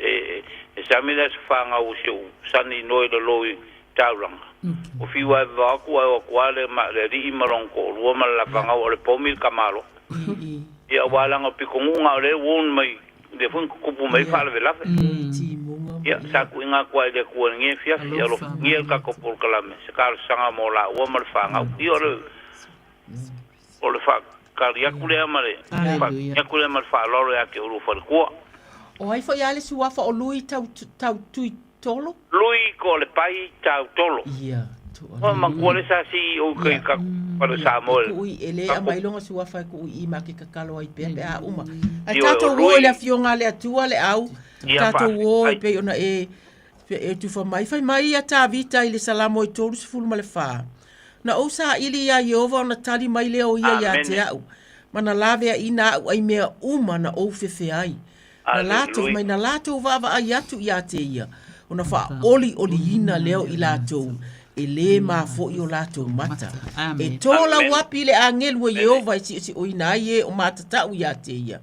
e sami le aso fanau o si ou sani noe i lalo i taulaga. Ua fiu lava e vavao atu ae o atu lava le le alii ma lona toalua ma le la fanau o le pomi le tamaloa. Ia aua leaga o pitonuga o lea ua mai lea foi na tutupu mai ai faalavelave. Ia sa tuuina atu lava i le Atua i lenei afiafi, ia alofagia le tatou polokalame, se talosaga mo laua ma le fanau. Ia o le O le faatali atu lea ma le faatali atu lea ma le faaaloalo ia te oulua faletua. O ai foi a le suafa o Lui tau tau tui tolo? Lui ko le pai tau tolo. Ia, O matua le sa CEO kai ka Fale Samoa. Kuʻu e lē aumai lona suafa e kuʻu i ma ke tatalo ai pea pe a uma. Ae Ioe, tatou o o i Lui. le afioga a le Atua le au, Ia, tatou o e faafetai. pei ona e e tufa mai. Fai mai ia Tavita i le Salamo e 34, Na ou saili iā Ieova ona tali mai lea o ia iā te Amene. a'u, ma na laveaʻina aʻu ai mea uma na ou fefe ai. Na latou, Aleluia. mai na latou vaavaai atu iā te ia, ona faaolioliina lea o i latou e lē mafo'i o latou mata. E tō lau Amene. api i le agelu a Ieova e siʻosiʻoina ai e o matatau iā te ia,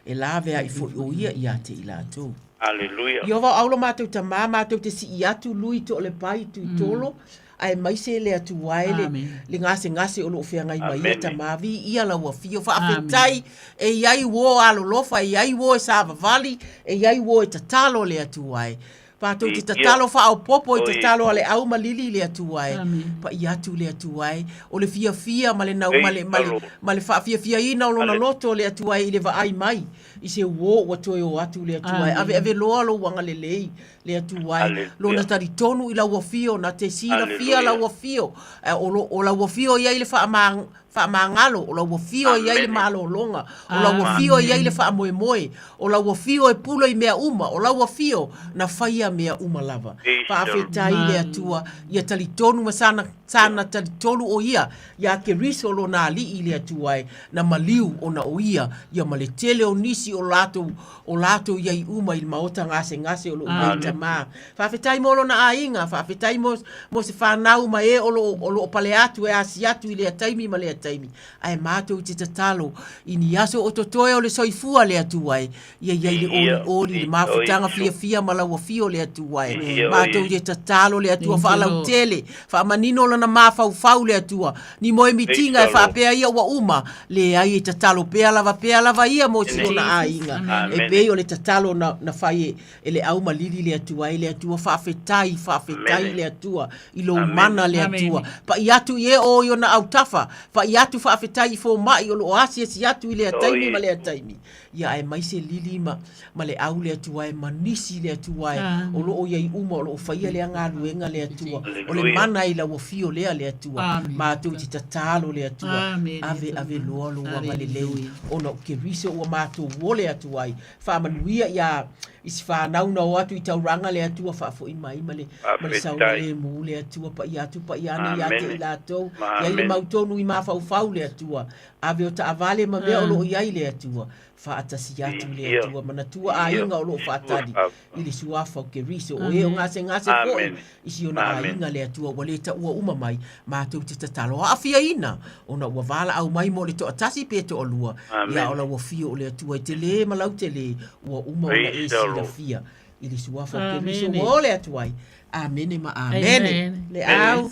e laveaʻi foʻi o ia iā te i latou. Aleluia. Ieova o aulo matou tamā matou te siʻi atu lui toʻalepai tuitolo, aemaise le Atua e le, le gasegase o loo feagai mai ia tamā. Viia lau afio. Faafetai e iai uo alolofa, e iai uo e savavali, e iai uo e tatalo le Atua e. Patou te tatalo faaopopo i tatalo a le au ma lili le Atua e. Paia atu le Atua e. O le fiafia ma le nau ma le, ma le, ma le faafiafiaina o lona loto le Atua e i le vaai mai i se uo ua toe o atu le Atua e. Aveave loa lou agalelei le Atua e. Lona talitonu i lau afio, na te silafia lau afio, ae o lo, o lau afio e i ai le faama, faamagalo, o lau afio e i ai le malologa, o lau afio e i ai le faamoemoe, o lau afio e pule i mea uma, o lau afio na faia mea uma lava. Faafetai i le Atua, ia talitonu ma sana, sana talitonu o ia iā Keriso lona Alii i le Atua e, na maliu ona o ia, ia ma le tele o nisi o latou o latou i ai uma i le maota gasegase o loo nei tamā. Faafetai mo lona aiga, faafetai mo, mo se fanau ma e o loo, o loo pale atu e asi atu i lea taimi ma lea taimi. Ae matou i te tatalo i ni aso o totoe o le soifua le Atua e, ia i ai le olioli, le mafutaga fiafia ma lau afio le Atua e. Matou i te tatalo le Atua faalautele, faamanino lona mafaufau le Atua, Ni moemitiga e faapea ia ua uma, leai e tatalo pea lava pea lava ia mo si ona aiga. E pei o le tatalo na, na fai e, e le au malili le Atua e le Atua faafetai, faafetai le Atua i lou mana le Atua. Paʻi atu i e o i ona autafa, paʻi atu faafetai i fomai o loo asiasi atu i lea taimi ma lea taimi. Ia aemaise lili ma, ma le au le Atua e, ma nisi le Atua e, o loo iai uma o loo faia lea galuega le Atua. O le mana i lau afio lea le Atua. Matou te tatalo le Atua, ave ave loa lou agalelei ona o Keriso ua matou ole atu ai. Faamanuia ia i si fanau na o atu i taulaga le Atua, faafoi mai ma le, ma le saogalemu le Atua, paia atu paia ane ia te i latou, iai le mautonu i mafaufau le Atua. Ave o taavale ma mea o loo i ai le Atua. Faatasi atu le Atua. Manatua aiga o loo faatali i le suafa o Keriso. O e o gasegase foi i si ona aiga le Atua ua le taua uma mai. Matou te tatalo aafiaina ona ua valaau mai mo le toatasi pe toalua. Ia o lau afio o le Atua e tele ma lautele ua uma ona e silafia i le suafa o Keriso ua ole atu ai. Amene ma amene. Le au.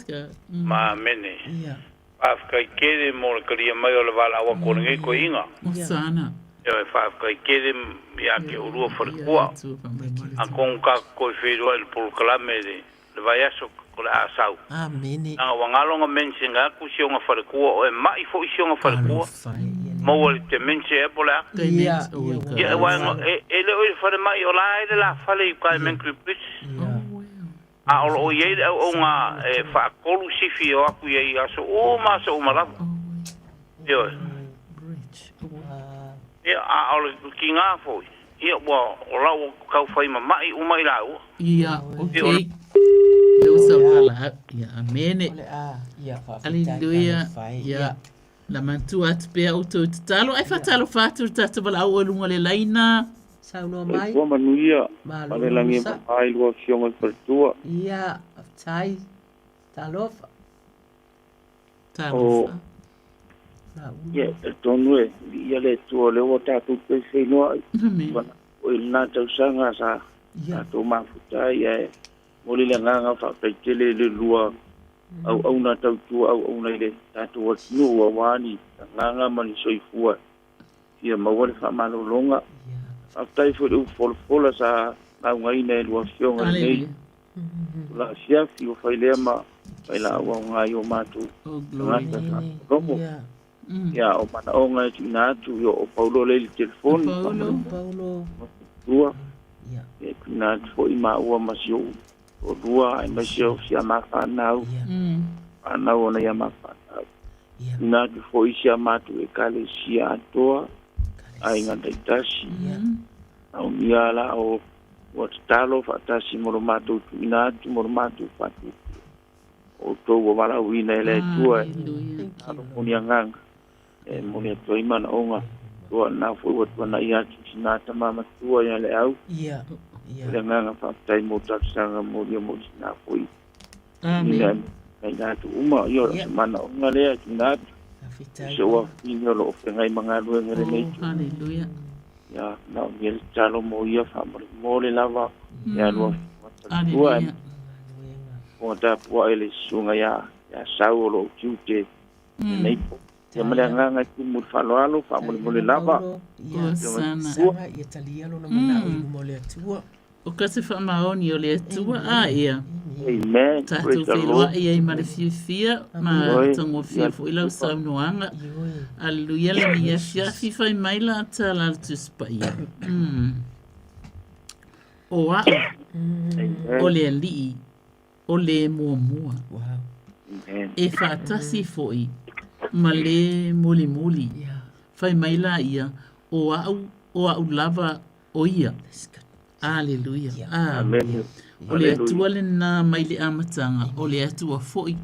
Ma amene. Ia. Faafetai tele mo le talia mai o le valaau atu o lenei toeaina. Osana. Ioe, faafetai tele ia te oulua faletua. Atonu tatou toe feiloai i le polokalame i le vaiaso o le a sau. Amene. Leaga ua galo ona mention atu si ona faletua, o e ma'i foi si ona faletua, maua i le dementia ea po o le a. Ia, aua e le o i le falemai, o la e i le lafale i uta i Mangere Bridge. A o lo o i ai le auauna e faatolu sifi e o atu i ai i aso uma aso uma lava. Ioe. Ia, a o le tiga foi, ia ua o la ua tau fai mama'i uma i laua. Ia, okay. Lea ua saunoa la, ia, amene. Aleluia. Ia, na manatua atu pea outou tatalo. Ai faatalofa atu le tatou valaau o luga o le laina. Saunoa mai. Soifua manuia, Malo ma le lagi e sa. mama i lua afioga i faletua. Ia, faafetai. Talofa. O, Talofa. ia, e talitonu e viia le Atua o lea ua tatou toe feiloai. Amene. Ua foi i lena tausaga sa tatou mafuta ai, ae momoli le agaga faafetai tele i le lua auauna tautua auauna i le tatou atunuu aua ni agaga ma ni soifua fia maua le faamalologa. Faafetai foi i le upu folafola sa laugaina e lua afioga i lenei itula afiafi ua fai lea ma vailaau aoga i o matou tagata faalogologo. Ia, o manaoga e tuuina atu, ia o Paulo lea i le telefoni, faamolemole tua, ia e tuuina atu foi maua ma si ou toalua aemaise o si a ma fanau, fanau ona ia ma fanau. Tuuina atu foi i si a matou Ekalesia atoa, aiga taitasi. Aunia la o ua tatalo faatasi mo lo matou tuuina atu mo lo matou faatuatua. O outou ua valaauina e le Atua e alo mo ni agaga e momoli atu ai manaoga ua na foi ua tuanai atu i sina tama matua ia Leau. O le agaga faafetai mo talosaga molia mo sina foi. Amen. Ina atu uma, ia o se manaoga lea e tuuina atu. Se ua fini o lo o feagai ma galuega i lenei itu. Hallelujah. Ia, na o ia le tatalo mo ia faamolemole lava ia lua tua. Hallelujah. Ua tapuai le susuga ia Sau o lo o tiute lenei po. Ia ma le agaga e tumu i le faaaloalo faamolemole lava. Hosana. Ia talia lona manao i luma o le Atua. O ka se faamaoni o le Atua, a ia. Amen. Tatou Praise the Lord. feiloai ai ma le fiafia ma tagofia foi lau saunoaga. Aleluia lenei afiafi fai mai la tala a le Tusi Paia. O a'u, o le Alii, o le muamua. E faatasi foi ma le mulimuli. Fai mai la ia, o a'u, o a'u lava o ia. Aleluia. Amen. O le Atua lena mai le amataga, o le Atua foi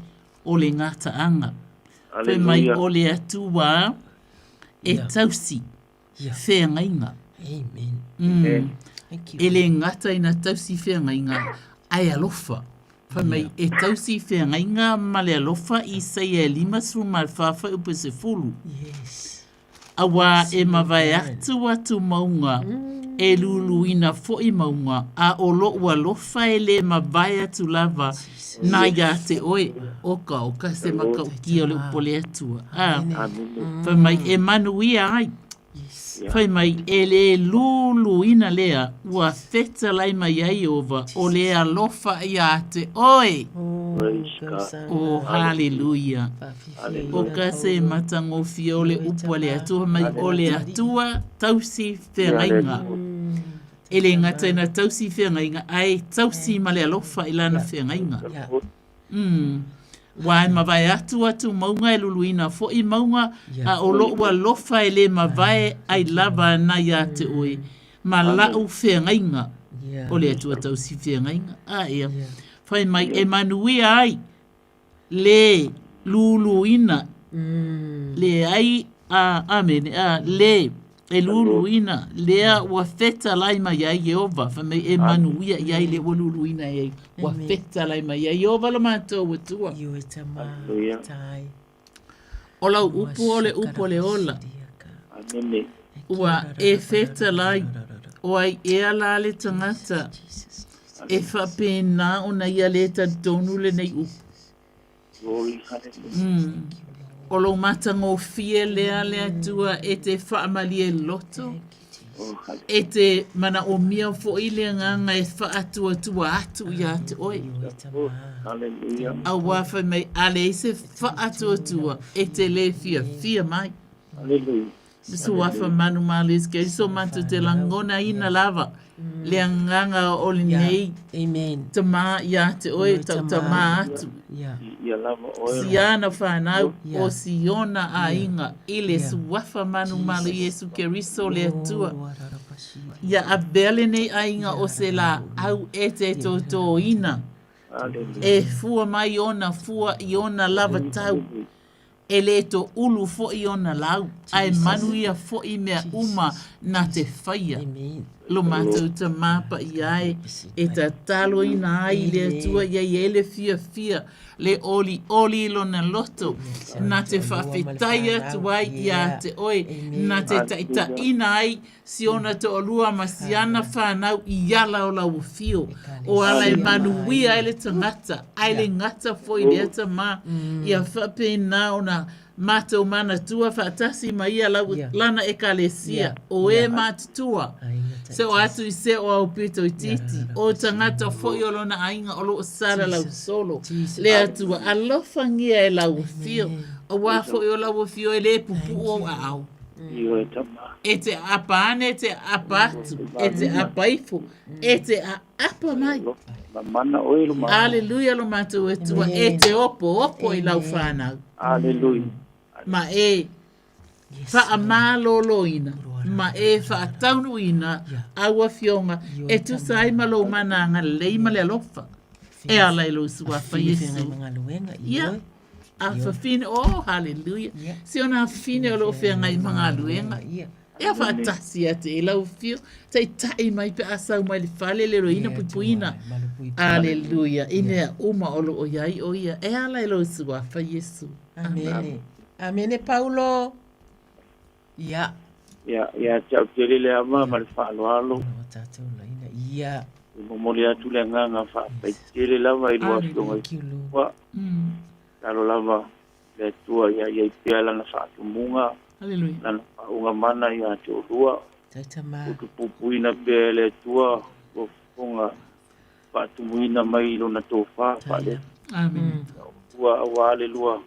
o le gataaga. Fai mai o le Atua e tausi feagaiga. Amen. E le gata ina tausi feagaiga, ae alofa. Fai mai, e tausi feagaiga ma le alofa i Isaia e 54 fuaiupu e 10. Yes. Auā e mavae atu atu mauga, e luluina foi mauga, a ʻo loʻu alofa e lē mavae atu lava na iā te ʻoe. Oka, oka se matautia o le upu a le Atua. A, fai mai, e manuia ai. Fai mai, e lē luluina lea ua fetalai mai ai Ieova, o le alofa iā te ʻoe. Oh, haleluia. O ka se matagofie o le upu a le Atua mai o le Atua tausi feagaiga. E le gata ina tausi feagaiga, ae tausi ma le alofa i lana feagaiga. Ua e mavae atu atu mauga e luluina foi mauga, a o loʻu alofa e lē mavae ai lava na iā te ʻoe, ma laʻu feagaiga. O le Atua tausi feagaiga. A ia, fai mai e manuia ai le luluina, leai, a, amene, a, le e luluina, lea ua fetalai mai ai Ieova, fai mai e manuia i ai lea ua luluina ai, ua fetalai mai ai Ieova lo matou Atua. O lau upu o le upu o le ola. Ua e fetalai, o ai ea la le tagata e faapena ona ia lē talitonu lenei upu. O lou matagofie lea le Atua e te faamalie loto, e te manaomia foi le agaga e faatuatua atu iā te ʻoe. Auā fai mai, a leai se faatuatua e te lē fiafia mai. Suafa manumalo Keriso matou te lagonaina lava le agaga o lenei tama iā te ʻoe tautama atu si ana fanau o Siona aiga i le Suafa manumalo Iesu Keriso le Atua. Ia avea lenei aiga o se laau e te tōtōina e fua mai ona fua i ona lava tau. E lē toʻulu foʻi ona lau, ae manuia foʻi mea uma na te faia. Lo matou Tamā Paia e, e tataloina ai i le Atua ia i ai le fiafia, le olioli i lona loto, na te faafetai atu ai iā te oe, na te taitaʻina ai si ona toalua ma si ana whanau i ala o lau afio. O ala e manuia ai le tagata, ae le gata foi lea tama, ia faapena ona matou manatua faatasi ma ia lau, lana ekalesia, o e matutua, se o atu i se o au pito itiiti, o tagata foi o lona aiga o lo o salalau solo, le Atua, alofagia e lau afio, auā foi o lau afio e le pupuʻu ou aao. E te aapa ane, e te aapa atu, e te aapa ifo, e te aapa mai. Aleluia lo matou Atua, e te opoopo i lau whanau. Aleluia. Ma e faamaloloina ma e faataunuuina au afioga e tusa ai ma lou mana agalelei ma le alofa e ala i lou Suafa Iesu. Ia, afafine, oh, haleluia. Si ona afafine o lo o feagai ma galuega. Ia faatasi atu i lau afio, taitai mai pe a sau mai le fale le loina puipuina. Aleluia, i mea uma o lo o i ai o ia, e ala i lou Suafa Iesu. Amene. Amene Paulo. Ia. Ia, ia te au tele le ava ma le faaaloalo. Ia. E momoli atu le agaga faafetai tele lava i lua afioga i tua. Tatalo lava le Atua ia i ai pea lana faatumuga, lana faauuga mana ia te oulua. Utupupuina pea e le Atua lua fofoga faatumuina mai i lona tofa faale. Amen. Ua aua le lua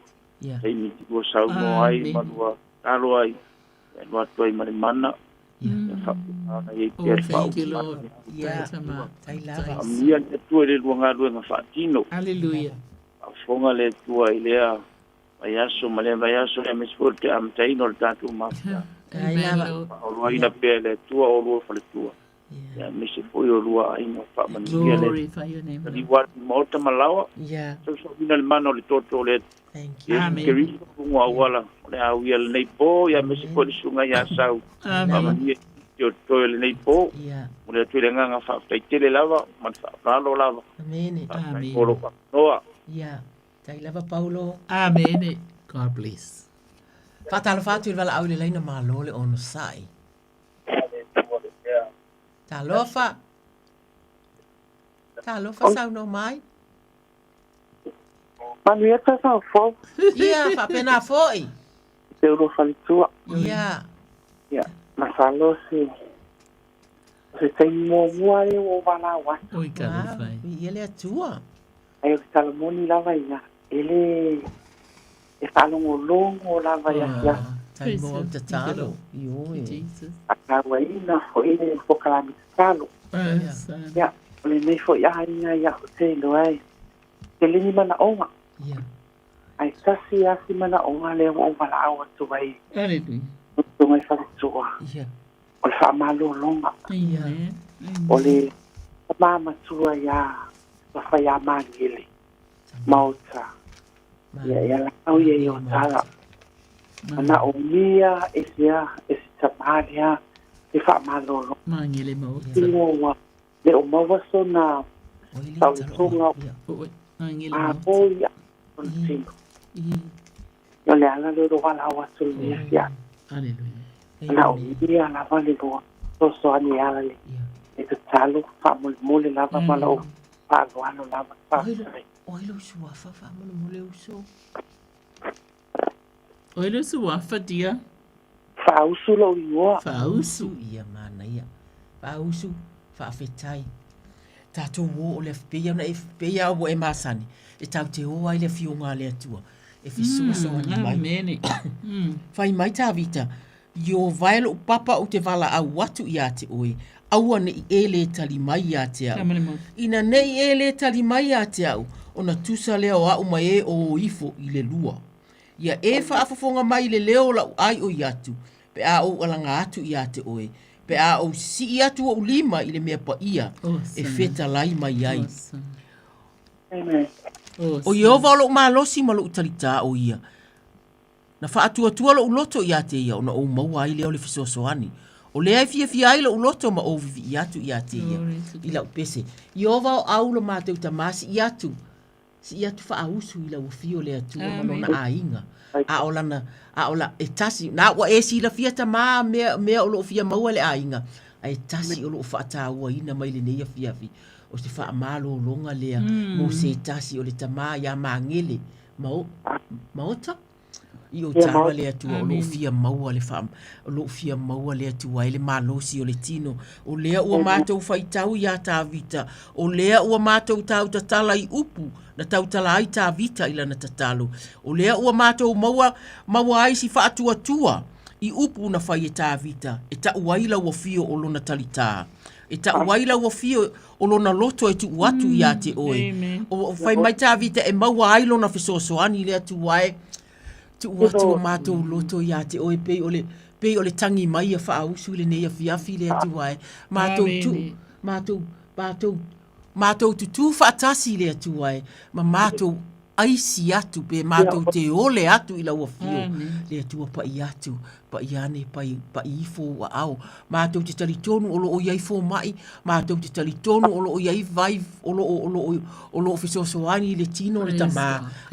taimi te lua saunoa ai ma lua talo ai, e alu atu ai ma le mana. Ia faapena ona i ai pea le Oh, thank you, faauuga Lord. mana. Thank you, Faamanuia le Atua i le lua galuega faatino. Hallelujah. Faafofoga le Atua i lea vaiaso ma lea vaiaso, aemaise foi o le toe amataina o le tatou mafutaga. Faaoloaina pea e le Atua oulua faletua, aemaise foi o lua aiga. Faamanuia le Taliu atu i maota ma laoa, sausauina le mana o le toto o le Iesu Keriso i luga o auala o le a uia lenei po, aemaise foi le susuga ia Sau. Faamanuia i o totoe o lenei po. Momoli atu i le agaga faafetai tele lava ma le faaaloalo lava. Faafetai mo lou avanoa. Ia, tai lava Paulo. Amene. God bless. Faatalofa atu i le valaau i le laina malo le onosai. Talofa. Talofa saunoa mai. Manuia tausaga fou. Ia, faapena foi. Te uru faletua. Ia. Ia, masalo se o se taimi muamua lea ua ou valaau atu. Oi talofa e. Viia le Atua. Ai o le tala moni lava ia, e le e faalogologo lava i afiafi. Tai mo au tatalo. Ioe. Faatauaina foi le polokalame tatalo. Ia, o lenei foi aiga ia ou te iloa e tele ni manaoga. Ae tasi lava si manaoga lea ua ou valaau atu ai i luga i faletua, o le faamalologa. O le tama matua ia Lafaiamagele Maota, ia e ala au ia i Otala. Manaomia e se a, e se tama lea le faamalologa. Magele Maota. Ina ua le o maua sona saolotoga a ia ona tino. O le ala lea o lou valaau atu i lenei afiafi. Manaomia lava le lua fesoasoani e ala le tatalo faamolemole lava ma lou faaaloalo lava. Faafetai. O ai lou suafa faamolemole uso? O ai lou suafa, dear? Faausu lou igoa. Faausu. Ia manaia. Faausu, faafetai. Tatou o o le pei ona e pei a ua e masani e tatou te o ai le afioga a le Atua e fesoasoani mai. Amene. Fai mai Tavita, Ieova e lou papa ou te valaau atu ia te oe, aua ne i e lē tali mai ia te au. Ina ne i e lē tali mai ia te au, ona tusa lea o a'u ma e o o ifo i le lua. Ia e faafofoga mai i le leo o la'u aioi atu, pe a ou alaga atu ia te oe, pe a ou sii atu ou lima i le mea paia e fetalai mai ai. O Ieova o lou malosi ma lou talitā o ia. Na faatuatua lou loto ia te ia ona ou maua ai lea o le fesoasoani. O lea e fiafia ai lou loto ma ou vivii atu ia te ia i lau pese. Ieova o au lo matou tamā sii atu Sii atu faausu i lau afio le Atua ma lona aiga. A o lana, a o la, e tasi, na ua e silafia tamā mea, mea o lo o fia maua e le aiga, ae tasi o lo o faatauaina mai lenei afiafi, o se faamalologa lea mo se tasi o le tamā iā Magele Maota. I o tala le Atua o loo fia maua le faa, o loo fia maua le Atua e le malosi o le tino. O lea ua matou faitau iā Tavita, o lea ua matou tautatala i upu na tautala ai Tavita i lana tatalo. O lea ua matou maua, maua ai si faatuatua i upu na fai e Tavita, e taʻu ai lau afio o lona talitā. E taʻu ai lau afio o lona loto e tuu atu iā te oe. O, fai mai Tavita e maua ai lona fesoasoani le Atua e. Tuu atu o matou loto ia te oe pei o le pei o le tagi mai a faausu i lenei afiafi le Atua e. Matou tuu, matou, matou, matou tutū faatasi le Atua e, ma matou aisi atu pe matou te ole atu i lau afio le Atua paia atu, paia ane pai, pai ifo ou aao. Matou te talitonu o lo o i ai fomai, matou te talitonu o lo o i ai vai o lo o, o lo o, o lo o fesoasoani i le tino o le tama,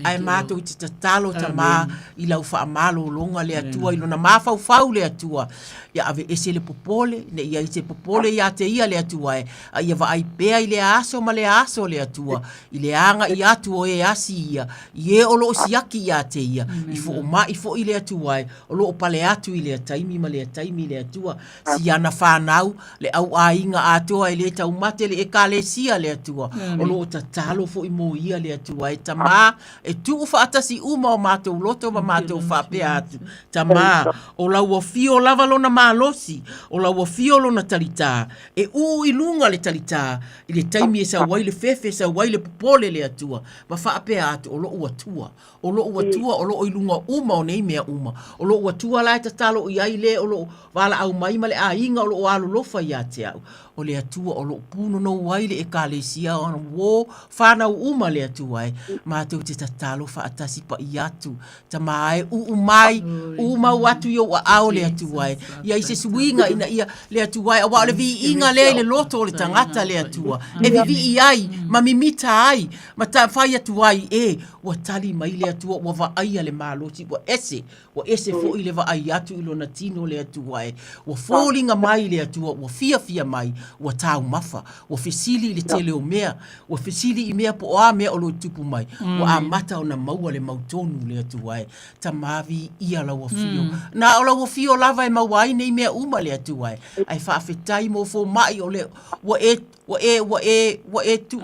ae matou te tatalo tama i lau faamalologa le Atua i lona mafaufau le Atua, ia aveese le popole, ne i ai se popole ia te ia le Atua e, a ia vaai pea i lea aso ma lea aso le Atua, i le aga'i atu o e asi ia, i e o lo o siaki ia te ia, i foomai foi le Atua e, o lo o pale atu i lea taimi ma lea taimi le Atua, si ana fanau, le au aiga atoa e le taumate le Ekalesia le Atua, o lo o tatalo foi mo ia le Atua e Tamā, e tuu faatasi uma o matou loto ma matou faapea atu, Tamā, o lau afio lava lona malosi, o lau afio lona talitā, e uu i luga le talitā, i le taimi e sau ai le fefe, sau ai le popole le Atua, ma faapea atu, o lo'u Atua, O lo'u Atua o lo o i luga uma o nei mea uma. O lo'u Atua la e tatalo i ai le o lo'u valaau mai ma le aiga o lo o alolofa ia te au. O le Atua o lo'u punonou ai le Ekalesia ona uō fanau uma le Atua e. Matou te tatalo faatasi paia atu. Tama e uu mai, uu mau atu i ou aao le Atua e. Ia i se suiga ina ia le Atua e, auā o le viiga lea i le loto o le tagata le Atua e vivii ai ma mimita ai ma ta fai atu ai e Ua tali mai le Atua, ua vaaia le malosi, ua ese, ua ese foi le vaai atu i lona tino le Atua e. Ua foliga mai le Atua, ua fiafia mai, ua taumafa, ua fesili i le tele o mea, ua fesili i mea po o a mea o lo o tupu mai, ua amata ona maua le mautonu le Atua e. Tama viia lau afio. Na o lau afio lava e maua ai nei mea uma le Atua e. Ae faafetai mo fomai o le, ua e Ua e, ua e, ua e tu,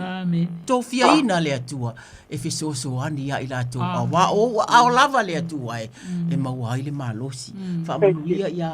tofiaina le Atua e fesoasoani ia i latou, auā o ou aao lava le Atua e, e maua ai le malosi. Faamanuia iā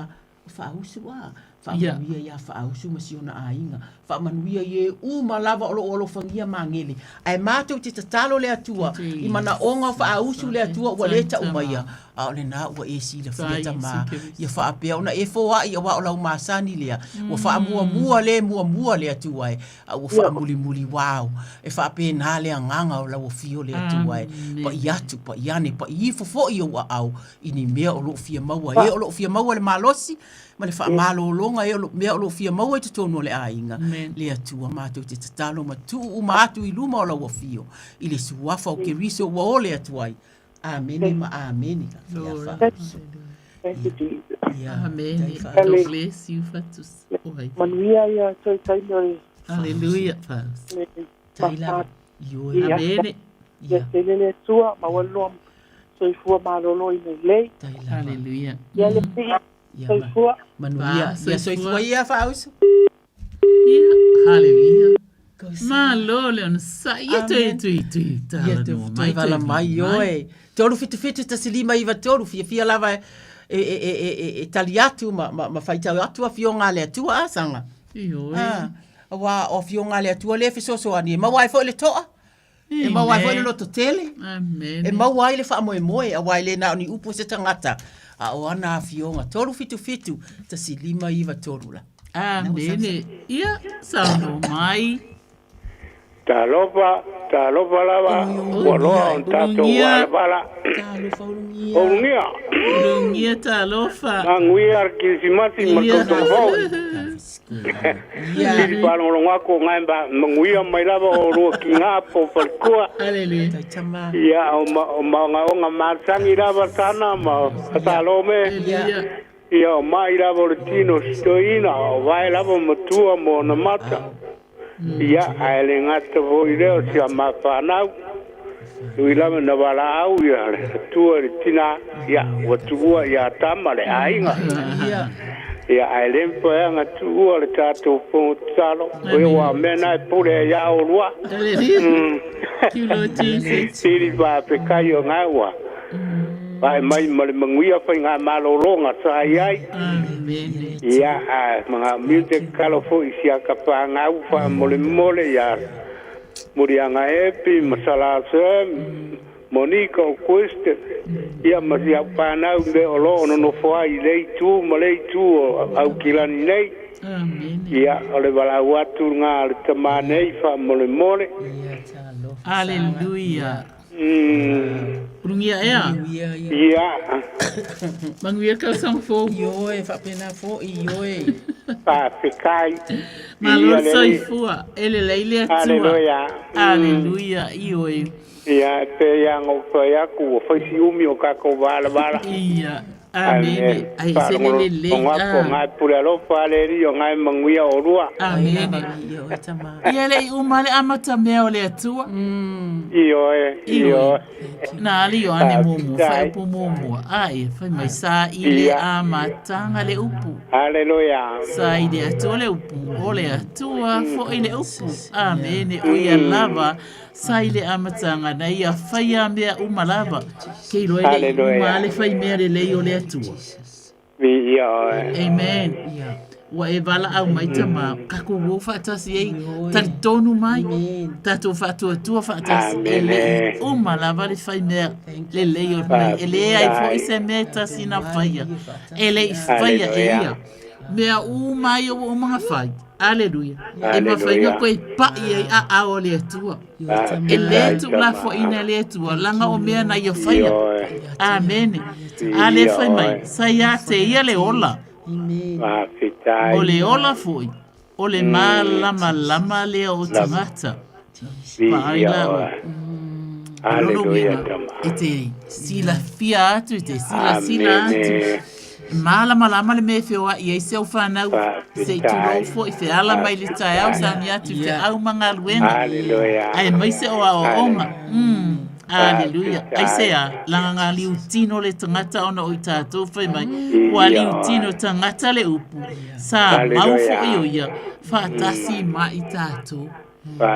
Faausu a, faamanuia iā Faausu ma si ona aiga, faamanuia i e uma lava o lo o alofagia Magele. Ae matou te tatalo le Atua i manaoga o Faausu le Atua ua le tau maia, a o lena ua e silafia tama ia faapea ona e foai auā o lau masani lea ua faamuamua le muamua le Atua e, a ua faamulimuli wao e faapena le agaga o lau afio le Atua e, pa'i atu pa'i ane pa'i ifo foi ou aao i ni mea o lo o fia maua e o lo o fia maua le malosi ma le faamalologa e o lo mea o lo o fia maua i totonu o le aiga le Atua matou te tatalo ma tuu uma atu i luma o lau afio i le suafa o Keriso ua ole atu ai Amene ma amene. Thank you, Jesus. Amene. God bless you, Fatus. Manuia ia toi taimi o le. Hallelujah. Taila. Amene. Ia tele le Atua, maua le loa soifua malolo i nei lei. Hallelujah. Ia le pii, soifua. Manuia. Ia soifua ia Faausu. Ia, hallelujah. Malo le onosai. Ia toe tui tui tala noa mai. Ia toe vala mai oe. 377 1593 fiafia lava e e e e e tali atu ma ma ma faitau atu afioga a le Atua a saga. Ioe. Ah, auā o afioga a le Atua lea e fesoasoani e maua ai foi le toa. E maua ai foi le loto tele. Amen. E maua ai le faamoemoe, auā e le na o ni upu a se tagata, a o ana afioga. 377 1593 la. Amene. Ia, saunoa mai. Talofa, talofa lava, ua loa ona tatou valavala. Talofa Ulugia. Ulugia. Ulugia talofa. Manuia le Kirisimasi ma le tausaga fou. Pili faalogologo atu o gae manuia mai lava o lua kigā po o faletua. Ia, o maogaoga masani lava sana ma Salome. Ia, o mai lava o le tino sitoina, o vae lava matua mo ona mata. Ia, ae le gata foi lea o si a ma fanau. Nui lava na valaau ia le atua i le tina, ia, ua tuua ia Tama le aiga. Ia, ae le mafai ona tuua le tatou fono tatalo, o ia ua mea na e pule ai ia olua. Sili faafetai o na ua vae mai ma le manuia faigamalologa sa i ai. Ia, ae manaomia te tatalo foi i si ata fanau faamolemole ia Muliagaepi ma Salase. Monica o Quest, ia ma si au fanau i mea o lo o nonofo ai i lea itu ma lea itu o Aukilani nei. Ia, o le valaau atu lena a le tama nei faamolemole. Aleluia. Ulugia ea. Ia. Manuia tausaga fou. Ioe, faapena foi, ioe. Faafetai. Malo le soifua, e lelei le Atua. Aleluia. Aleluia, ioe. Ia, e pei lava ona ou fai atu, ua fai si umi o tatou valavala. Ia. Amene. Ai se le lelei. O ngai pule alofa a le Alii, o ngai manuia olua. Amene. Ia le i uma le amata mea o le Atua. Ioe, ioe. Na ali Ioane muamua, faaiupu muamua. A ia, fai mai sa i le amataga le upu. Haleluia. Sa i le Atua le upu, o le Atua foi le upu. Amene. O ia lava Sa i le amataga na ia faia mea uma lava, ke iloa e le i uma le fai mea lelei o le Atua. Viia oe. Amen. Ua e valaau mai tama, tatou o faatasi ai, talitonu mai, tatou faatuatua faatasi, e le i uma lava le fai mea lelei o le e leai foi se mea e tasi na faia, e le i faia e ia. Mea uma ia ua uma ona fai. Aleluia. E mafai ona toe pai ai aao o le Atua. E lē tuulafoaiina e le Atua, laga o mea na ia faia. Amene. A lē fai mai, sa ia te ia le ola. O le ola foi, o le mālamalama lea o tagata. Vaai la oe. O lona uiga, e te silafia atu, e te silasila atu. E mālamalama le mea e feoai ai si au fanau, se i tulou foi, feala mai le taeao, sauni atu i feau ma galuega, aemaise o aoaoga. Aleluia. Aisea? Laga nga liutino le tagata ona o i tatou fai mai, ua liutino tagata le upu, sa mau foi o ia, faatasi ma i tatou.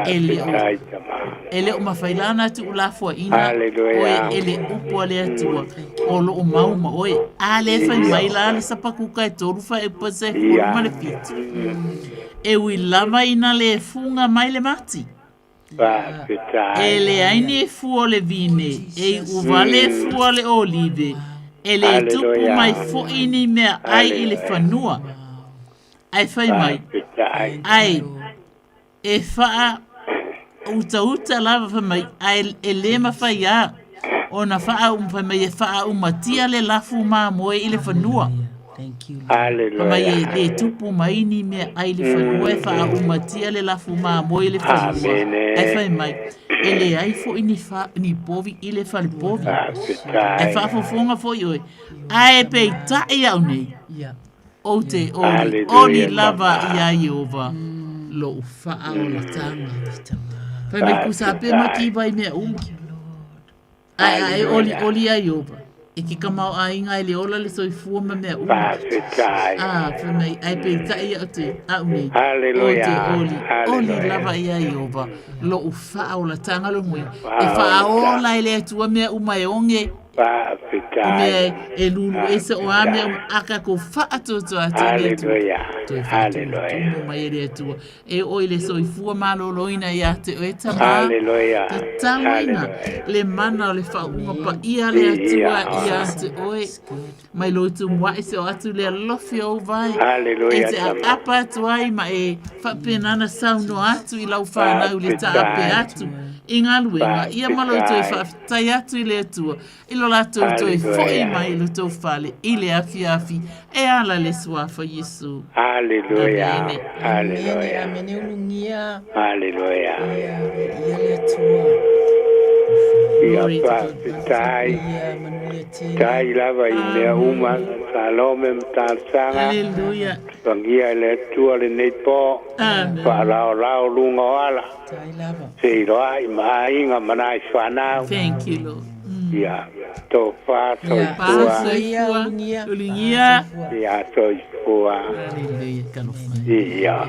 E le o, e le o mafai la ona tuulafoaiina oe e le upu a le Atua o lo o mau ma oe. A lē fai mai la le Sapakuka e tolu faaiupa 17. E ui lava ina le fuga mai le mati. E leai ni fua o le vine, e iu vale fua o le olive, e le tupu mai foi ni mea ai i le fanua. Ae fai mai, ae e faa utauta lava fai mai, ae e le mafai a ona faa fai mai e faaumatia le lafu mamoe i le fanua. Fai mai e le tupu mai ni mea ai i le fanua e faaumatia le lafu mamoe i le fanua. Ae fai mai, e leai foi ni, fa, ni povi i le falepovi. Ae faafofoga foi oe, ae peitai au nei, Ou te olioli lava iā Ieova lou faaolataga. Fai mai kusa pe ma ki vai mea uma. Ae a e olioli iā Ieova, e ke kamaoaiga e le ola le soifua ma mea uma. A, fai mai, ae peitai au te, au nei, ou te olioli lava iā Ieova lou faaolataga longoi, e faaola e le Atua mea uma e oge. Faafetai. O mea e lulu ese o a mea uma a kākou faatuatua atu i le Atua. Toe faatumutumu mai e le Atua. E oo i le soifua maloloina ia te oe tama. Haleluia. Tataloina le mana o le faauuga paia a le Atua ia te oe. Mai lou tumuaʻi se o atu le alofi o ou vae. Haleluia E te aapa atu ai ma e faapena ona saunoa atu i lau whanau le taape atu i galuega ia ma lou toe faafetai atu i le Atua i lo latou toe foi mai i lo tou fale i le afiafi e ala le suafa Iesu. Haleluia. Amene. Haleluia. Amene ulugia. Haleluia. Ia le Atua. Ia faafetai. Tai lava i mea uma, Salome ma talosaga. Haleluia. Fagia e le Atua lenei po. Amen. Faalaolao luga o ala. Tai lava. Feiloai ma aiga ma nai whanau. Thank you, Lord. Ia, tofa soifua. Soifua. Ulugia. Ia, soifua. Hallelujah. Talofa. Ia.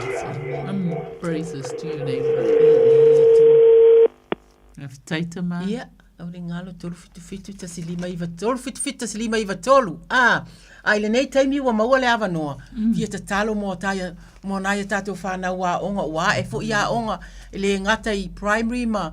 Praises to your name. Faafetai tama. Ia, au le galo 377 159 377 159. Ah, a i lenei taimi ua maua le avanoa, fia tatalo mo taia mo nai a tātou whānau aoga, ua ae foi aoga, e le gata i primary ma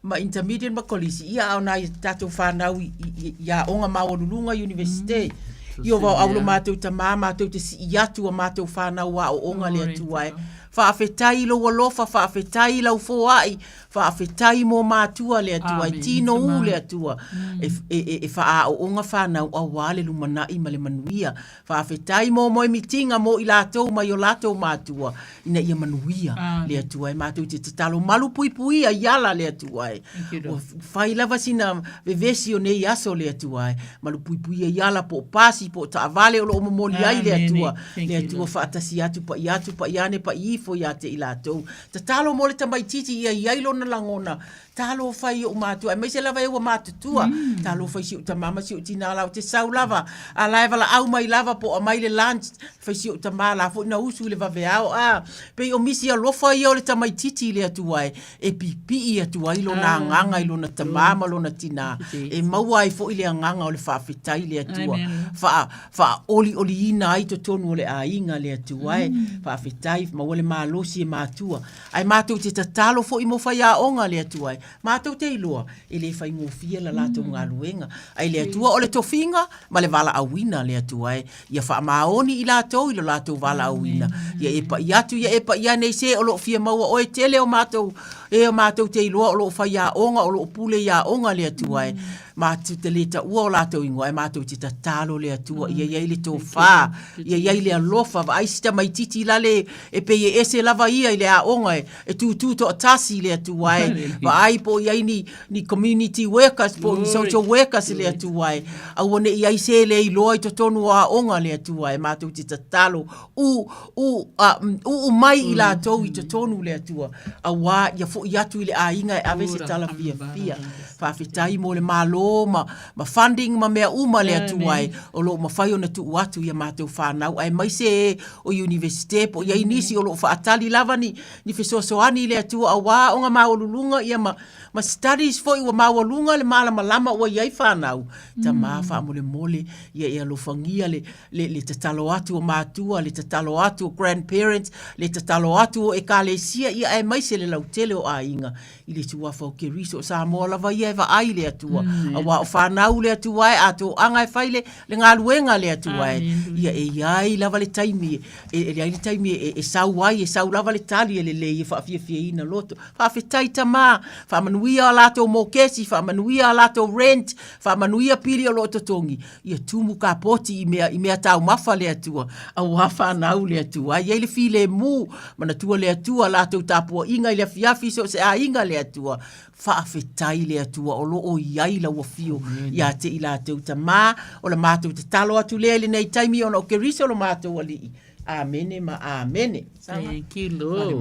ma intermediate ma kolisi, ia a o nai tātou whānau i, i, i aoga maualuluga Universite. Mm. Ia wau au lo mātou tamā, mātou te sii atu a mātou whānau a o onga le atua e. Faafetai i lou alofa, faafetai i lau foai, faafetai mo matua le Atua, e tino ū le Atua, e, e, e, e faaaooga whānau auā le lumanai ma le manuia. Faafetai mo moe mitinga mo i latou mai o latou matua, ina ia manuia le Atua e matou te tatalo malu puipuia i ala le Atua e. Ua fai lava sina vevesi o nei aso le Atua e. Malu puipuia i ala po o pasi po o taavale o lo o momoli ai le Atua. Le Atua faatasi atu pa'i atu pa'i ane pa'i ifo ia te i latou. Tatalo mo le tamaitiiti ia i ai lona lagona Talofa i oʻu matua, aemaise lava e ua matutua. Mm. Talofa i si oʻu tamā ma si oʻu tinā la o te sau lava. A la e valaau mai lava po o aumai le lunch, fai si oʻu tamā la foi na usu i le vaveao. A, pei o misi alofa ia o le tamaitiiti i le Atua e, e pipii atu ai lona ah. agaga i lona tamā ma lona tinā. E maua ai foi le agaga o le faafetai i le Atua. Faa, faaolioliina ai totonu o le aiga le Atua e. Mm. Faafetai, maua le malosi e matua. Ae matou te tatalo foi mo faiaoga le Atua e matou te iloa e le faigofie la latou galuega. Ae le Atua o le tofiga ma le valaauina le Atua e ia faamaoni i latou i lo latou valaauina. Ia e pa'i atu ia e pa'i ane i se o lo o fia maua oe tele o matou e o matou te iloa o lo o faiaoga o lo o pule i aoga le Atua e matou te le taua o latou ingoa ae matou te tatalo le Atua ia i ai le tofa, ia i ai le alofa, vaai si tamaitiiti lale e pei e ese lava ia i le aoga e, e tūtū toatasi le Atua e, vaai po o i ai ni, ni community workers po o ni social workers le Atua e, aua ne i ai se le iloa i totonu o aoga le Atua e, matou te tatalo u, u, a, uu mai i latou i totonu le Atua, auā ia foʻi atu i le aiga e ave se tala fiafia. Faafetai mo le Malo ma, ma funding ma mea uma le Atua e, o lo o mafai ona tuu atu i a matou fanau, aemaise e o Iunivesite po o i ai nisi o lo o faatali lava ni, ni fesoasoani i le Atua auā aoga maualuluga ia ma, ma studies foi ua maualuga le malamalama ua i ai fanau. Tamā faamolemole ia e alofagia le, le, le tatalo atu o matua, le tatalo atu o grandparents, le tatalo atu o ekalesia, ia aemaise le lautele o aiga i le suafa o Keriso. O Samoa lava ia e vaai le Atua, mm. auā o whanau le Atua e, a tōaga e whai le, le galuega le Atua e. Ia e iai lava le taimi, e, e leai le taimi e, e sau ai, e sau lava le tali e lelei e whaafiafiaina loto. Faafetai tamā, faamanuia a latou mokesi, faamanuia a latou rent, faamanuia pili o lo o totogi. Ia tumu ka poti i mea, i mea taumafa le Atua, auā whanau le Atua. Ai ai le filemu, manatua le Atua, latou tapuaiga i le afiafi so o se aiga le Atua. Faafetai le Atua o lo o i ai lau afio ia te i latou tamā, o la matou tatalo atu lea i lenei taimi ona o Keriso lo matou Alii. Amene ma amene. Thank you, Lord.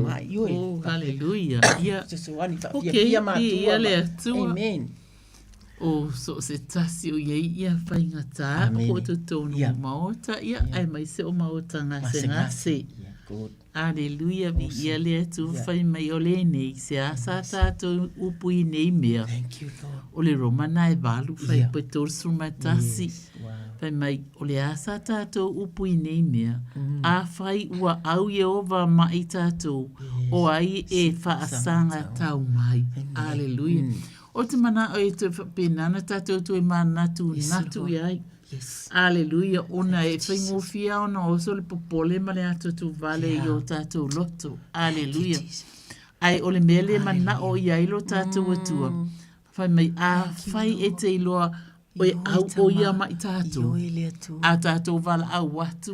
Oh, hallelujah. Yeah. Fesoasoani faafiafia matua. Ia le Atua. Amen. O so o se tasi o iai ia faigata o totonu o maota ia aemaise o maota gasegase. Aleluia viia le Atua fai mai o lenei se a sa tatou upu i nei mea. O le Roma na e valu fai pe 31. Fai mai o le a sa tatou upu i nei mea. Afai ua au Ieova mai tatou o ai e faasaga tau mai. Aleluia. O te manao e toe faapena ona tatou toe manatu natu i ai. Yes. Aleluia, ona e faigofie lava ona oso le popole ma le atuatuvale i o tatou loto. Aleluia. Ae o le mea lea e manao i ai lo tatou Atua, fai mai, afai e te iloa e au o ia mai tatou, a tatou valaau atu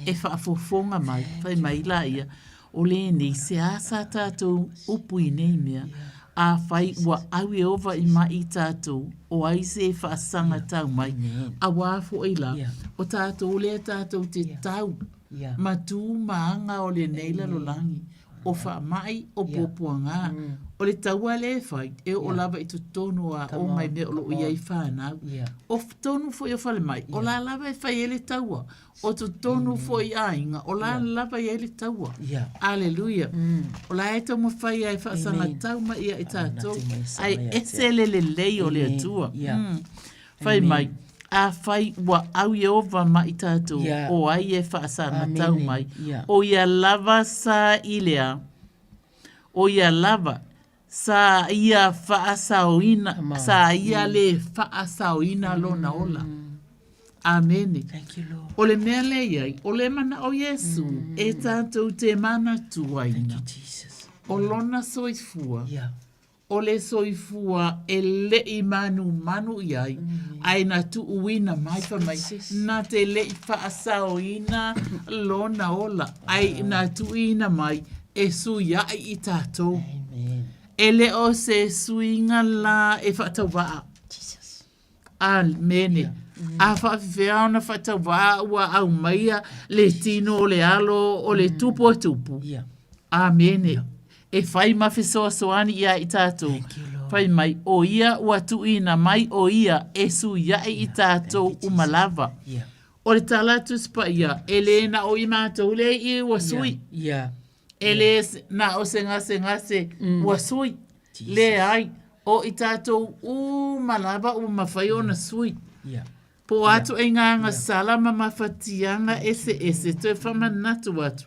e faafofoga mai, fai mai laia, O lenei, se a sa tatou upu i nei mea, afai ua au Ieova i mai i tatou, o ai se e faasaga tau mai, auā foi la, o tatou lea tatou te tau ma tu ma aga o lenei lalolagi, o faamai, o puapuagā, o le taua lea e fai, e oo lava i totonu o aoga i mea o lo o i ai fanau, o totonu foi o falemai, o la lava e fai ai le taua, O totonu foi i aiga, o la lava i ai le taua. Aleluia. O la e taumafai ai e faasagatau mai ia i tatou, ae ese le lelei o le Atua. Fai mai, afai ua au Ieova mai tatou, o ai e faasagatau mai? O ia lava sa i le a? O ia lava. Sa ia faasaoina, sa ia le faasaoina lona ola. Amene. O le mea lea i ai, o le manao Iesu e tatou te manatuaina. O lona soifua, o le soifua e le i manumanu i ai, ae na tuuina mai fai mai, na te le i faasaoina lona ola, ae na tuuina mai e suiaʻi i tatou. E le o se suiga la e faatauvaa. Amene. A faafefea ona faatauvaa ua aumaia le tino o le alo o le tupu e tupu. Amene. E fai ma fesoasoani ia i tatou. Fai mai, o ia ua tuuina mai o ia e suiaʻi i tatou uma lava. O le tala a Tusi Paia, e le na o i matou lea i ua sui. E le na o se gasegase ua sui. Leai, o i tatou uma lava ua mafai ona sui. Po o a ituaiga agasala ma mafatiaga eseese toe faamanatu atu,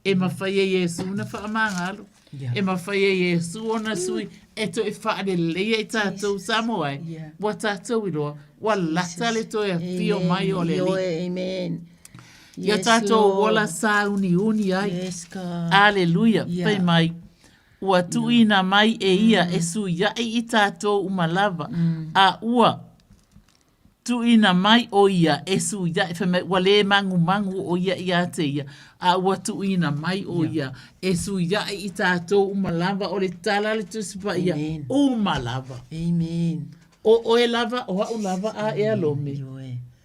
e mafai e Iesu ona faamagalo. E mafai e Iesu ona sui e toe faaleleia i tatou Samoa e. Ua tatou iloa, ua lata le toe afio mai o le Alii. Amen. Ia tatou ola sāuniuni ai. Aleluia. Fai mai, ua tuuina mai e ia e suiaʻi i tatou uma lava, a ua tuuina mai ʻo ia e suiaʻi, fai mai, ua lē magumagu ʻo ia iā te ia, a ua tuuina mai ʻo ia e suiaʻi i tatou uma lava, o le tala a le Tusi Paia, uma lava. Amen. ʻO ʻoe lava, ʻo aʻu lava a ea Lome,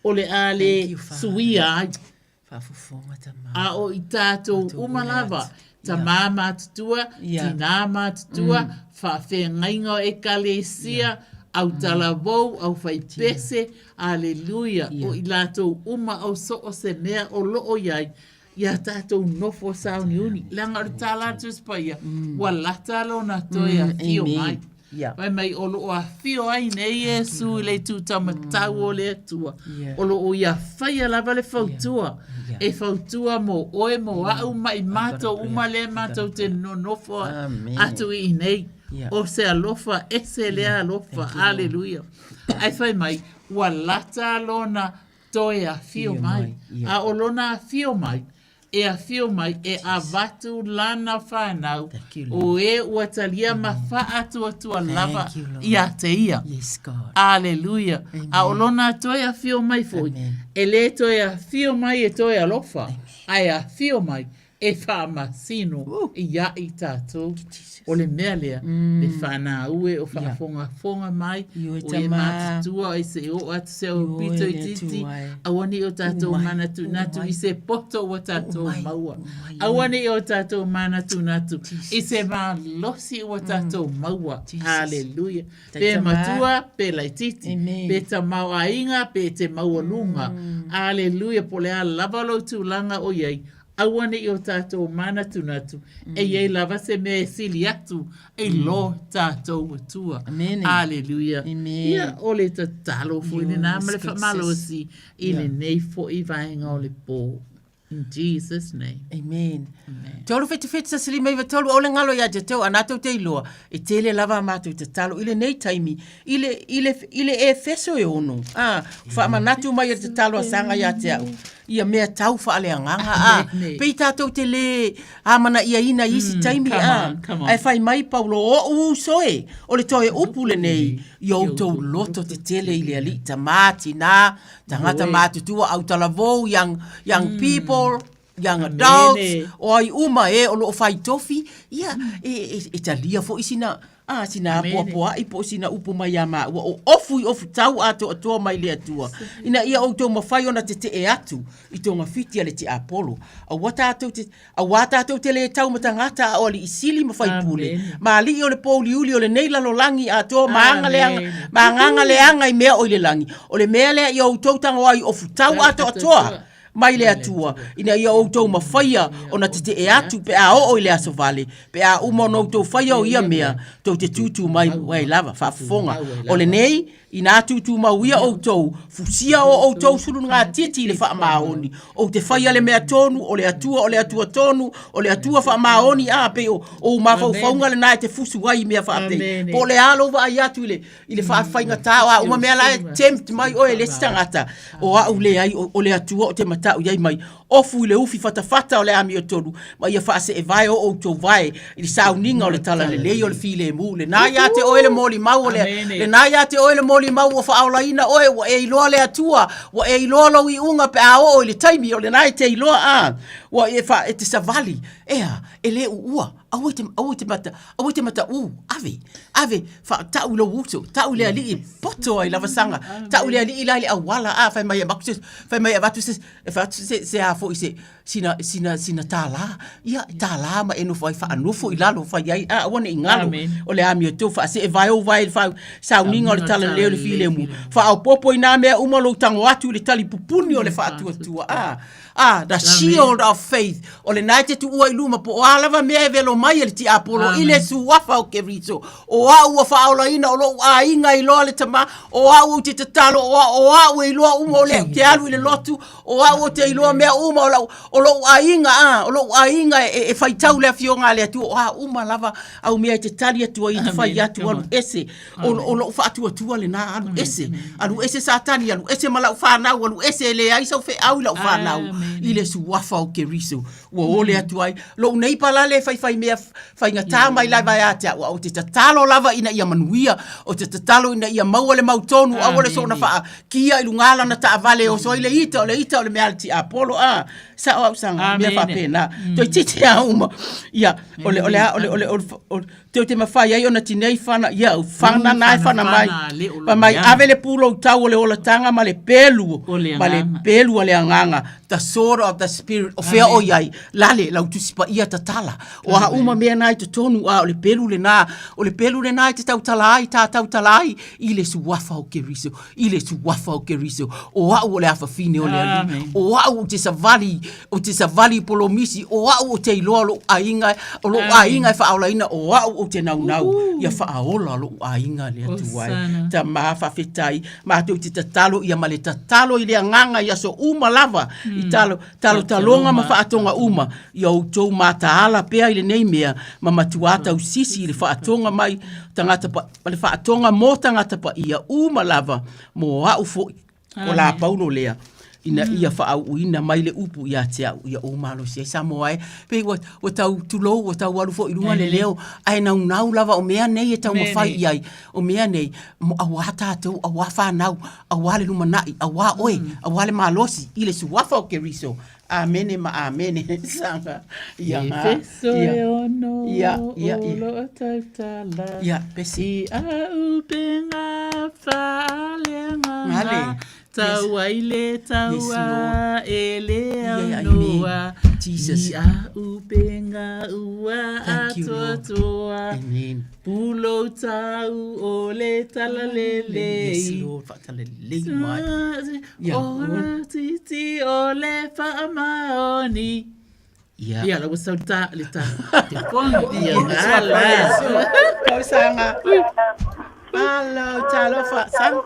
o le a lē suia ai. Faafofoga tamā. A o i tātou uma lava, tamā matutua, tinā matutua, faafeagaiga o ekalesia, au talavou, au faipese, aleluia, o i latou uma o so o se mea o loo i ai, ia tātou nofo sauniuni. Leaga o le tala a le Tusi Paia, ua lata lona toe afio mai. Fai mai o loo afio ai nei Iesu i le itu taumatau o le Atua. O loo ia faia lava le fautua. E fautua mo oe mo au ma i matou uma lea matou te nonofo atu i inei. O se alofa ese lea alofa. Aleluia. Ae fai mai ua lata lona toe afio mai. A o lona afio mai, e afio mai e avatu lana fanau o e ua talia ma faatuatua lava ia te ia. Aleluia. A o lona toe afio mai foi, e le toe afio mai e toe alofa, ae afio mai e faamasino ia i tatou. O le mea lea, le fanau e o faafogafoga mai, o e matutua ai se i oo atu se au pito itiiti, aua ne i o tatou manatunatu i se poto ua tatou maua. Aua ne i o tatou manatunatu i se malosi ua tatou maua. Haleluia. Pe matua, pe laitiiti, pe tamaoaiga, pe te maualuga. Haleluia. Po o le a lava lou tulaga o i ai, aua ne i o tatou manatunatu e i ai lava se mea e sili atu i lo tatou Atua. Aleluia. Ia, o le tatalo foi lena ma le faamalosi i lenei foi vaega o le po. In Jesus name. Amen. 377 159 o le galo ia te tau ana tou te iloa e tele lava a matou tatalo i lenei taimi i le i le i le Efeso e ono a faamanatu mai e le tatalo a Saga ia te au ia mea tau faaleagaga a pei tatou te lē amanaiaina i isi taimi a ae fai mai Paulo oʻu uso e o le toe upu lenei ia outou loto tetele i le Alii tamā tinā tagata matutua autalavou young young people young adults o ai uma e o loo fai tofi ia e, e, e talia foi sina a sina apoapoaʻi po o sina upu mai iā māua o ofu i ofu tau atoatoa mai le Atua ina ia outou mafai ona tetee atu i togafiti a le tiapolo. Aua tatou te, auā tatou te lē tau ma tagata a o alii sili ma faipule, ma alii o le pōuliuli o lenei lalolagi atoa ma aga leaga, ma agaga leaga i mea o i le lagi. O le mea lea ia outou tago ai i ofu tau atoatoa mai le Atua, ina ia outou mafaia ona tetee atu pe a oo i le aso vale, pe a uma ona outou faia o ia mea, tou te tūtū mai ai lava. Faafofoga, o lenei. Inā tūtūmau ia ʻoutou, fusia o ʻoutou sulugatiti i le faamaoni. Ou te faia le mea tonu, o le Atua o le Atua tonu, o le Atua faamaoni, a pei o ou mafaufauga lenā e te fusu ai i mea faapei. Po o le a lou vaai atu i le, i le faafaigata o a uma mea la e tempt mai oe e le isi tagata, o au leai, o le Atua ou te matau i ai mai. Ofu i le ufi fatafata o le amiotonu, ma ia faaseevae o outou vae i le sauniga o le talalelei o le filemu. Lenā ia te oe le molimau o le, lenā ia te oe le molimau ua faaolaina oe, ua e iloa le Atua, ua e iloa lou iuga pe a oo i le taimi, o lenā e te iloa, a, ua e fa, e te savali, ea, e le uua, aua e te, aua e te mata, aua e te mataū, ave, ave, faatau i lou uso, tau i le alii e poto ai lava saga, tau i le alii la i le auala, a, fai mai e avatu se, fai mai e avatu se, e fai atu se, se a foi se, sina, sina, sina tālā, ia, tālā ma e nofo ai faanofo i lalo fai ai, a, aua ne i galo, o le amiotonu faaseevae ou vae i le fau, sauniga o le talalelei o le filemu, faaopoopo i nā mea uma lou tago atu i le talipupuni o le faatuatua, a, a, the shield of faith, o lenā e te tuua i luma, po o a lava mea e velo mai e le tiapolo i le suafa o Keriso, o au ua faaolaina o lou aiga e iloa le Tama, o au ou te tatalo, o au, o au e iloa uma o le, te alu i le lotu, o au ou te iloa mea uma o lau, o lou aiga, a, o lou aiga e, e faitau le Afioga a le Atua, o a uma lava au mea e te tali atu ai, e te fai atu, alu ese, o, o lou faatuatua lenā, alu ese, alu ese Satani, alu ese ma lau fanau, alu ese e leai sau feau i lau fanau, i le suafa o Keriso, ua ole atu ai. Lou nei palale e faifai mea faigata mai lava ia te au, a ou te tatalo lava ina ia manuia, ou te tatalo ina ia maua le mautonu, aua le soona faakia i luga lana taavale e oso ai le ita, o le ita o le mea a le tiapolo, a, sao au saga, mea faapena. Toeitiiti lava uma. Ia, o le, o le a, o le, o le, o le, o le, te te mawhai ai ona tinei whana, ia, whana nai whana mai. Pa mai ave le pūlou tau o le olatanga ma le pelu, ma le pelu a le anganga, the sword of the spirit, o whea o iai, lale, lau tusi pa ia tatala. O a uma mea nai totonu, a o le pelu le nā, o le pelu le nā i te tautala ai, tā tautala ai, i le suafa o Keriso, i le suafa o Keriso, o au o le afafine o le alii, o au o te savali, o te savali polomisi, o au o te iloa lou aiga, o lou aiga e faaolaina, o au ou te naunau, ia faaola lou aiga le Atua e. Tama, faafetai, matou te tatalo ia ma le tatalo i le agaga i aso uma lava, i talo, talotaloga ma faatoga uma, ia outou mataala pea i lenei mea, ma matuā tausisi i le faatoga mai tagata pa, le faatoga mo tagata paia uma lava, mo au foi. Ko la Paulo lea, ina ia faauuina mai le upu ia te au, ia ou malosi ai Samoa e. Pei ua, ua tau tulou, ua tau alu foi i luga le leo, ae naunau lava o mea nei e taumafai i ai, o mea nei, mo auā tātou, auā whānau, auā le lumanai, auā oe, auā le malosi, i le suafa o Keriso. Amene ma amene. Sanga. Ia ngā. Efeso Ia. e ono, Ia, ia, o ia. loa tautala. Ia, pesi. I au penga whaaleanga Ngale. Tau ai le taua Yes, Lord. e le Ia, ia, aunoa. amen. Jesus. I au penga ua Thank you, Lord. atoatoa. Amen. Pulou tau o le talalelei. Yes, Lord. Whaatalelei mai. Ia. O la titi o le whaamaoni. Ia. Ia, la ua sau ta, le ta. Te pono. Ia, ngala. Tausaga. Hello, talofa. Sang.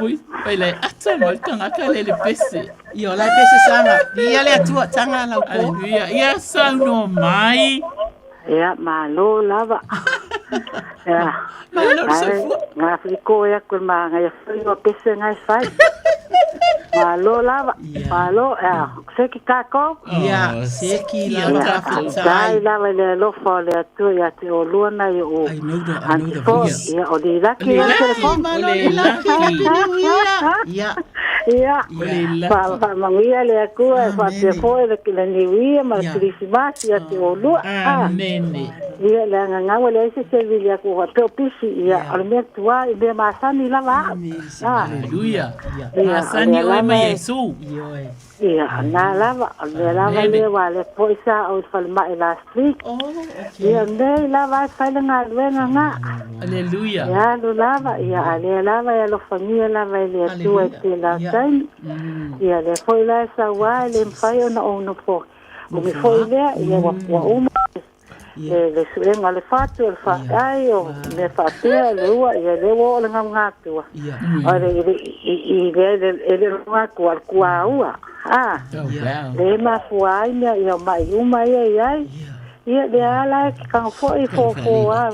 Ui, pai lai ata mo le tangata le le pese. Ia, o lai pese sanga. Ia le atua, tanga lau ko. Hallelujah. Ia, sau no mai. Ia, malo lava. Ia. Malo le soifua. Ngā whiko e aku ma ngai whai o pese ngai whai. Malo lava. Malo, ia. Se ki kākou. Ia, se ki lava ka Tai whitai. lava i le alofa o le Atua ia te o lua nei o I know the, I know the Auntie voice. Ia, o le laki o le telefoni. Malo le laki, happy new year. Ia. Ia, Ia. whaamanuia le Atua e whapea foi le le New Year ma le Kerisimasi ia te o lua. Ah. Amene. Ia, le angangau le ese se vili aku whapea o pisi. Ia, o le mea tua i mea masani lava au. Ah. Hallelujah. Ia, Masani o le oe lava ma e- Iesu. Ia, nā lava, o le mea lava Amene. lea wa le po isa o i whalemai last week. Oh, okay. Ia, nei lava ai whai le ngā luenga ngā. Hallelujah. Ia, alu lava, ia, a lea lava, ia alofangia lava i le Atua i te la taimi. Ia, le foi la e sauā e le mawhai ona o nofo. O me foi lea, ia, ua, ua uma. E le suega o le fatu, o le faai, o mea faapea, le ua, ia le ua oo le gaugatua. O le, i, i, i, le, le, e le gaugatua, o le kuaua. A, le mafua ai mea ia o mai uma ia i ai. Ia, le ala e ke kanga foi fōfō a.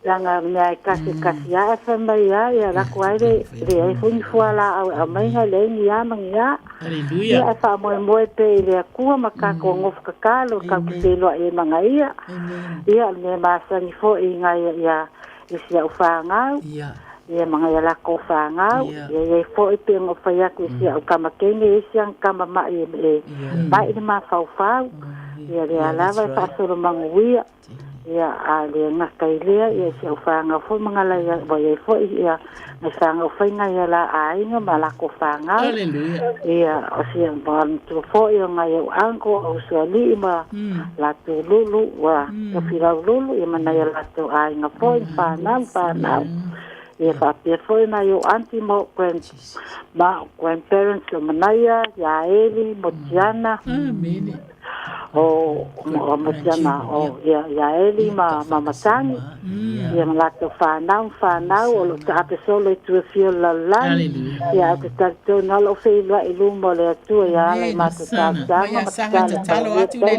Leaga mea e kasi kasi ae fai mai a, ia lako ai le, le ai foi ni fualaau e aumai leai ni a ma ni a. Hallelujah. Ia, e faamoemoe pea i le Atua ma tatou nofo tatalo tatou te feiloai ai ma ia. Ia, o le mea masani foi i nai ia i si au fanau. Ia ma nai a latou fanau. Ia i ai foi pei ona ou fai atu i si au tama teine, e i ai si ana tama mai e mai le mafaufau. Ia lea lava e faasolo manuia. Ia, a le gata i lea, ia, si au fanau foi ma ngalai ua i ai foi ia nai fanau fai nai a la aiga ma latou fanau. Hallelujah. Ia, o si matua foi o nai au uncle, o usoalii ma latou lulu, ua tofilau lulu, ia ma nai a latou aiga foi, fanau, fanau. Ia faapea foi nai ou aunty ma ou grand, ma ou grandparents o Manaia, ia Eli, Motiana. Amen. O o Motiana, o ia ia Eli ma ma Matagi. Ia ma latou fanau, fanau o lo o taape solo i tua fia o le lalolagi. Ia ae te talitonu lava o lo o feiloai i luma o le Atua ia ala i matou talosaga ma tatalo mai.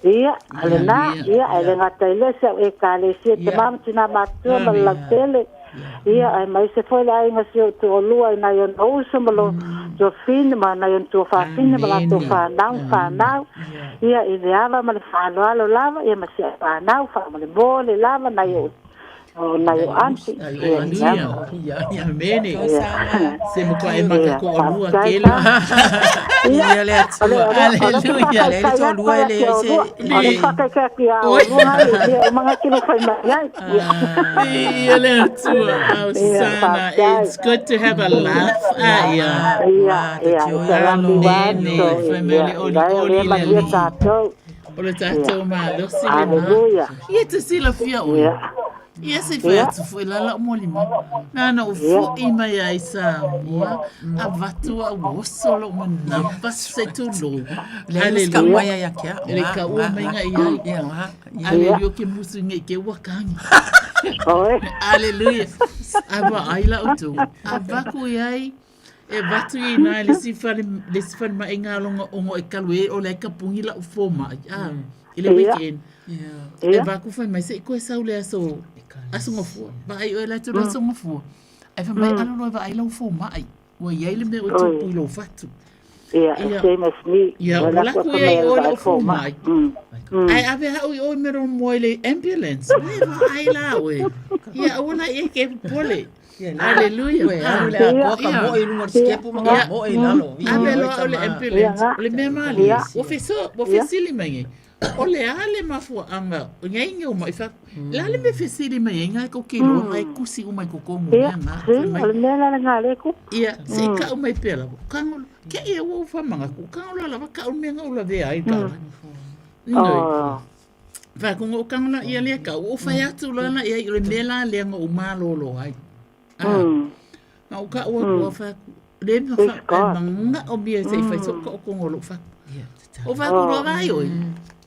Ia, o lena, ia, ae le gata i lea, si au Ekalesia, tama ma tina matutua ma le lautele. Ia, aemaise foi le aiga si ou toalua i nai ona uso ma lo tuafine ma nai ona tuafafine ma latou fanau ma fanau. Ia, i le ava ma le faaaloalo lava, ia ma si au fanau faamolemole lava nai ou o nai o aunty. Hallelujah. Amene. Se mo ka e maka ko olua kele. Ia le atua. Hallelujah. Le to lua le se. O le whakaika ki a o lua ia o mga kilo whai mai ai. Ia le atua. Oh, sana. It's good to have a laugh. Ah, ia. Ia, ia. Amene. Whai mai le oli oli le li. O le tatou malosi lena. Hallelujah. Ia te silafia oe. Ia se fai atu foi la lau molima. Nana o fo'i mai ai Samoa. Avatu au oso lou manava se tulou. Le ka mai ai ake au. Le ka ua mai ngai ai. Aleluia ke musu ngai ke ua kangi. Aleluia. Ava ai la outou. Avaku i ai. E avatu i ina i le isi fale, le isi falemai i Galoga ongo e kalu e ole ai ka pugi la'u fomai, a, i le weekend. E avatu fai mai, se i koe sau le aso, aso gafua. Vaai oe le atu le aso gafua. Ae fai mai, alu loa e vaai lau fomai. Ua i ai le mea ua tupu i lou fatu. Yeah, same as me. Ia, ua laku ia i oe la'u fomai. Ae ave a'u i oe me lou moe i le ambulance. Ua e vaai la oe. Ia, aua la e ke popole. Hallelujah. Ue, alu le atoa ka moe i luga o le sikepu ma ka moe i lalo. Ave loa o le ambulance. O le mea malie. Ua feso, ua fesili mai nei. O le a le mafuaaga, ngai nge uma i fa. Le a le mea fesili mai ai ngai ko ke loa ngai kusi uma i kokongo mea nga. O le mea la le ngā le ku. Ia, se i kau mai pea lava. Kangolo, ke ia ua ufa manga ku. Kangolo lava kau mea nga ula vea ai ka. Oh. Wha ko ngō kangala ia lea ka o whai atu la la ia i le mea la lea ngō malolo ai. Ah. Ma o ka ua kua wha le ma wha e manga o mia se i whai so ka o kongo lo wha. O wha ku roa vai oi.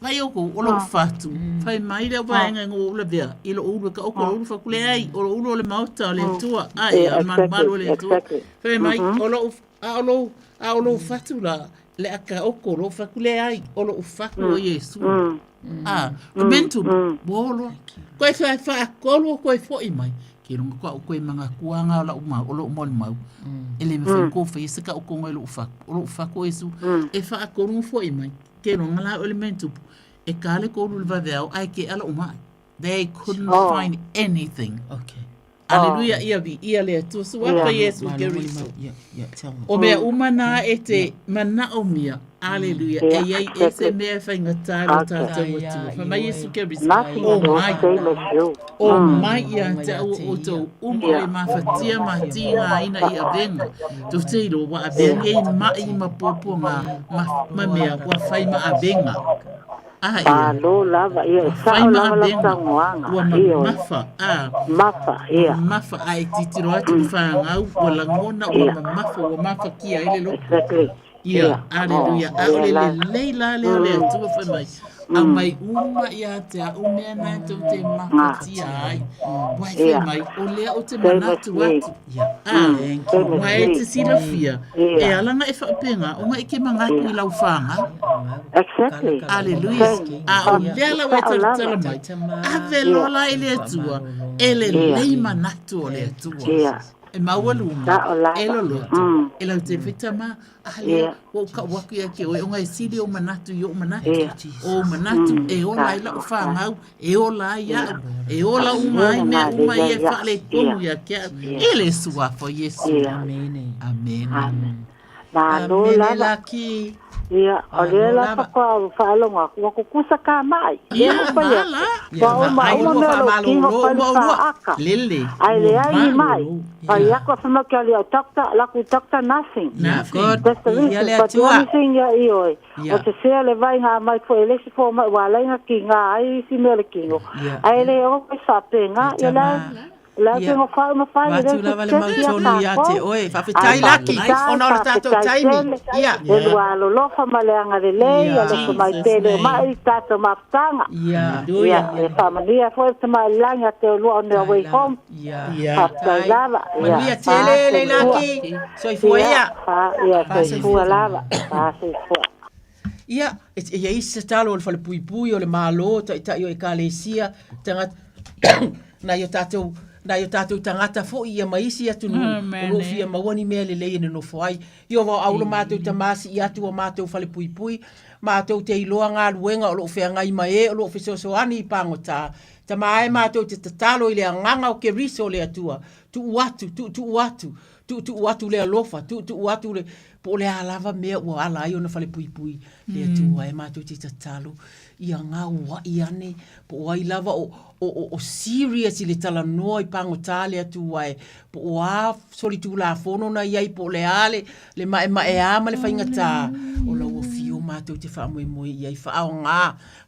Vai o ko o lo whatu. Whai mai le waenga ngō ula vea i lo ulu ka o ko ulu wha kule ai o lo ulu o le maota o le tua ai a malu malu o le tua. Whai mai o lo a o lo a o lo whatu la le aka o ko lo wha kule ai o lo whaku o Iesu. A, o mentu, bolo. Koe wha wha kolu o koe fo'i mai. Ke runga koa o koe manga kuanga o lau mau, o lou moli mau. E le mawhai ko whai se ka o kongo e lou whaku. O lou whaku o Iesu, e wha kolu fo'i mai. Ke runga la o le mentu, e kale kolu le vaveao, ai ke ala o mai. They couldn't find anything. Okay. Aleluia, ia vi, ia le Atua, suafa Iesu Keriso. O mea uma nā e te manaomia, aleluia, e iai e se mea e whaingatā lo tātou Atua. Whai mai Iesu Keriso, o mai, o mai ia te au o outou uma o e mawhatia ma tīngā ina i avenga. Tō te iro, wa avenga i mai ma pōpō ngā, ma, ma mea, wa whai ma avenga. A ia. Malo lava, ia, e Whai sao ma lava lau avenga, saunoaga, ua ioe. mamafa, a. Mafa, ia. Mamafa, a e titiro atu i whāngau, ua langona, ua mamafa, ua mafakia ai le loto. Exactly. Ia, Ia. aleluia. Oh, A o ia le la. lelei la lea o le Atua whai mai. Aumai uma ia te au mea na e tou te mafatia ai. Wai fai mai, o lea ou te manatu atu. Ah, Ua e te silafia, e ala na e whaapena, o nga i ke manatu i lau whanga. Exactly. Aleluia. A o lea lau e talatala mai, ave loa la i le Atua, e lelei manatu o le Atua. E maualuga, e loloto, e lau te whita ma, A lea, ua ou kau aku ia te oe, ona e sili ou manatu i ou manatu. O ou manatu e ola ai lau fanau, e ola ai au, e ola uma ai mea uma ia e faaletonu ia te au. I le Suafa o Iesu. Amene. Amene. Malo Amene lava. Laki. Ia, o Malo lea la lava. faatoa ou faalogo atu, ua tutusa ka mai. Ia, Lea ua fai na atu, la. Ia, ua uma vaai uma ua mea o lou tino faamalolo fai le uma olua. faaka. Lele. Ai Ua leai ni mai. malolo. Fai atu a fai mai ke ali au doctor, laku doctor nothing. Ia, Nothing. God. That's the Ia reason, le but the Atua. only thing ia i oe, Ia. o te sea le vai ngā mai fo e le isi fo mai ua alai ngā ki ngā ai isi mea le kino. Ia. Ai le o koe whaapenga, Ia ia la, tama. la Ia. te ngo whai ma whai, le Vatu te lava le tesi ia mautonu ia te tākou. oe. Ai Faafetai Laki, whaapetai, ona o le tatou whaapetai taimi. tele, Ia. e lua alolofa ma le anga lelei, Ia. alofa mai Jesus tele o name. mai, tātou mafutaga. Ia. Ia, e whaamania foi te mai langi a te olua on their Tai way lava. home. Ia. Ia. Whaapetai Tai. lava, ia, Manuia tele whaasoifua. Leilaki. Soifua Ia, ia. wha, ia, soifua Faasoifua. lava, whaasoifua. Ia, e e iai se tatalo o le falepuipui o le Malo, taitai o Ekalesia, tagata, nai o tatou, nai o tatou tagata foi ia ma isi atunuu o loo fia maua ni mea lelei e nonofo ai. Ia o aulo matou tama sii atu o matou falepuipui, matou te iloa galuega o loo feagai ma e o loo fesoasoani i pagota. Tama e matou te tatalo i le agaga o Keriso le Atua, tuu atu, tuutuu atu, tuutuu atu le alofa, tuutuu atu le, po o le a lava mea ua ala ai ona falepuipui le Atua e matou te tatalo ia gaua'i ane, po o ai lava o, o, o, o serious i le talanoa i pagota le Atua e, po o a solitulafono na i ai, po o le a le, le ma'ema'eā ma le faigatā, o lau afio matou te faamoemoe i ai, faaaogā,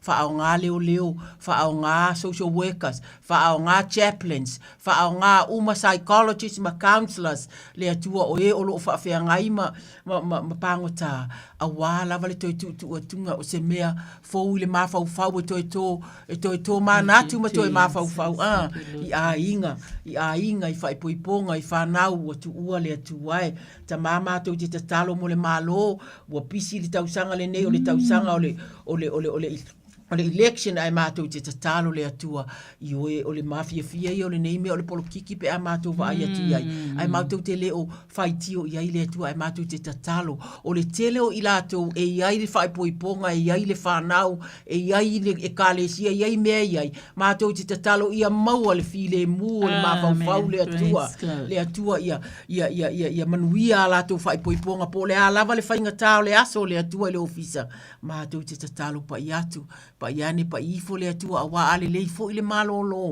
faaaogā leoleo, faaaogā social workers, faaaogā chaplains, Faaaoga uma psychologists ma counsellors le Atua o e o lo o faafeagai ma, ma, ma, ma pagota, auā lava le toe tuutuu atuga o se mea fou i le mafaufau e toe tō, e toe tō manatu ma toe mafaufau, a, i aiga, i aiga, i faaipoipoga, i whanau ua tuua le Atua e. Tamā mātou te tatalo mo le Malo, ua pisi le tausaga lenei o le tausaga o le, o le, o le, o le, o le election ae matou te tatalo le Atua i oe o le mafiafia ia o lenei mea o le polokiki pe a matou vaai atu i ai ae matou te le o faitio i ai le Atua ae matou te tatalo o le tele o i latou e i ai le faaipoipoga e i ai le whanau e i ai le ekalesia e i ai mea e i ai matou te tatalo ia maua le filemu o le mafaufau le Atua le Atua ia ia ia ia ia manuia a latou faaipoipoga po o le a lava le faigatā o le aso o le Atua i le ofisa Matou te tatalo paʻi atu, paʻi ane, paʻi ifo le Atua, auā a lelei foi le malōlō,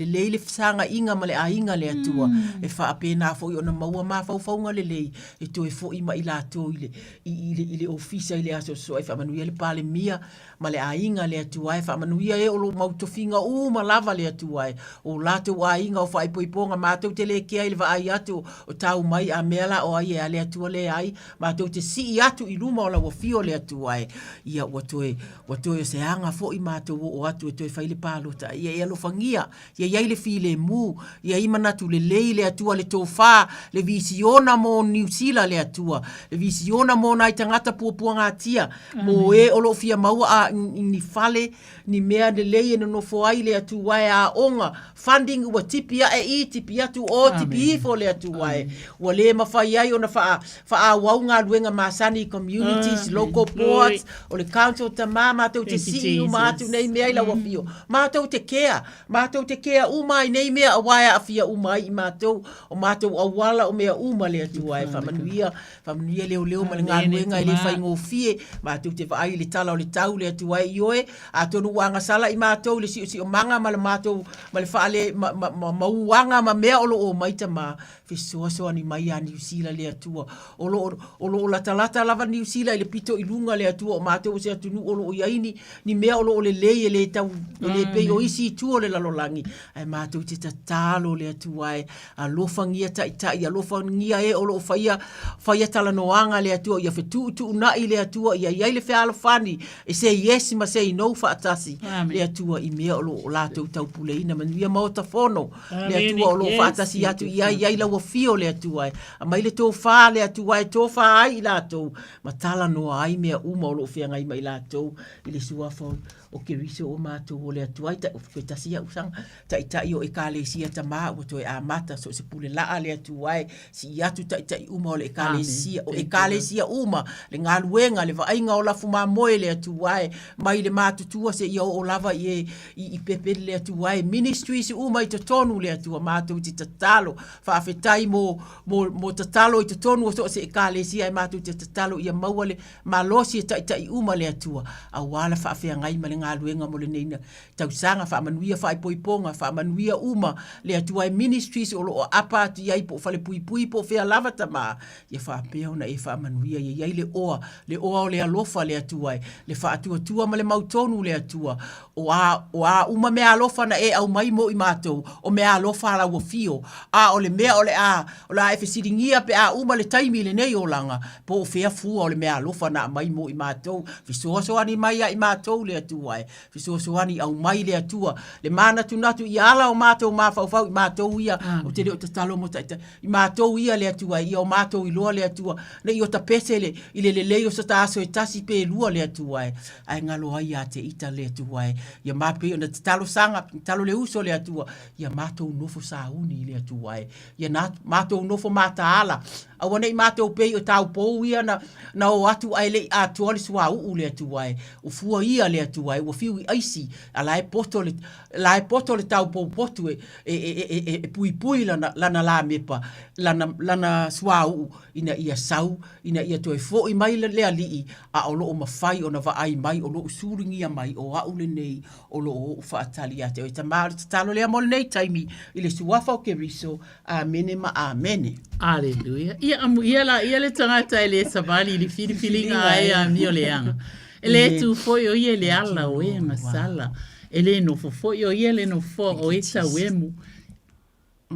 lelei le fesagaʻiga ma le aiga le Atua, e faapena foi ona maua mafaufauga lelei e toe foʻi ma i latou i le, i, i le, i le ofisa i le aso soa e faamanuia le Palemia ma le aiga le Atua e faamanuia e o lo mau tofiga uma lava le Atua e o latou aiga o faaipoipoga matou te le kea i le vaai atu o tau mai a mea la o ai e a le Atua leai Matou te sii atu i luma o lau afio le Atua e, ia ua toe, ua toe o se aga foi matou oo atu e toe fai le palota. Ia e alofagia, ia i ai le filemu, ia i manatu lelei le Atua le tofā, le visiona mo Niu Sila le Atua, le visiona mo nai tagata puapuagatia, mo e o lo o fia maua a ni fale, ni mea lelei e nonofo ai le Atua e aoga, funding ua tipi aʻe i, tipi atu o, tipi ifo le Atua e. Ua le mafai ai ona wha, whaauau galuega masani i communities, local boards, o le council tamā, mātou te sii uma atu nei mea i lau afio. Mātou te kea, mātou te kea uma ai nei mea auā e aafia uma ai i mātou, o mātou auala o mea uma le Atua e whaamanuia, Faamanuia leoleo ma le galuega e le faigofie, matou te vaai i le tala o le tau le Atua e ioe, atonu ua agasala i matou le siosiomaga ma le matou ma le faale ma, ma, ma, mauaga ma mea o lo o omai tamā, fesoasoani mai iā Niu Sila le Atua. O lo o, o lo o latalata lava Niu Sila i le pito i luga le Atua o matou o se atunuu o lo o i ai ni, ni mea mea o loo lelei e le tau e le pei o isi itu o le lalolagi ae matou te tatalo le Atua e alofagia taitai alofagia e o loo faia faia talanoaga le Atua ia fetuutuunai le Atua ia i ai le fealofani e say yes ma say no faatasi le Atua i mea o loo latou taupuleina manuia Maota Fono le Atua o loo faatasi atu i ai i ai lau afio le Atua e aumai le tofa le Atua e tofa ai i latou ma talanoa ai mea uma o loo feagai ma i latou i le suafa o Keriso o matou o le Atua ai toe tasi au saga taitai o Ekalesia Tamā ua toe amata so o se pule laa le Atua e sii atu taitai uma o le Ekalesia o Ekalesia uma le galuega le vaaiga o lafu mamoe le Atua e mai le matutua seia oo lava i e i Pepeli le Atua e ministries uma i totonu le Atua matou te tatalo faafetai mo mo mo tatalo i totonu o so o se Ekalesia e matou te tatalo ia maua le malosi e taitai uma le Atua auā le faafeagai ma le galuega mo lenei tausaga faamanuia faaipoipoga faamanuia uma le Atua e ministries o lo o aapa atu i ai po o falepuipui po o fea lava Tamā ia faapea ona e faamanuia ia i ai le oa le oa o le alofa le Atua e le faatuatua ma le mautonu le Atua o a o a uma meaalofa na e aumai mo i matou o meaalofa a lau afio a o le mea o le a o le a e fesiligia pe a uma le taimi i lenei olaga po o fea fua o le meaalofa na aumai mo i matou fesoasoani mai ia i matou le Atua e fesoasoani aumai le Atua le manatunatu i ala o matou mafaufau i matou ia ou te le o tatalo mo taitai i matou ia le Atua ia o matou iloa le Atua ne i ota pese le i le lelei o so ta aso e tasi pe lua le Atua e ae galo ai ia te ita le Atua e ia ma pei ona talosaga tatalo le uso le Atua ia matou nofo sauni i le Atua e ia na matou nofo mataala aua ne i matou pei o taupou ia na na o atu ae le i atoa le suauu le Atua e o fua ia le Atua e ua fiu i aisi a la e poto le la e poto le taupou potu e e e e e puipui lana lana lamepa lana lana suauu ina ia sau ina ia toe foi mai le alii a o loo mafai ona vaai mai o loo sulugia mai o au lenei o loo ou faatali ia te oe Tamā o le tatalo lea mo lenei taimi i le suafa o Keriso Amene ma Amene. Aleluia. Ia amuia laia le tagata e le savali i le filifiliga a e amio leaga. E le tu foi o ia i le ala o e gasala. E le nofo foi o ia i le nofoa o e tauemu.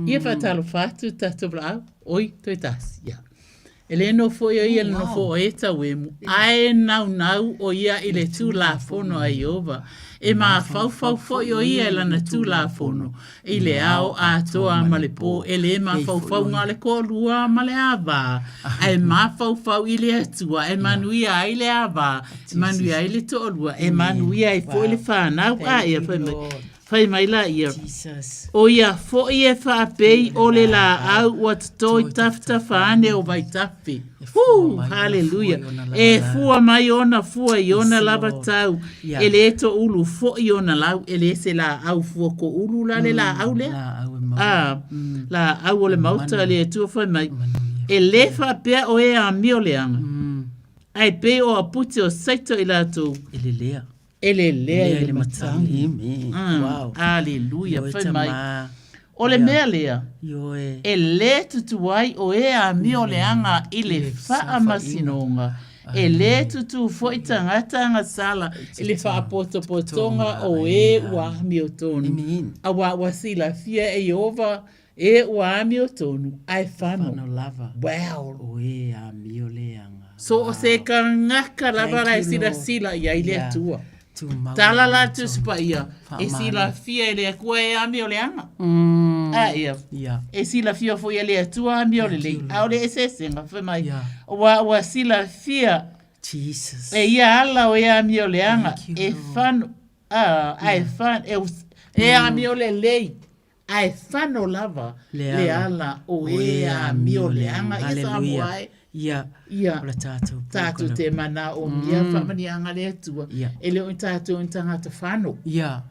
Ia faatalofa atu tatou valaau. Oi, toe tasi. Ia. E le nofo foi o ia i le nofoa o e tauemu, ae naunau o ia i le Tulafono a Ieova. E mafaufau foi o ia i lana Tulafono i le ao atoa ma le pō, e le mafaufauga o le toalua ma le ava, ae mafaufau i le Atua e manuia ai le ava, e manuia ai le toalua, e manuia ai foi le fanau. A ia, fai mai. Fai mai laia, O ia foi e faapei o le laau ua toto i tafatafa ane o vaitafe. Huu! Haleluia! E fua mai ona fua i ona lava tau, e le toulu foi ona lau, e le se laau fua toulu la le laau lea. A, laau o le maota a le Atua fai mai, e le faapea o e amio leaga, ae pei o apute o Saito i latou. E lelea. E lelea i le matagi. Wow. Aleluia. Fai mai. O le mea lea, e le tutu ai o e amio leaga i le faamasinoga, e le tutu foi tagata agasala i le faapotopotoga o e ua amiotonu, auā ua silafia e Ieova e ua amiotonu, ae fano. Wow. O e amio leaga. So o se tagata lava la e silasila i ai le Atua. Tala la Tusi Paia, e silafia e le Atua e amio leaga. A ia. E silafia foi e le Atua amio lelei. A o le eseesega, fai mai, ua, ua silafia Jesus. e ia ala o e amio leaga, e fano, a, a e fano, e, e amio lelei. Ae fano lava le ala o e amio leaga i Samoa e. Ia, ia, o le tatou tatou te manaomia faamaniaga le Atua. E le o ni tatou ni tagata fano. Ia,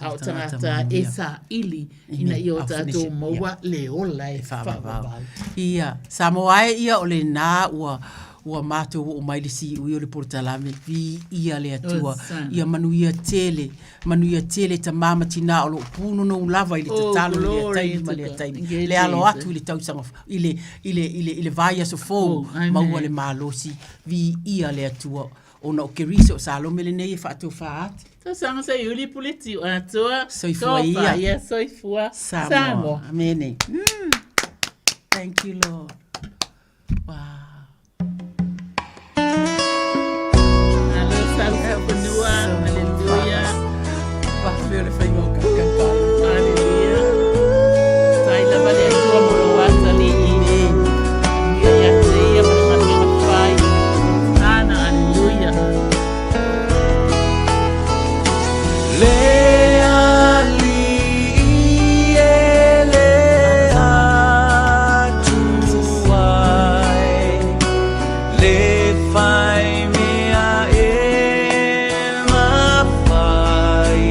a o tagata e saili ina ia o tatou maua le ola e faavavau. Ia, Samoa e ia o lena ua ua matou oo mai le siui o le polokalame, viia le Atua. Ia manuia tele. Manuia tele tamā ma tinā o lo o pūnonou lava i le tatalo i lea taimi ma lea taimi. Le alo atu i le tausaga, i le, i le, i le, i le vaiaso fou, maua le malosi, viia le Atua. Ona o Keriso o Salome lenei e faatofa atu. Tausaga seiuli pule tiu atoa. Soifua ia. Ia soifua. Samoa. Samoa. Amene. Thank you, Lord. Wow. Alo sa fanua. Hallelujah. Whawhio le whainga o kakaka. Hallelujah. Tai lava le atua mo lo ata li i. Ia ia te ia ma le galuega fai. Ana, hallelujah. Le alii e le Atua e, le fai mea e mafai.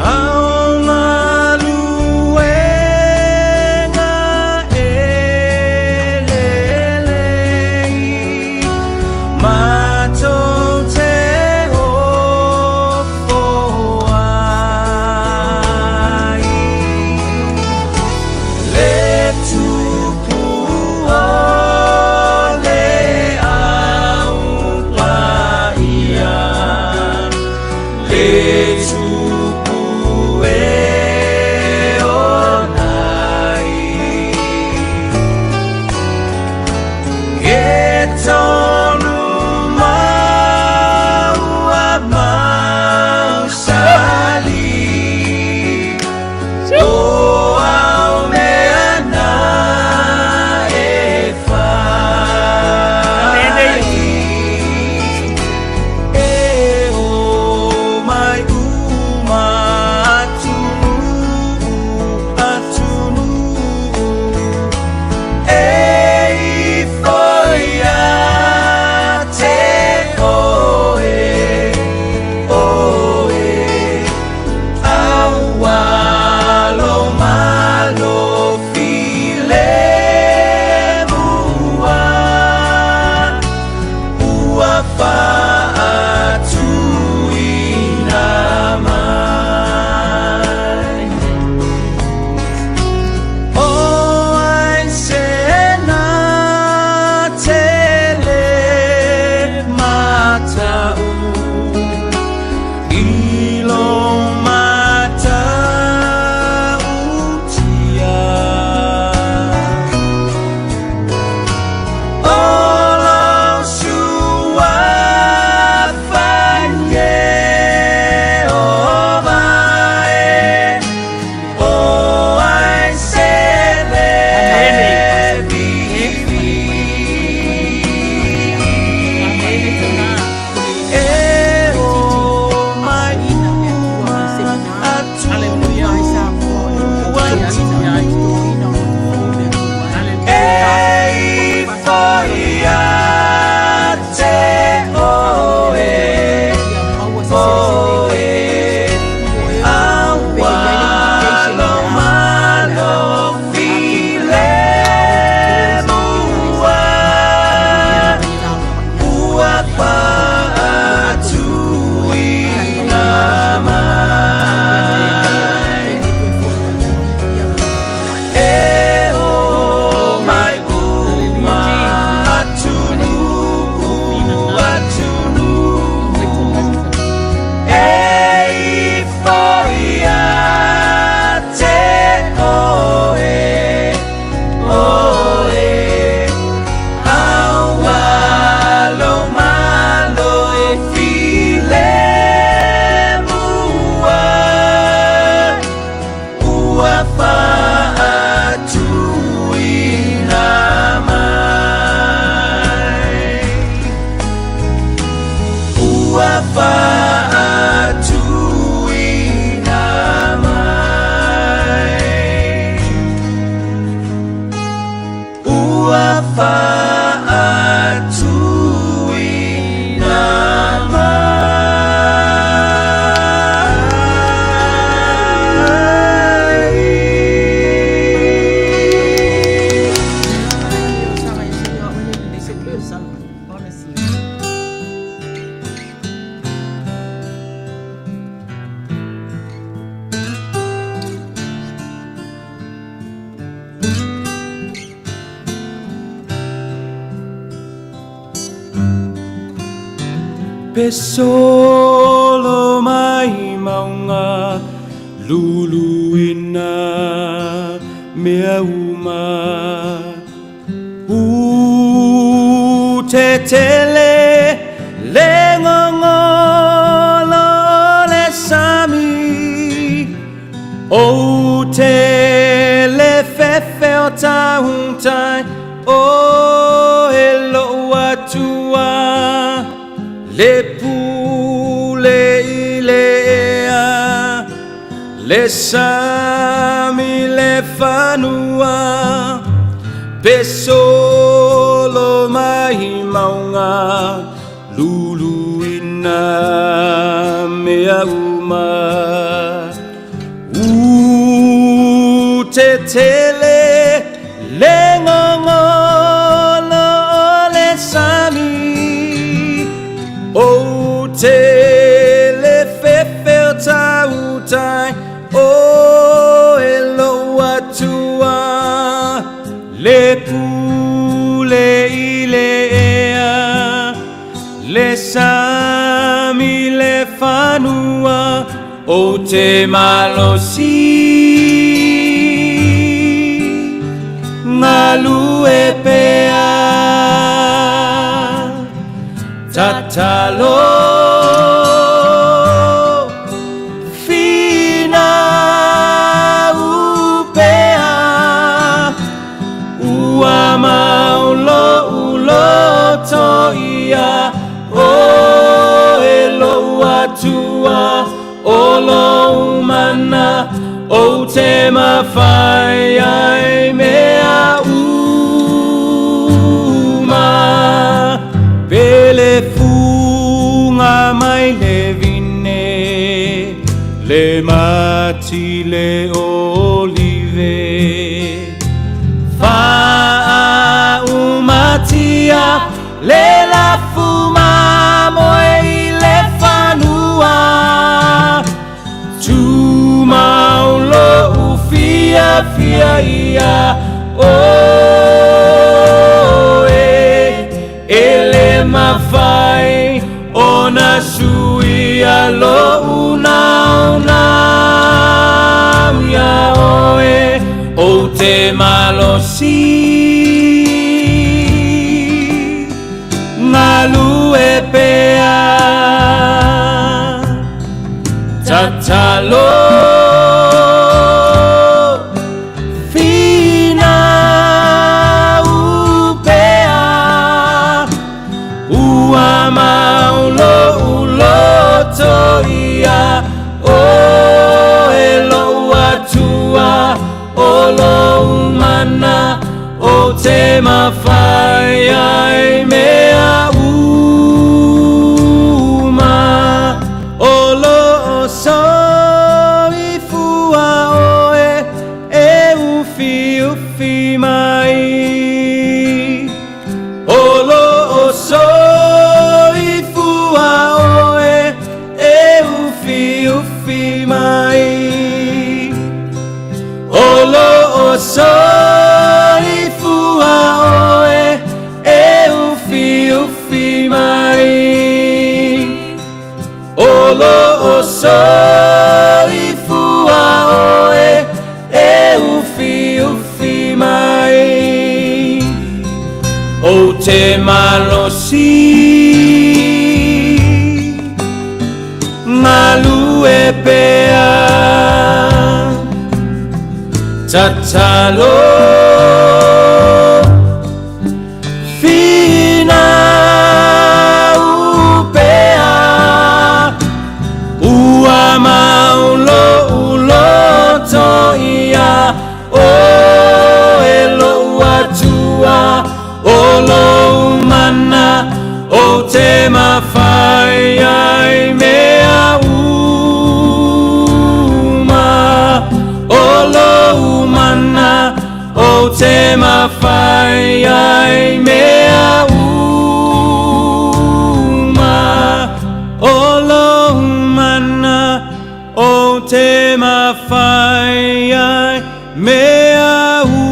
Ao galuega e lelei, matou te ofo ai. Le tupu o le au paia, le tupu e ona ai. E tonu mau a mausali, o au mea na e fai. E o mai uma atunuu, atunuu, e ifo ia te oe, oe, aualo malo filemua, ua faatuina mai. O ai se na te le matau i lo matautia. O lou suafa Ieova e, o ai se le vivi. E o mai uma atunuu, atunuu, e ifo ia te oe, oe, aualo malo filemua, ua faatuina mai. E o mai uma atunuu, atunuu, e ifo ia te oe, oe, aualo malo filemua, ua faatuina mai. Ua faatuina mai. Ua faatuina mai. Honestly. Pesolo mai mauga luluina mea uma. U tetele le gogolo o le sami, ou te le fefe o tautai o e lou Atua, le pule i le ea, le sami le fanua, pesolo mai mauga luluina mea uma. U tetele le gogolo o le sami, ou te le fefe o tautai o e lou Atua, le pule i le ea, le sami le fanua, ou te malosi galue pea. Tatalo finau pea, ua mau lou loto ia o e lou Atua, o lou mana ou te mafai ai mea uma. Pele fuga mai le vine, le mati le olive, faaumatia le lafu mamoe i le fanua, tumau lou fiafia ia oe, e le mafai ona suia lou naunau ia oe, ou te malosi galue pea. Tatalo finau pea, ua mau lou loto ia o e lou Atua, o lou mana ou te mafai ai mea uma. O loo soifua oe e ufiufi mai, o loo soifua oe e ufiufi mai, o loo soifua oe e ufiufi mai, o loo soifua oe e ufiufi mai, ou te malosi galue pea. Tatalo finau pea, ua mau lou loto ia o e lou Atua, o lou mana ou te mafai ai mea uma, o lou mana ou te mafai ai mea uma, o lou mana ou te mafai ai mea uma.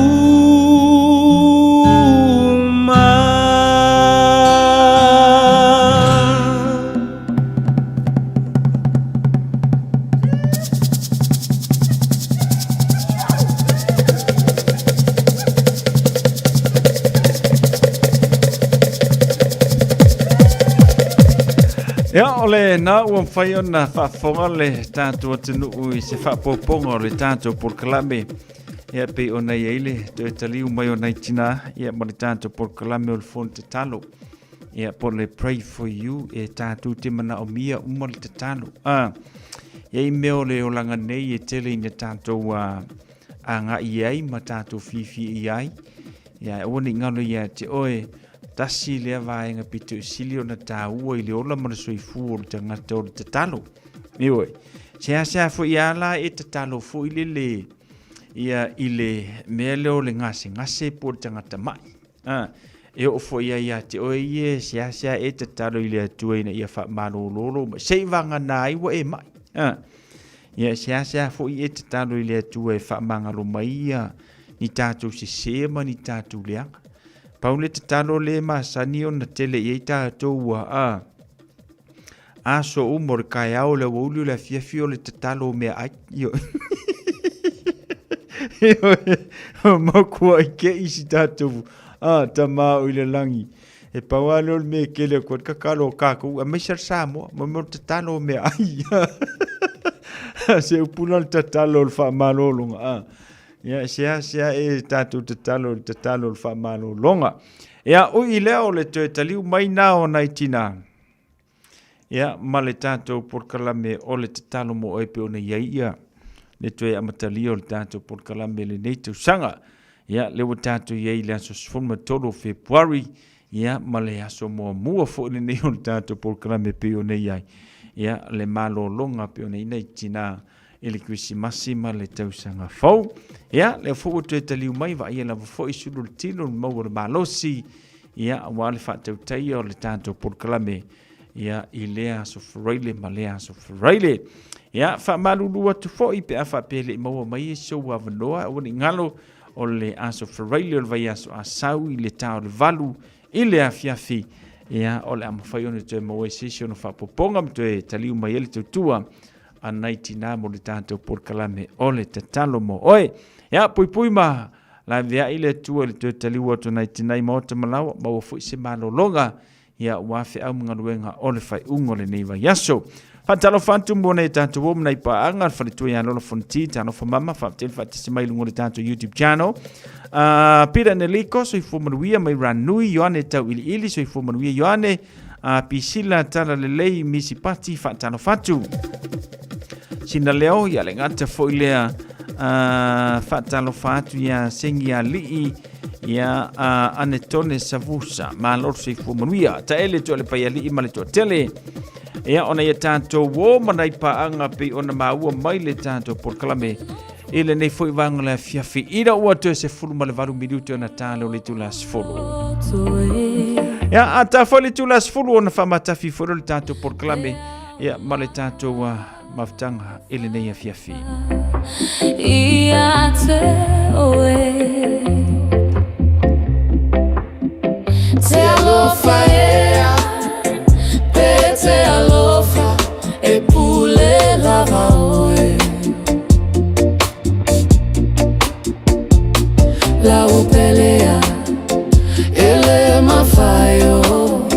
Ia, o lena ua mafai ona faafofoga le tatou atunuu i se faaopoopoga o le tatou polokalame. Ia, pei ona i ai le toe taliu mai o nai tinā, ia, ma le tatou polokalame o le Fono Tatalo. Ia, po o le Pray for You, e tatou te manaomia uma le tatalo. A, e i ai mea o le olaga nei e tele ina tatou agai i ai ma tatou fiafia i ai. Ia, aua ne i galo ia te oe, tasi lea vaega pito i sili ona taua i le ola ma le soifua o le tagata o le tatalo. Ioe, seasea foi a la e tatalo foi lele ia i le mea lea o le gasegase po o le tagata mai. A, e oo foi ai ia te oe ia, seasea e tatalo i le Atua ina ia faamalololo mai, se i vagana ai ua e mai. A, ia seasea foi e tatalo i le Atua e faamagalo mai ia ni tatou sese ma ni tatou leaga. Pau le tatalo le masani ona tele i ai tatou ua a aso uma o le kaeao o le aoauli o le afiafi o le tatalo o meaai. Ioe. Ioe. Makuai ke i si tatou a tamā o i le lagi. E pau lava lea o le mea e kele atu ai le tatalo a tatou, aemaise le Samoa, mo mea o le tatalo o meaai. Se upu la le tatalo o le faamalologa. A. Ia, seasea e tatou tatalo le tatalo o le faamalologa. Ia, ui i lea o le toe taliu mai na o nai tinā. Ia, ma le tatou polokalame o le tatalo mo oe pe ona i ai ia le toe amatalia o le tatou polokalame i lenei tausaga. Ia, lea ua tatou i ai i le aso 13 o Fepuari, ia, ma le aso muamua foi lenei o le tatou polokalame pei ona i ai. Ia, le malologa pei ona i ai nai tinā i le Kerisimasi ma le tausaga fou. Ia, lea foi ua toe taliu mai, vaaia lava foi sulu le tino, le maua o le malosi, ia, aua le faatautaia o le tatou polokalame, ia, i lea aso Faraile ma lea aso Faraile. Ia, faamalulu atu foi pe a faapea e le i maua mai e si ou avanoa, aua ne i galo o le aso Faraile o le vaiaso Asau i le ta o le 8 i le afiafi, ia, o le a mafai ona toe maua ai se isi ona faaopoopoga ma toe taliu mai ai le tautua a nai tinā mo le tatou polokalame o le tatalo mo oe. Ia, puipui ma laveai le Atua i le toe taliu atu nai tinā i maota ma laoa, maua foi se malologa, ia ua feau ma galuega o le faaiuga o lenei vaiaso. Faatalofa atu mo nei tatou o nai paaga, le faletua ia Lola Fonoti, talofa mama, faafetai le faatasi mai i luga o le tatou YouTube channel. Peter Neliko, soifua manuia mai Ranui, Ioane Tauiliili, soifua manuia Ioane, Pisila Talalelei, Misi Pati, faatalofa atu. Sina leo, ia le gata foi lea, faatalofa atu ia Sengi Alii, ia Anetone Savusa, malo le soifua manuia. Taele toa le Paialii ma le toatele. Ia, ona ia tatou o ma nai paaga pei ona maua mai le tatou polokalame i lenei foi vaega o le afiafi ina ua toe 18 minute ona ta lea o le itula 10. Ia, a ta foi le itula 10 ona faamatafi foi lea o le tatou polokalame, ia, ma le tatou mafutaga i lenei afiafi. Ia te oe. Te alofa ea, pe te alofa, e pule lava oe. Lau pelea, e le mafai o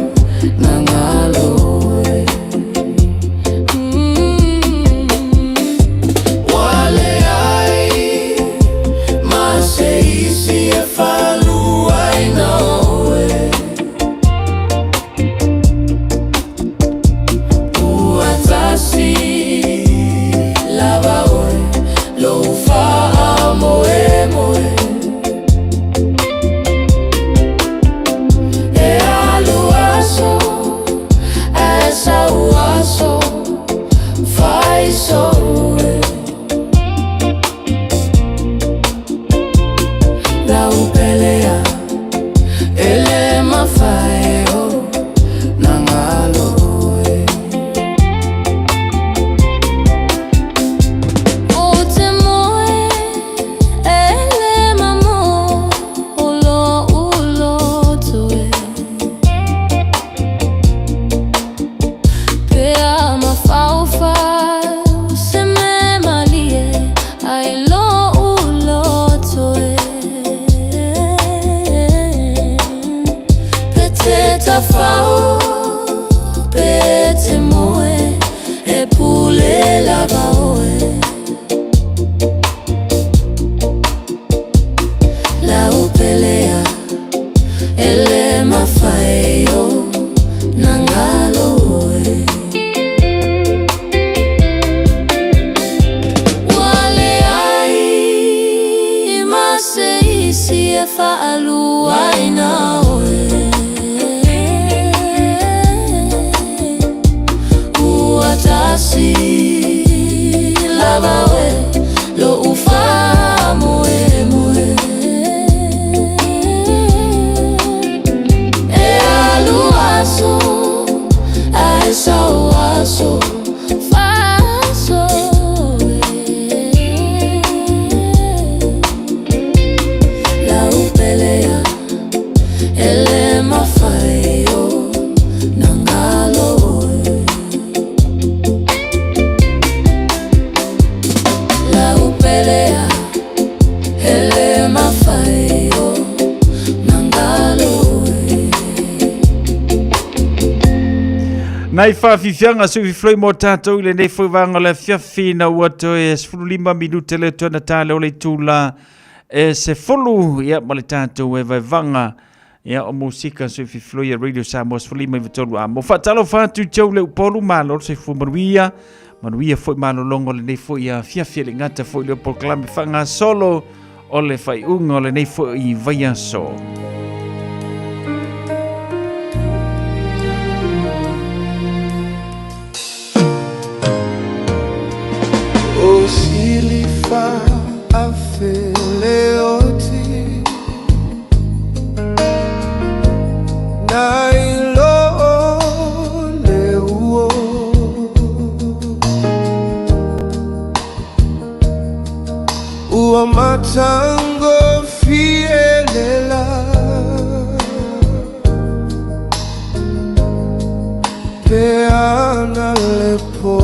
na ngalo oe. Ua leai ma se isi e. faaluaina oe. Ua tasi lava oe loʻu faamoemoe. E alu aso ae sau aso faaso e. Lau pele ia e le mafai ona galo oe. Lau pele ia e le mafai ona galo oe. Nai faafiafiaga soififloi mo tatou i lenei foi vaega o le afiafi na ua toe 15 minute le toe na tā leo le itula e 10 ia ma le tatou e vaevaga ia o musika soififloi a Radio Samoa 15 93 a mo faatalofa atu i tau le Upolu malo le soifua manuia manuia foi malologa o lenei foi afiafi e le gata foi le polokalame faagasolo o le faaiuga o lenei foi vaiaso. O silifa afeleoti nai lo le uo ua matango fielela pe ana le po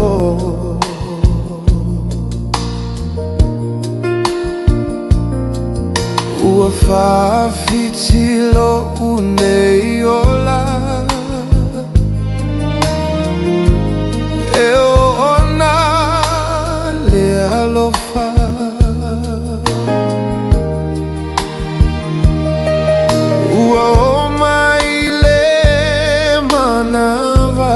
ua faafitilo unei ola e ona le alofa ua o mai le manava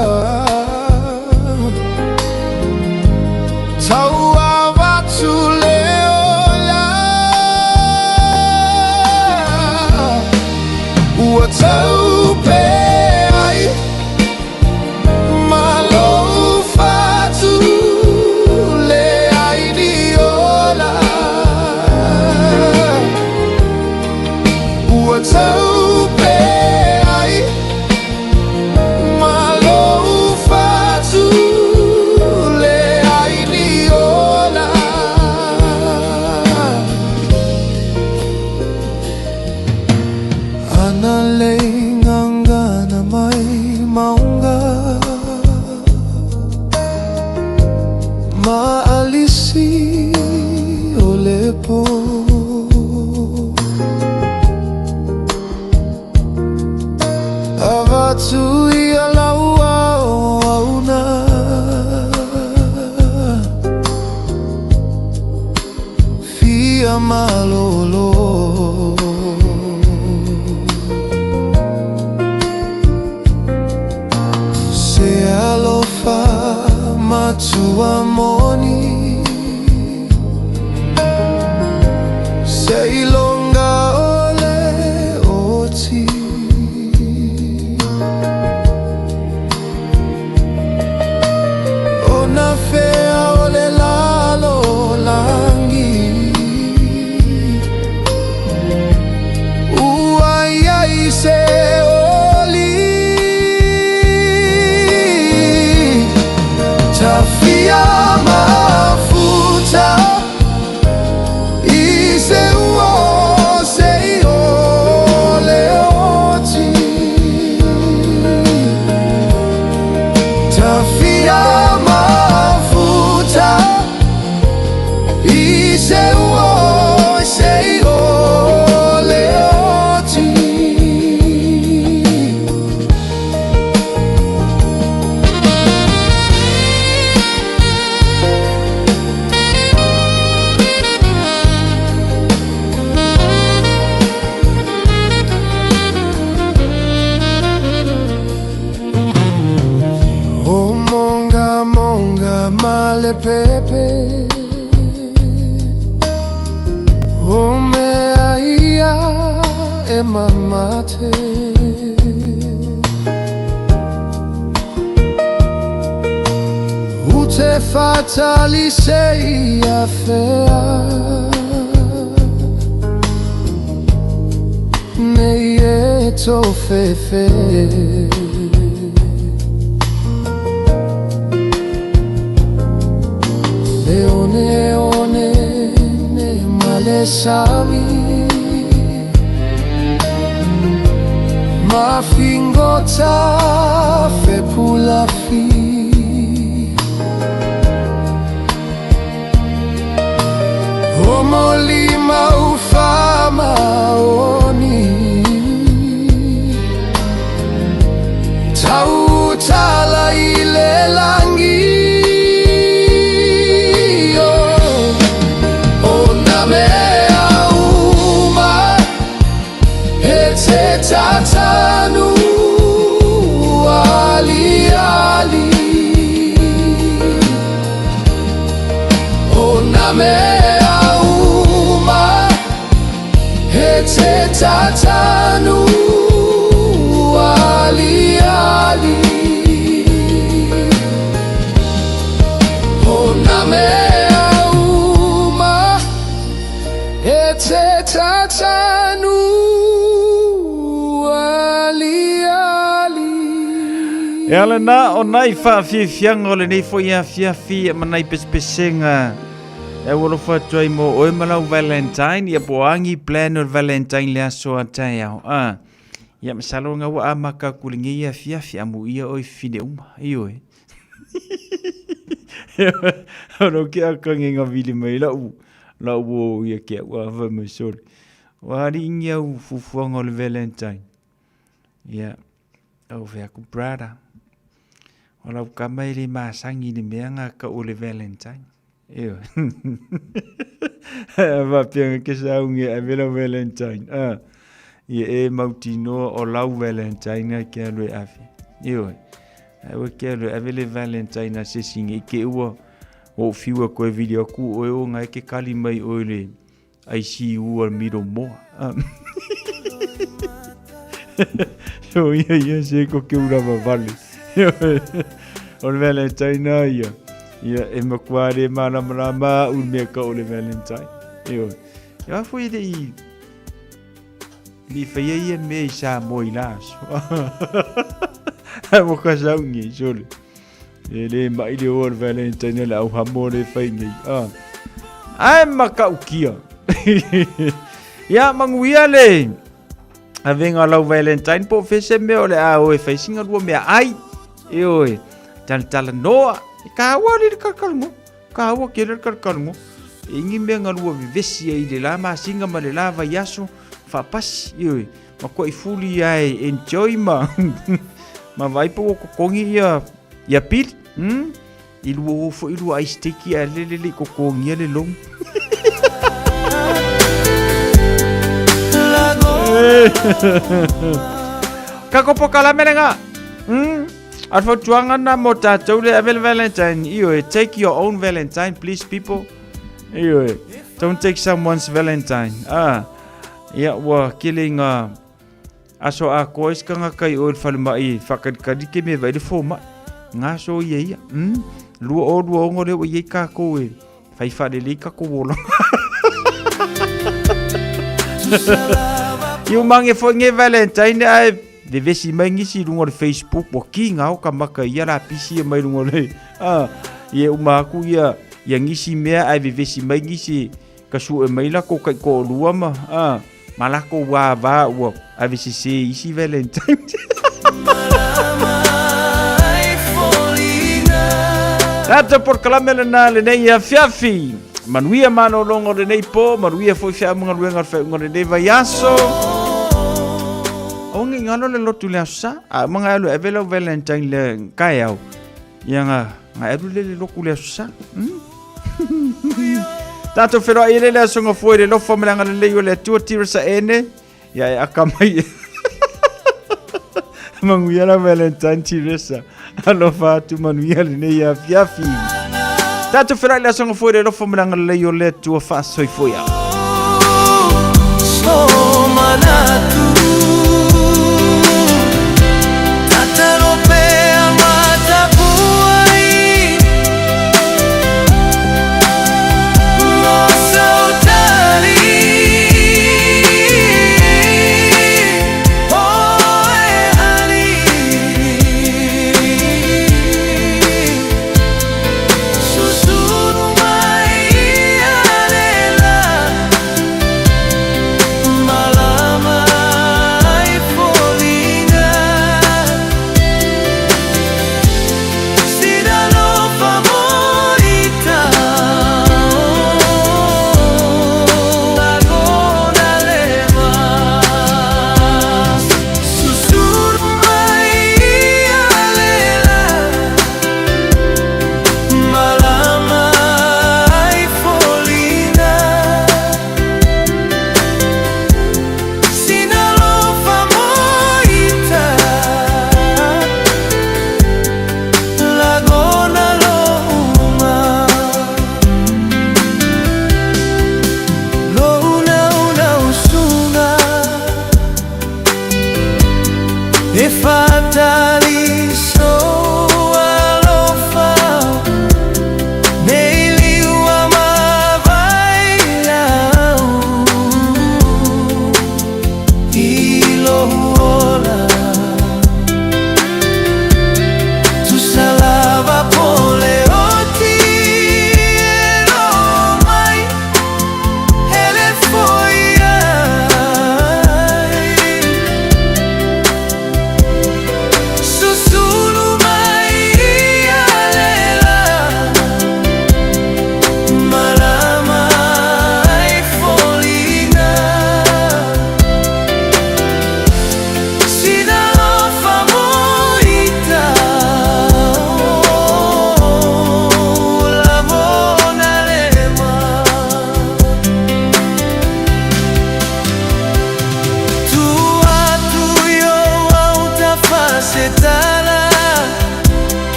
tauavatu le ola ua taupe ai ma lou fatu le ai ni ola ua taupe ai ma lou fatu le ai ni ola. Ana le ngangana mai maunga ma alisi o le po avatu ia laua o auna fia malolo. Se alofa matua moni se ilonga ole oti ona fea o le lalo langi ua iai se oli tafia mafuta i se ua se i o le oti tafia mafuta i se ua se i o le oti. O monga monga malepepe o mea ia e mamate U te fatali se ia fea Nei e tō whewhe Le one one ne male sami Mafingota fepulafi O molima ufamaoni Tautala i le langi O nā mea uma e te tatanu aliali O nā mea uma e te tatanu aliali O nā mea uma e te tatanu aliali E ala na o nai whaafiafianga o lenei foi afiafi e manai pesepesenga e ua alofa atu ai mo oe ma lau Valentine ia po o agi plan o le Valentine le aso a taeao a ia masalo nga ua amaka aku lenei afiafi amuia oe fine uma ioe o ke akange nga vili mai lau lau o ia ke au a fai mai sole ua aliingi au fufuaga o le Valentine ia au fai atu brother o lau kama e le masagi i le mea ga kau o le Valentine ioe a faapea ke saugi e ave lau Valentine a ia e mautinoa o lau Valentine a ke alu e ave ioe ae ua ke alu e ave le Valentine a se isi i te ua ou fiu e koe vili atu oe o ga e ke kali mai oe le ICU a miro moa. So ia ia se ko ke ura vale. O le Valentine a ia. Ia e makua le mana mana ma u mea ka o le Valentine. Io. Ia foi le i ni whaia ia me i sa mo i la aso. Mo ka saungi, sole. E le mai le o le Valentine le au hamo le fai nei. Ah. Ai makaukia. Ia manguia le avenga lau Valentine po fese me o le a o e fai singa lua mea ai. E oe, tala noa. E ka ua le kalkalungo. Ka ua ke le kalkalungo. E ingi mea nga lua vevesi ai le la masinga ma le la vaiaso. Faapasi, e oe. Ma koʻi fuli ai enjoy ma ma vai po ua kokogi ia ia pili i lua o foi lua ice tiki ae lele le i kokogia le lomu. Kako pokalame lenga. A le fautuaga na mo tatou le ave le Valentine. Ioe, take your own Valentine, please people. Ioe, don't take someone's Valentine. Ah. Ia, ua kele i ngā aso ākoa i se kangaka i o i le falemai e whakalikali ke me vai le fōmai. Ngā aso ia ia. 2026 lea ua i ai kākou e whai whaalelei kākou olanga. I umange foi nge Valentine ae vevesi mai ngisi i lunga o le Facebook ua ki ngā o ka maka ia la pisi e mai lunga o le ah, ia uma aku ia ia ngisi mea ae vevesi mai ngisi Ka sue mai la ko kai ko lua ma a ma la ko wa va ua ave se se isi Valentine. Tata por kalame le na le nei afiafi. Manuia malologa o lenei po, manuia foi feamuga luenga o le faaiuga o lenei vaiaso. Aua nge galo le lotu le aso sa. A uma nga alu e ave lau Valentine le kaeao. Ia nga nga alu le le loku le aso sa. Tātou wheroa i lele aso ngā fua i le lofa me le agalelei o le Atua tira sa ene. Ia e aka mai. Manguia la Valentine Tiresa. Alofa atu manuia lenei afiafi. Tātou wheroa i le aso ngā fua i le lofa me le agalelei o le Atua whaasoifoia. So manatu.